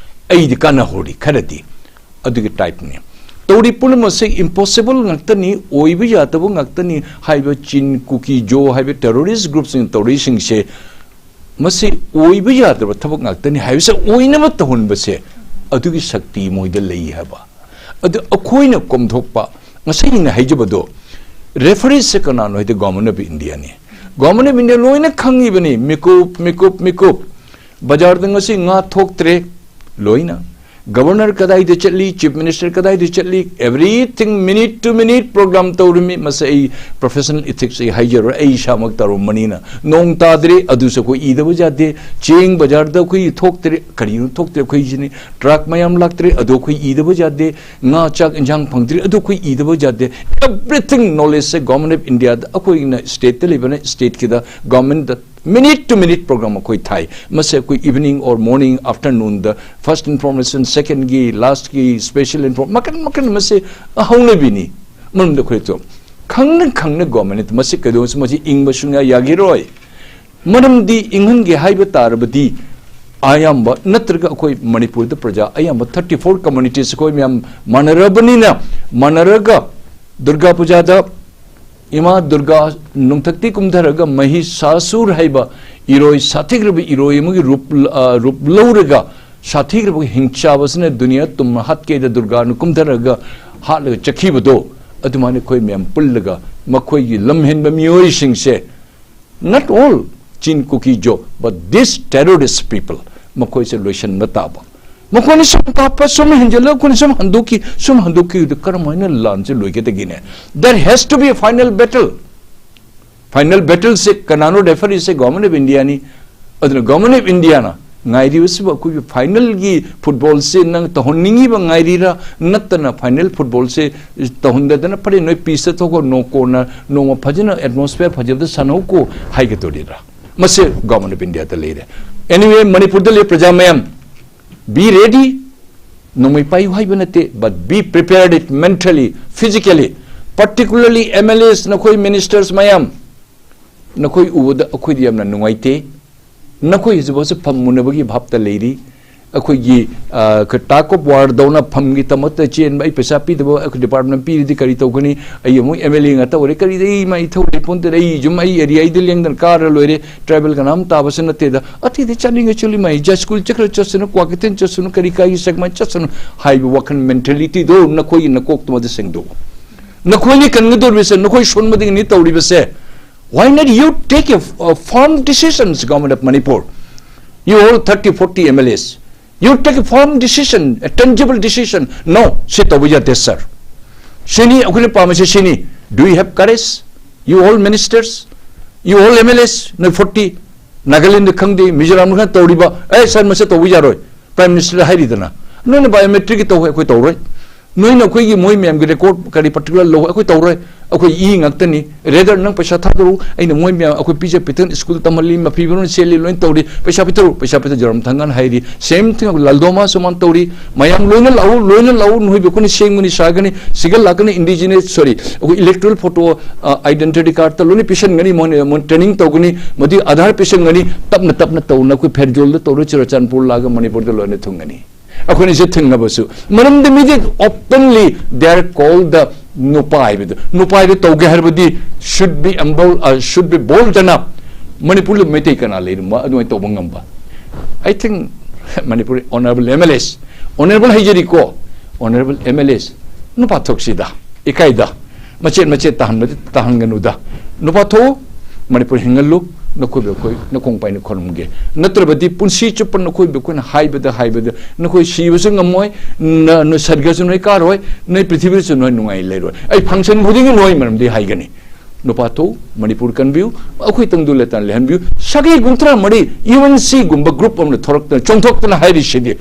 ꯑꯩꯗꯤ ꯀꯥꯟꯅꯍꯧꯔꯤ ꯈꯔꯗꯤ꯫ ꯑꯗꯨꯒꯤ type ꯅꯤ꯫ ꯇꯧꯔꯤ ꯄꯨꯝꯅꯃꯛꯁꯦ impossible ꯉꯥꯛꯇꯅꯤ, ꯑꯣꯏꯕ ꯌꯥꯗꯕ ꯉꯥꯛꯇꯅꯤ ꯍꯥꯏꯕ ꯆꯤꯟ, ꯀꯨꯀꯤ, ꯖꯣ ꯍꯥꯏꯕ terrorist group ꯁꯤꯡ ꯇꯧꯔꯤꯁꯤꯡꯁꯦ, ꯃꯁꯤ ꯑꯣꯏꯕ ꯌꯥꯗꯕ ꯊꯕꯛ ꯉꯥꯛꯇꯅꯤ ꯍꯥꯏꯕꯁꯦ ꯑꯣꯏꯅꯕ ꯇꯧꯍꯟꯕꯁꯦ, ꯑꯗꯨꯒꯤ ꯁꯛꯇꯤ ꯃꯣꯏꯗ ꯂꯩ ꯍꯥꯏꯕ꯫ ꯑꯗꯨ ꯑꯩꯈꯣꯏꯅ ꯀꯣꯝꯊꯣꯛꯄ, ꯉꯁꯥꯏ ꯑꯩꯅ ꯍꯥꯏꯖꯕꯗꯣ, referee ꯁꯦ ꯀꯅꯥꯅꯣ ꯍꯥꯏꯗꯤ Government of India ꯅꯤ꯫ Government of India ꯂꯣꯏꯅ ꯈꯪꯉꯤꯕꯅꯤ, ꯃꯤꯀꯨꯞ, ꯃꯤꯀꯨꯞ, ꯃꯤꯀꯨꯞ꯫ ꯕꯖꯥꯔꯗ ꯉꯁꯤ ꯉꯥ ꯊꯣꯛꯇ꯭ꯔꯦ, ꯂꯣꯏꯅ꯫ Governor ꯀꯗꯥꯏꯗ ꯆꯠꯂꯤ, Chief Minister ꯀꯗꯥꯏꯗ ꯆꯠꯂꯤ, everything minute to minute program ꯇꯧꯔꯝꯃꯤ꯫ ꯃꯁꯤ ꯑꯩ professional ethics ꯑꯩ ꯍꯥꯏꯖꯔꯣꯏ, ꯑꯩ ꯏꯁꯥꯃꯛ ꯇꯧꯔꯝꯕꯅꯤꯅ꯫ ꯅꯣꯡ ꯇꯥꯗ꯭ꯔꯦ, ꯑꯗꯨꯁꯨ ꯑꯩꯈꯣꯏ ꯏꯗꯕ ꯌꯥꯗꯦ꯫ ꯆꯦꯡ ꯕꯖꯥꯔꯗ ꯑꯩꯈꯣꯏ ꯊꯣꯛꯇ꯭ꯔꯦ, ꯀꯔꯤꯅꯣ ꯊꯣꯛꯇ꯭ꯔꯦ ꯑꯩꯈꯣꯏꯁꯤꯅꯤ꯫ Truck ꯃꯌꯥꯝ ꯂꯥꯛꯇ꯭ꯔꯦ, ꯑꯗꯨ ꯑꯩꯈꯣꯏ ꯏꯗꯕ ꯌꯥꯗꯦ꯫ ꯉꯥ ꯆꯥꯛ ꯏꯟꯁꯥꯡ ꯐꯪꯗ꯭ꯔꯦ, ꯑꯗꯨ ꯑꯩꯈꯣꯏ ꯏꯗꯕ ꯌꯥꯗꯦ꯫ Everything knowledge say Government of India ꯗ, ꯑꯩꯈꯣꯏꯅ state ꯇ ꯂꯩꯕꯅ state ꯀꯤꯗ, government the minute to minute program ꯑꯩꯈꯣꯏ ꯊꯥꯏ꯫ ꯃꯁꯤ ꯑꯩꯈꯣꯏ evening or morning, afternoon the first information, second ꯒꯤ, last ꯀꯤ special info, ꯃꯈꯟ ꯃꯈꯟ ꯃꯁꯤ ꯍꯧꯅꯕꯤꯅꯤ꯫ ꯃꯔꯝꯗꯤ ꯑꯩꯈꯣꯏ ꯈꯪꯅ ꯈꯪꯅ government ꯃꯁꯤ ꯀꯩꯗꯧꯁꯨ ꯃꯁꯤ ꯏꯪꯕ ꯁꯨꯡꯌꯥ ꯌꯥꯈꯤꯔꯣꯏ꯫ ꯃꯔꯝꯗꯤ ꯏꯪꯍꯟꯒꯦ ꯍꯥꯏꯕ ꯇꯥꯔꯕꯗꯤ ꯑꯌꯥꯝꯕ ꯅꯠꯇ꯭ꯔꯒ ꯑꯩꯈꯣꯏ ꯃꯅꯤꯄꯨꯔꯗ ꯄ꯭ꯔꯖꯥ ꯑꯌꯥꯝꯕ thirty four communities ꯑꯩꯈꯣꯏ ꯃꯌꯥꯝ ꯃꯥꯟꯅꯔꯕꯅꯤꯅ, ꯃꯥꯟꯅꯔꯒ ꯗꯨꯔꯒꯥ ꯄꯨꯖꯥꯗ ꯏꯃꯥ ꯗꯨꯔꯒꯥ ꯅꯣꯡꯊꯛꯇꯤ ꯀꯨꯝꯊꯔꯒ ꯃꯍꯤꯁꯥꯁꯨꯔ ꯍꯥꯏꯕ ꯏꯔꯣꯏ, ꯁꯥꯊꯤꯈ꯭ꯔꯕ ꯏꯔꯣꯏ ꯑꯃꯒꯤ ꯔꯨꯞ, ꯑ, ꯔꯨꯞ ꯂꯧꯔꯒ ꯁꯥꯊꯤꯈ꯭ꯔꯕ ꯍꯤꯡꯆꯥꯕꯁꯤꯅ ꯗꯨꯅꯤꯌꯥ ꯇꯨꯝꯅ ꯍꯥꯠꯀꯦꯗ ꯗꯨꯔꯒꯥꯅ ꯀꯨꯝꯊꯔꯒ ꯍꯥꯠꯂꯒ ꯆꯠꯈꯤꯕꯗꯣ, ꯑꯗꯨꯃꯥꯏꯅ ꯑꯩꯈꯣꯏ ꯃꯌꯥꯝ ꯄꯨꯜꯂꯒ ꯃꯈꯣꯏꯒꯤ ꯂꯝꯍꯦꯟꯕ ꯃꯤꯑꯣꯏꯁꯤꯡꯁꯦ, not all Chin Kuki Zo, but these terrorist people, ꯃꯈꯣꯏꯁꯦ ꯂꯣꯏꯁꯤꯟꯕ ꯇꯥꯕ꯫ ꯃꯈꯣꯏꯅ ꯁꯨꯝ ꯀꯥꯞꯄ, ꯁꯨꯝ ꯍꯦꯟꯖꯜꯂ, ꯑꯩꯈꯣꯏꯅ ꯁꯨꯝ ꯍꯟꯗꯣꯛꯈꯤ, ꯁꯨꯝ ꯍꯟꯗꯣꯛꯈꯤꯕꯗ ꯀꯔꯝꯍꯥꯏꯅ ꯂꯥꯟꯁꯦ ꯂꯣꯏꯒꯗꯒꯦꯅꯦ? There has to be a final battle. Final battle ꯁꯦ ꯀꯅꯥꯅꯣ referee say? Government of India ꯅꯤ꯫ ꯑꯗꯨꯅ Government of India ꯅ ꯉꯥꯏꯔꯤꯕꯁꯤꯕꯨ ꯑꯩꯈꯣꯏꯒꯤ final ꯒꯤ football ꯁꯦ ꯅꯪ ꯇꯧꯍꯟꯅꯤꯡꯉꯤꯕ ꯉꯥꯏꯔꯤꯔꯥ? ꯅꯠꯇꯅ final football ꯁꯦ ꯇꯧꯍꯟꯗꯗꯅ ꯐꯔꯦ ꯅꯣꯏ pitch ꯇ ꯊꯣꯛꯈꯣ, ꯅꯣ ꯀꯣꯟꯅ ꯅꯣꯡꯃ ꯐꯖꯅ atmosphere ꯐꯖꯕꯗ ꯁꯥꯟꯅꯧꯀꯣ ꯍꯥꯏꯒꯗꯧꯔꯤꯔꯥ? ꯃꯁꯤ Government of India ꯗ ꯂꯩꯔꯦ꯫ Anyway, ꯃꯅꯤꯄꯨꯔꯗ ꯂꯩ ꯄ꯭ꯔꯖꯥ ꯃꯌꯥꯝ, be ready, ꯅꯣꯡꯃꯩ ꯄꯥꯏꯌꯨ ꯍꯥꯏꯕ ꯅꯠꯇꯦ, but be prepared it mentally, physically, particularly M L As, ꯅꯈꯣꯏ ministers ꯃꯌꯥꯝ, ꯅꯈꯣꯏ ꯎꯕꯗ ꯑꯩꯈꯣꯏꯗꯤ ꯌꯥꯝꯅ ꯅꯨꯡꯉꯥꯏꯇꯦ꯫ ꯅꯈꯣꯏ ꯍꯧꯖꯤꯛꯐꯥꯎꯁꯨ ꯐꯝ ꯃꯨꯟꯅꯕꯒꯤ ꯚꯥꯞꯇ ꯂꯩꯔꯤ꯫ ꯑꯩꯈꯣꯏꯒꯤ, ꯑ, ꯈ-, tug of war ꯗꯧꯅ ꯐꯝꯒꯤꯗꯃꯛꯇ ꯆꯦꯟꯕ, ꯑꯩ ꯄꯩꯁꯥ ꯄꯤꯗꯕ, ꯑꯩꯈꯣꯏ department ꯄꯤꯔꯗꯤ ꯀꯔꯤ ꯇꯧꯒꯅꯤ? ꯑꯩ ꯑꯃꯨꯛ M L A ꯉꯥꯛꯇ ꯑꯣꯏꯔꯦ, ꯀꯔꯤꯗ ꯑꯩ ꯃꯥ ꯏꯊꯧ ꯂꯩ ꯄꯣꯟꯇꯦ, ꯑꯩ ꯌꯨꯝ ꯑꯩ area ꯗ ꯂꯦꯡꯗꯅ ꯀꯥꯔ ꯂꯣꯏꯔꯦ, tribal ꯀꯅꯥꯝ ꯇꯥꯕꯁꯨ ꯅꯠꯇꯦꯗ, ꯑꯇꯩꯗꯤ ꯆꯠꯅꯤꯡꯉ ꯆꯠꯂꯤ ꯃꯥꯏ, ꯖꯥꯏ ꯁ꯭ꯀꯨꯜ ꯆꯠꯈ꯭ꯔ ꯆꯠꯁꯅꯨ, ꯀ꯭ꯋꯥꯀꯩꯊꯦꯜ ꯆꯠꯁꯅꯨ, ꯀꯔꯤ ꯀꯥꯏꯒꯤ ꯁꯦꯛꯃꯥꯏ ꯆꯠꯁꯅꯨ ꯍꯥꯏꯕ ꯋꯥꯈꯜ mentality ꯗꯣ ꯅꯈꯣꯏꯒꯤ ꯅꯀꯣꯛꯇꯨꯃꯗ ꯁꯦꯡꯗꯣꯛꯎ꯫ ꯅꯈꯣꯏꯅ ꯀꯟꯒꯗꯧꯔꯤꯕꯁꯦ, ꯅꯈꯣꯏ ꯁꯣꯟꯕꯗꯒꯤꯅꯤ ꯇꯧꯔꯤꯕꯁꯦ꯫ Why not you take a, a firm decisions, Government of Manipur? You hold thirty, forty M L As. You take a firm decision, a tangible decision. No, ꯁꯤ ꯇꯧꯕ ꯌꯥꯗꯦ, sir. ꯁꯤꯅꯤ ꯑꯩꯈꯣꯏꯅ ꯄꯥꯝꯃꯤꯁꯦ, ꯁꯤꯅꯤ. Do you have courage? You all ministers, you all M L As, ꯅꯣꯏ forty, Nagaland ꯈꯪꯗꯦ, ꯃꯤꯖꯣꯔꯥꯝꯗ ꯈꯪꯗꯦ ꯇꯧꯔꯤꯕ, ꯑꯦ, sir, ꯃꯁꯤ ꯇꯧꯕ ꯌꯥꯔꯣꯏ, Prime Minister ꯍꯥꯏꯔꯤꯗꯅ. ꯅꯣꯏꯅ biometric ꯇꯧ, ꯑꯩꯈꯣꯏ ꯇꯧꯔꯣꯏ. ꯅꯣꯏꯅ ꯑꯩꯈꯣꯏꯒꯤ ꯃꯣꯏ ꯃꯌꯥꯝꯒꯤ record ꯀꯔꯤ particular ꯂꯧ, ꯑꯩꯈꯣꯏ ꯇꯧꯔꯣꯏ. ꯑꯩꯈꯣꯏ ꯏ ꯉꯥꯛꯇꯅꯤ. Rather, ꯅꯪ ꯄꯩꯁꯥ ꯊꯥꯗꯣꯔꯛꯎ, ꯑꯩꯅ ꯃꯣꯏ ꯃꯌꯥꯝ ꯑꯩꯈꯣꯏ ꯄꯤꯖ ꯄꯤꯊꯛ, school ꯇꯝꯍꯜꯂꯤ, ꯃꯐꯤ ꯃꯔꯣꯟ ꯁꯦꯠꯂꯤ, ꯂꯣꯏꯅ ꯇꯧꯔꯤ, ꯄꯩꯁꯥ ꯄꯤꯊꯣꯔꯛꯎ, ꯄꯩꯁꯥ ꯄꯤꯊꯣꯛ, ꯖꯣꯔꯥꯝ ꯊꯪꯒꯥꯅ ꯍꯥꯏꯔꯤ. Same thing, ꯑꯩꯈꯣꯏ ꯂꯥꯜꯗꯣꯃꯥꯁꯨ ꯃꯥꯅ ꯇꯧꯔꯤ. ꯃꯌꯥꯝ ꯂꯣꯏꯅ ꯂꯥꯛꯎ, ꯂꯣꯏꯅ ꯂꯥꯛꯎ, ꯅꯣꯏꯕꯨ ꯑꯩꯈꯣꯏꯅ ꯁꯦꯝꯒꯅꯤ, ꯁꯥꯒꯅꯤ, ꯁꯤꯒ ꯂꯥꯛꯀꯅꯤ, indigenous, sorry, ꯑꯩꯈꯣꯏ electoral photo, identity card ꯇ ꯂꯣꯏꯅ ꯄꯤꯁꯟꯒꯅꯤ, ꯃꯣꯏꯅ, ꯃꯣꯏꯅ training ꯇꯧꯒꯅꯤ, ꯃꯗꯨꯒꯤ ꯑꯙꯥꯔ ꯄꯤꯁꯟꯒꯅꯤ, ꯇꯞꯅ ꯇꯞꯅ ꯇꯧꯅ ꯑꯩꯈꯣꯏ ꯐꯦꯔꯖꯣꯜꯗ ꯇꯧꯔ ꯆꯨꯔꯆꯥꯟꯄꯨꯔ ꯂꯥꯛꯑꯒ ꯃꯅꯤꯄꯨꯔꯗ ꯂꯣꯏꯅ ꯊꯨꯡꯒꯅꯤ. ꯑꯩꯈꯣꯏꯅ ꯁꯤ ꯊꯤꯡꯉꯕꯁꯨ, ꯃꯔꯝꯗꯤ ꯃꯤꯗꯤ openly they are called the ꯅꯨꯄꯥ ꯍꯥꯏꯕꯗꯨ, ꯅꯨꯄꯥ ꯍꯥꯏꯕꯗꯨ ꯇꯧꯒꯦ ꯍꯥꯏꯔꯕꯗꯤ should be humble, uh, should be bold enough. ꯃꯅꯤꯄꯨꯔꯗ ꯃꯩꯇꯩ ꯀꯅꯥ ꯂꯩꯔꯝꯕ ꯑꯗꯨꯃꯥꯏꯅ ꯇꯧꯕ ꯉꯝꯕ? I think Manipuri honourable M L As, honourable ꯍꯥꯏꯖꯔꯤꯀꯣ, honourable M L As, ꯅꯨꯄꯥ ꯊꯣꯛꯁꯤꯗ, ꯏꯀꯥꯏꯗ, ꯃꯆꯦꯠ ꯃꯆꯦꯠ ꯇꯥꯍꯟꯕꯗꯤ ꯇꯥꯍꯟꯒꯅꯨꯗ. ꯅꯨꯄꯥ ꯊꯣꯛꯎ, ꯃꯅꯤꯄꯨꯔ ꯍꯤꯡꯍꯜꯂꯨ, ꯅꯈꯣꯏꯕꯨ ꯑꯩꯈꯣꯏ ꯅꯈꯣꯡ ꯄꯥꯏꯅ ꯈꯨꯔꯨꯝꯒꯦ. ꯅꯠꯇ꯭ꯔꯕꯗꯤ ꯄꯨꯟꯁꯤ ꯆꯨꯞꯄ ꯅꯈꯣꯏꯕꯨ ꯑꯩꯈꯣꯏꯅ ꯍꯥꯏꯕꯗ ꯍꯥꯏꯕꯗ ꯅꯈꯣꯏ ꯁꯤꯕꯁꯨ ꯉꯝꯃꯣꯏ, ꯅ-, ꯅ-, ꯁꯔꯒꯁꯨ ꯅꯣꯏ ꯀꯥꯔꯣꯏ, ꯅꯣꯏ ꯄ꯭ꯔꯤꯊꯤꯕꯤꯗꯁꯨ ꯅꯣꯏ ꯅꯨꯡꯉꯥꯏ ꯂꯩꯔꯣꯏ꯫ ꯑꯩ function ꯈꯨꯗꯤꯡꯒꯤ ꯅꯣꯏ ꯃꯔꯝꯗꯤ ꯍꯥꯏꯒꯅꯤ. ꯅꯨꯄꯥ ꯊꯣꯛꯎ, ꯃꯅꯤꯄꯨꯔ ꯀꯟꯕꯤꯌꯨ, ꯑꯩꯈꯣꯏ ꯇꯪꯗꯨ ꯂꯩꯇꯥꯅ ꯂꯩꯍꯟꯕꯤꯌꯨ꯫ ꯁꯥꯒꯩ ꯀꯨꯟꯊ꯭ꯔꯥ ꯃꯔꯤ U N C ꯒꯨꯝꯕ group ꯑꯃꯅ ꯊꯣꯔꯛꯇꯅ, ꯆꯣꯡꯊꯣꯛꯇꯅ ꯍꯥꯏꯔꯤꯁꯤꯗꯤ,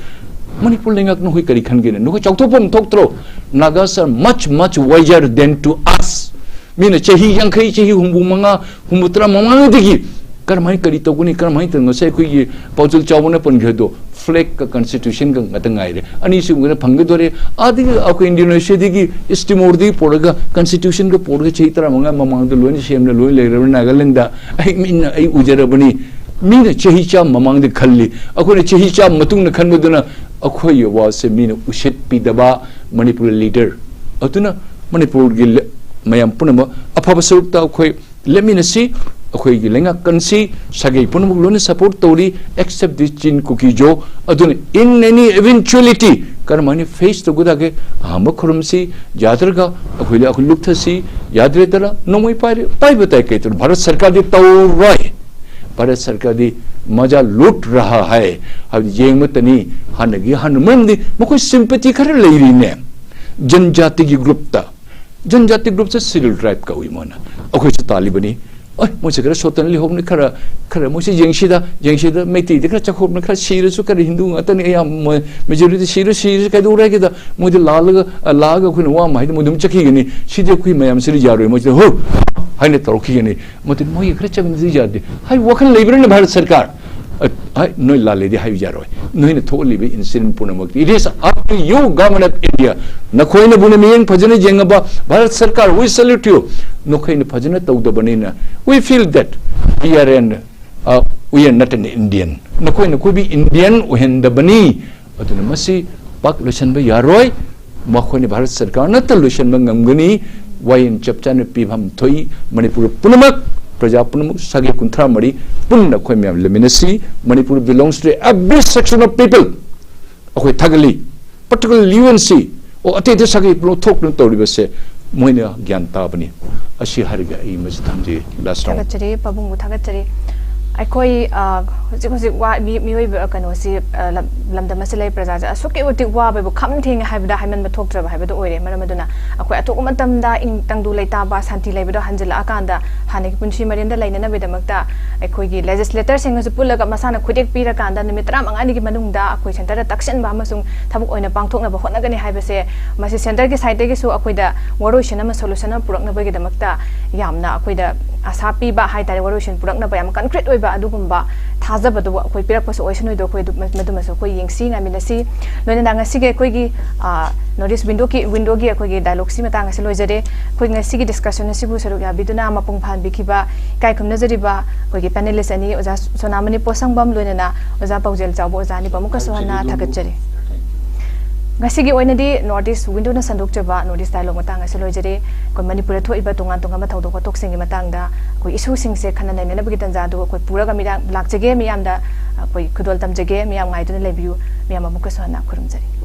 ꯃꯅꯤꯄꯨꯔ ꯂꯩꯉꯥꯛꯅ ꯅꯈꯣꯏ ꯀꯔꯤ ꯈꯟꯒꯦꯅꯦ? ꯅꯈꯣꯏ ꯆꯥꯎꯊꯣꯛꯐꯝ ꯊꯣꯛꯇ꯭ꯔꯣ? Nagas are much, much wiser than to us. ꯃꯤꯅ ꯆꯍꯤ ꯌꯥꯡꯈꯩ, ꯆꯍꯤ ꯍꯨꯝꯐꯨ ꯃꯉꯥ, ꯍꯨꯝꯐꯨ ꯇꯔꯥ ꯃꯃꯥꯡꯗꯒꯤ ꯀꯔꯝꯍꯥꯏꯅ ꯀꯔꯤ ꯇꯧꯒꯅꯤ, ꯀꯔꯝꯍꯥꯏꯅ ꯇꯧꯒꯅꯤ? ꯉꯁꯥꯏ ꯑꯩꯈꯣꯏꯒꯤ ꯄꯥꯎꯖꯦꯜ ꯆꯥꯎꯕꯅ ꯄꯟꯈ꯭ꯔꯦ ꯑꯗꯣ, flag ꯀ constitution ꯒ ꯉꯥꯛꯇ ꯉꯥꯏꯔꯦ꯫ ꯑꯅꯤꯁꯨꯕꯗꯅ ꯐꯪꯒꯗꯣꯔꯦ꯫ ꯑꯗꯒꯤ ꯑꯩꯈꯣꯏ Indonesia ꯗꯒꯤ, East Timor ꯗꯒꯤ ꯄꯨꯔꯒ constitution ꯒ ꯄꯨꯔꯒ ꯆꯍꯤ ꯇꯔꯥꯃꯉꯥ ꯃꯃꯥꯡꯗ ꯂꯣꯏꯅ ꯁꯦꯝꯅ ꯂꯣꯏ ꯂꯩꯔꯕ ꯅꯥꯒꯥꯂꯦꯟꯗ꯫ ꯑꯩ ꯃꯤꯠꯅ ꯑꯩ ꯎꯖꯔꯕꯅꯤ꯫ ꯃꯤꯅ ꯆꯍꯤ ꯆꯥꯝꯃ ꯃꯃꯥꯡꯗ ꯈꯜꯂꯤ, ꯑꯩꯈꯣꯏꯅ ꯆꯍꯤ ꯆꯥꯝꯃ ꯃꯇꯨꯡꯗ ꯈꯟꯕꯗꯨꯅ ꯑꯩꯈꯣꯏꯒꯤ ꯋꯥꯁꯦ ꯃꯤꯅ ꯎꯁꯤꯠꯄꯤꯗꯕ ꯃꯅꯤꯄꯨꯔ leader꯫ ꯑꯗꯨꯅ ꯃꯅꯤꯄꯨꯔꯒꯤ ꯂꯦ-, ꯃꯌꯥꯝ ꯄꯨꯝꯅꯃꯛ ꯑꯐꯕ ꯁꯔꯨꯛꯇ ꯑꯩꯈꯣꯏ ꯂꯦꯞꯃꯤꯟꯅꯁꯤ꯫ ꯑꯩꯈꯣꯏꯒꯤ ꯂꯩꯉꯥꯛ ꯀꯟꯁꯤ, ꯁꯥꯒꯩ ꯄꯨꯝꯅꯃꯛ ꯂꯣꯏꯅ support ꯇꯧꯔꯤ, except the ꯆꯤꯟ ꯀꯨꯀꯤ ꯖꯣ꯫ ꯑꯗꯨꯅ in any eventuality ꯀꯔꯝꯍꯥꯏꯅ face ꯇꯧꯒꯗꯒꯦ? ꯑꯍꯥꯟꯕ ꯈꯨꯔꯨꯝꯁꯤ, ꯌꯥꯗ꯭ꯔꯒ ꯑꯩꯈꯣꯏ ꯑꯩꯈꯣꯏ ꯂꯨꯞꯊꯁꯤ, ꯌꯥꯗ꯭ꯔꯦꯗꯅ ꯅꯣꯡꯃꯩ ꯄꯥꯏꯔꯦ, ꯄꯥꯏꯕ ꯇꯥꯏ, ꯀꯩ ꯇꯧꯔꯣ? ꯚꯥꯔꯠ ꯁꯔꯀꯥꯔꯗꯤ ꯇꯧꯔꯣꯏ꯫ ꯚꯥꯔꯠ ꯁꯔꯀꯥꯔꯗꯤ ꯃꯖꯥ ꯂꯨꯠ ꯔꯍꯥ ꯍꯥꯏ ꯍꯥꯏꯕꯗꯤ ꯌꯦꯡꯕꯇꯅꯤ꯫ ꯍꯥꯟꯅꯒꯤ ꯍꯥꯟꯅ ꯃꯔꯝꯗꯤ ꯃꯈꯣꯏ ꯁꯤꯝꯄꯇꯤ ꯈꯔ ꯂꯩꯔꯤꯅꯦ ꯖꯟꯖꯥꯇꯤꯒꯤ ꯒ꯭ꯔꯨꯞꯇ꯫ ꯖꯟꯖꯥꯇꯤ ꯒ꯭ꯔꯨꯞꯁꯦ ꯁꯤꯔꯤꯌꯦꯜ ꯇ꯭ꯔꯥꯏꯕ ꯀꯧꯏ ꯃꯣꯏꯅ꯫ ꯑꯩꯈꯣꯏꯁꯨ ꯇꯥꯜꯂꯤꯕꯅꯤ꯫ ꯑꯣꯏ, ꯃꯣꯏꯁꯦ ꯈꯔ ꯁꯣꯠꯇꯅ ꯂꯩꯍꯧꯕꯅꯤ, ꯈꯔ ꯈꯔ ꯃꯣꯏꯁꯦ ꯌꯦꯡꯁꯤꯗ ꯌꯦꯡꯁꯤꯗ ꯃꯩꯇꯩꯗꯤ ꯈꯔ ꯆꯈꯣꯞꯅ ꯈꯔ ꯁꯤꯔꯁꯨ ꯈꯔ ꯍꯤꯟꯗꯨ ꯉꯥꯛꯇꯅꯤ ꯑꯌꯥꯝꯕ ꯃꯦꯖꯣꯔꯤꯇꯤ ꯁꯤꯔ ꯁꯤꯔꯁꯨ ꯀꯩꯗꯧꯔꯒꯦꯗ ꯃꯣꯏꯗꯤ ꯂꯥꯜꯂꯒ ꯂꯥꯛꯑꯒ ꯑꯩꯈꯣꯏꯅ ꯋꯥ ꯑꯃ ꯍꯥꯏꯗꯤ ꯃꯣꯏ ꯑꯗꯨꯝ ꯆꯠꯈꯤꯒꯅꯤ꯫ ꯁꯤꯗꯤ ꯑꯩꯈꯣꯏ ꯃꯌꯥꯝꯁꯤꯗꯤ ꯌꯥꯔꯣꯏ, ꯃꯣꯏꯁꯤꯗꯤ ꯍꯣ ꯍꯥꯏꯅ ꯇꯧꯔꯛꯈꯤꯒꯅꯤ꯫ ꯃꯗꯨ ꯃꯣꯏꯒꯤ ꯈꯔ ꯆꯪꯕꯗꯤ ꯌꯥꯗꯦ ꯍꯥꯏ ꯋꯥꯈꯜ ꯂꯩꯕ꯭ꯔꯅꯦ ꯚꯥꯔꯠ ꯁꯔꯀꯥꯔ? ꯍꯥꯏ ꯅꯣꯏ ꯂꯥꯜꯂꯦꯗꯤ ꯍꯥꯏꯕ ꯌꯥꯔꯣꯏ꯫ ꯅꯣꯏꯅ ꯊꯣꯛꯍꯜꯂꯤꯕ ꯏꯟꯁꯤꯗꯦꯟ ꯄꯨꯝꯅꯃꯛꯇꯤ it is up to you, Government of India. ꯅꯈꯣꯏꯅꯕꯨꯅ ꯃꯤꯠꯌꯦꯡ ꯐꯖꯅ ꯌꯦꯡꯉꯕ ꯚꯥꯔꯠ ꯁꯔꯀꯥꯔ, we salute you. ꯅꯈꯣꯏꯅ ꯐꯖꯅ ꯇꯧꯗꯕꯅꯤꯅ we feel that we are an, uh, we are not an Indian. ꯅꯈꯣꯏꯅ ꯑꯩꯈꯣꯏꯕꯨ ꯏꯟꯗꯤꯌꯟ ꯑꯣꯏꯍꯟꯗꯕꯅꯤ꯫ ꯑꯗꯨꯅ ꯃꯁꯤ ꯄꯥꯛ ꯂꯣꯏꯁꯤꯟꯕ ꯌꯥꯔꯣꯏ꯫ ꯃꯈꯣꯏꯅ ꯚꯥꯔꯠ ꯁꯔꯀꯥꯔ ꯅꯠꯇ ꯂꯣꯏꯁꯤꯟꯕ ꯉꯝꯒꯅꯤ꯫ ꯋꯥꯌꯦꯜ ꯆꯞ ꯆꯥꯅ ꯄꯤꯐꯝ ꯊꯣꯛꯏ꯫ ꯃꯅꯤꯄꯨꯔ ꯄꯨꯝꯅꯃꯛ, ꯄ꯭ꯔꯖꯥ ꯄꯨꯝꯅꯃꯛ, ꯁꯥꯒꯩ ꯀꯨꯟꯊ꯭ꯔꯥ ꯃꯔꯤ ꯄꯨꯟꯅ ꯑꯩꯈꯣꯏ ꯃꯌꯥꯝ ꯂꯩꯃꯤꯟꯅꯁꯤ꯫ Manipur belongs to every section of people. ꯑꯩꯈꯣꯏ ꯊꯥꯒꯠꯂꯤ꯫ Particularly U N C, ꯑꯣ, ꯑꯇꯩ ꯑꯇꯩ ꯁꯥꯒꯩ ꯄꯨꯝꯅꯃꯛ ꯊꯣꯛꯇꯨꯅ ꯇꯧꯔꯤꯕꯁꯦ ꯃꯣꯏꯅ ꯒ꯭ꯌꯥꯟ ꯇꯥꯕꯅꯤ꯫ ꯑꯁꯤ ꯍꯥꯏꯔꯒ ꯑꯩ ꯃꯁꯤ ꯊꯝꯖꯩ꯫ Last round. ꯊꯥꯒꯠꯆꯔꯤ, ꯄꯥꯕꯨꯡꯕꯨ ꯊꯥꯒꯠꯆꯔꯤ꯫ ꯑꯩꯈꯣꯏ, ꯑ, ꯍꯧꯖꯤꯛ ꯍꯧꯖꯤꯛ ꯋꯥ-, ꯃꯤ-, ꯃꯤꯑꯣꯏꯕ, ꯀꯩꯅꯣꯁꯤ, ꯑ, ꯂꯝ-, ꯂꯝꯗꯝ ꯑꯁꯤꯗ ꯂꯩ ꯄ꯭ꯔꯖꯥꯁꯦ ꯑꯁꯨꯛꯀꯤ ꯃꯇꯤꯛ ꯋꯥꯕꯕꯨ ꯈꯝ ꯊꯦꯡꯉꯦ ꯍꯥꯏꯕꯗ ꯍꯥꯏꯃꯟꯕ ꯊꯣꯛꯇ꯭ꯔꯕ ꯍꯥꯏꯕꯗꯨ ꯑꯣꯏꯔꯦ꯫ ꯃꯔꯝ ꯑꯗꯨꯅ ꯑꯩꯈꯣꯏ ꯑꯇꯣꯞꯄ ꯃꯇꯝꯗ ꯏꯪ-, ꯇꯪꯗꯨ ꯂꯩꯇꯥꯕ, ꯁꯥꯟꯇꯤ ꯂꯩꯕꯗꯣ ꯍꯟꯖꯤꯜꯂꯛꯑꯀꯥꯟꯗ ꯍꯥꯟꯅꯒꯤ ꯄꯨꯟꯁꯤ ꯃꯔꯦꯟꯗ ꯂꯩꯅꯅꯕꯒꯤꯗꯃꯛꯇ ꯑꯩꯈꯣꯏꯒꯤ ꯂꯦꯖꯤꯁꯂꯦꯇꯔꯁꯤꯡꯅꯁꯨ ꯄꯨꯜꯂꯒ ꯃꯁꯥꯅ ꯈꯨꯗꯦꯛ ꯄꯤꯔꯀꯥꯟꯗ ꯅꯨꯃꯤꯠ ꯇꯔꯥꯃꯉꯥꯅꯤꯒꯤ ꯃꯅꯨꯡꯗ ꯑꯩꯈꯣꯏ ꯁꯦꯟꯇꯔꯗ ꯇꯛꯁꯤꯟꯕ ꯑꯃꯁꯨꯡ ꯊꯕꯛ ꯑꯣꯏꯅ ꯄꯥꯡꯊꯣꯛꯅꯕ ꯍꯣꯠꯅꯒꯅꯤ ꯍꯥꯏꯕꯁꯦ, ꯃꯁꯤ ꯁꯦꯟꯇꯔꯒꯤ ꯁꯥꯏꯠꯇꯒꯤꯁꯨ ꯑꯩꯈꯣꯏꯗ ꯋꯥꯔꯣꯏꯁꯤꯟ ꯑꯃ, ꯁꯣꯂꯨꯁꯟ ꯑꯃ ꯄꯨꯔꯛꯅꯕꯒꯤꯗꯃꯛꯇ ꯌꯥꯝꯅ ꯑꯩꯈꯣꯏꯗ ꯑꯁꯥ ꯄꯤꯕ ꯍꯥꯏ ꯇꯥꯔꯦ, ꯋꯥꯔꯣꯏꯁꯤꯟ ꯄꯨꯔꯛꯅꯕ ꯌꯥꯝ ꯀꯟꯀ꯭ꯔꯤꯠ ꯑꯣꯏꯕ ꯑꯗꯨꯒꯨꯝꯕ ꯊꯥꯖꯕꯗꯨ ꯑꯩꯈꯣꯏ ꯄꯤꯔꯛꯄꯁꯨ ꯑꯣꯏꯁꯅꯨꯗꯣ, ꯑꯩꯈꯣꯏ ꯑꯗꯨ-, ꯃꯗꯨꯃꯁꯨ ꯑꯩꯈꯣꯏ ꯌꯦꯡꯁꯤ, ꯉꯥꯏꯃꯤꯟꯅꯁꯤ꯫ ꯂꯣꯏꯅꯅ ꯉꯁꯤꯒꯤ ꯑꯩꯈꯣꯏꯒꯤ, ꯑ, ꯅꯣꯔꯠ ꯏꯁ ꯋꯤꯟꯗꯣꯒꯤ, ꯋꯤꯟꯗꯣꯒꯤ ꯑꯩꯈꯣꯏꯒꯤ ꯗꯥꯏꯂꯣꯒꯁꯤ ꯃꯇꯥꯡ ꯑꯁꯤ ꯂꯣꯏꯖꯔꯦ꯫ ꯑꯩꯈꯣꯏ ꯉꯁꯤꯒꯤ ꯗꯤꯁꯀꯁꯟ ꯑꯁꯤꯕꯨ ꯁꯔꯨꯛ ꯌꯥꯕꯤꯗꯨꯅ ꯃꯄꯨꯡ ꯐꯥꯍꯟꯕꯤꯈꯤꯕ ꯏꯀꯥꯏ ꯈꯨꯝꯅꯖꯔꯤꯕ ꯑꯩꯈꯣꯏꯒꯤ ꯄꯦꯅꯦꯂꯤꯁ ꯑꯅꯤ, ꯑꯣꯖꯥ ꯁꯣꯅꯥꯃꯅꯤ ꯄꯣꯠꯁꯪꯕꯝ, ꯂꯣꯏꯅꯅ ꯑꯣꯖꯥ ꯄꯥꯎꯖꯦꯜ ꯆꯥꯎꯕ ꯑꯣꯖꯥ ꯑꯅꯤꯕꯨ ꯑꯃꯨꯛꯀꯁꯨ ꯍꯟꯅ ꯊꯥꯒꯠꯆꯔꯤ꯫ ꯉꯁꯤꯒꯤ ꯑꯣꯏꯅꯗꯤ ꯅꯣꯔꯠ ꯏꯁ ꯋꯤꯟꯗꯣꯅ ꯁꯟꯗꯣꯛꯆꯕ ꯅꯣꯔꯠ ꯏꯁ ꯗꯥꯏꯂꯣꯒ ꯃꯇꯥꯡ ꯑꯁꯤ ꯂꯣꯏꯖꯔꯦ꯫ ꯑꯩꯈꯣꯏ ꯃꯅꯤꯄꯨꯔꯗ ꯊꯣꯛꯏꯕ ꯇꯣꯉꯥꯟ ꯇꯣꯉꯥꯟꯕ ꯊꯧꯗꯣꯛ ꯋꯥꯊꯣꯛꯁꯤꯡꯒꯤ ꯃꯇꯥꯡꯗ ꯑꯩꯈꯣꯏ ꯏꯁꯨꯁꯤꯡꯁꯦ ꯈꯟꯅ ꯅꯩꯅꯅꯕꯒꯤ ꯇꯥꯟꯖꯥ ꯑꯗꯨ ꯑꯩꯈꯣꯏ ꯄꯨꯔꯒ ꯃꯤꯔꯥꯡ ꯂꯥꯛꯆꯒꯦ, ꯃꯤꯌꯥꯝꯗ ꯑꯩꯈꯣꯏ ꯈꯨꯗꯣꯜ ꯇꯝꯖꯒꯦ꯫ ꯃꯤꯌꯥꯝ ꯉꯥꯏꯗꯨꯅ ꯂꯩꯕꯤꯌꯨ꯫ ꯃꯤꯌꯥꯝ ꯑꯃꯨꯛꯀꯁꯨ ꯍꯟꯅ ꯈꯨꯔꯨꯝꯖꯔꯤ꯫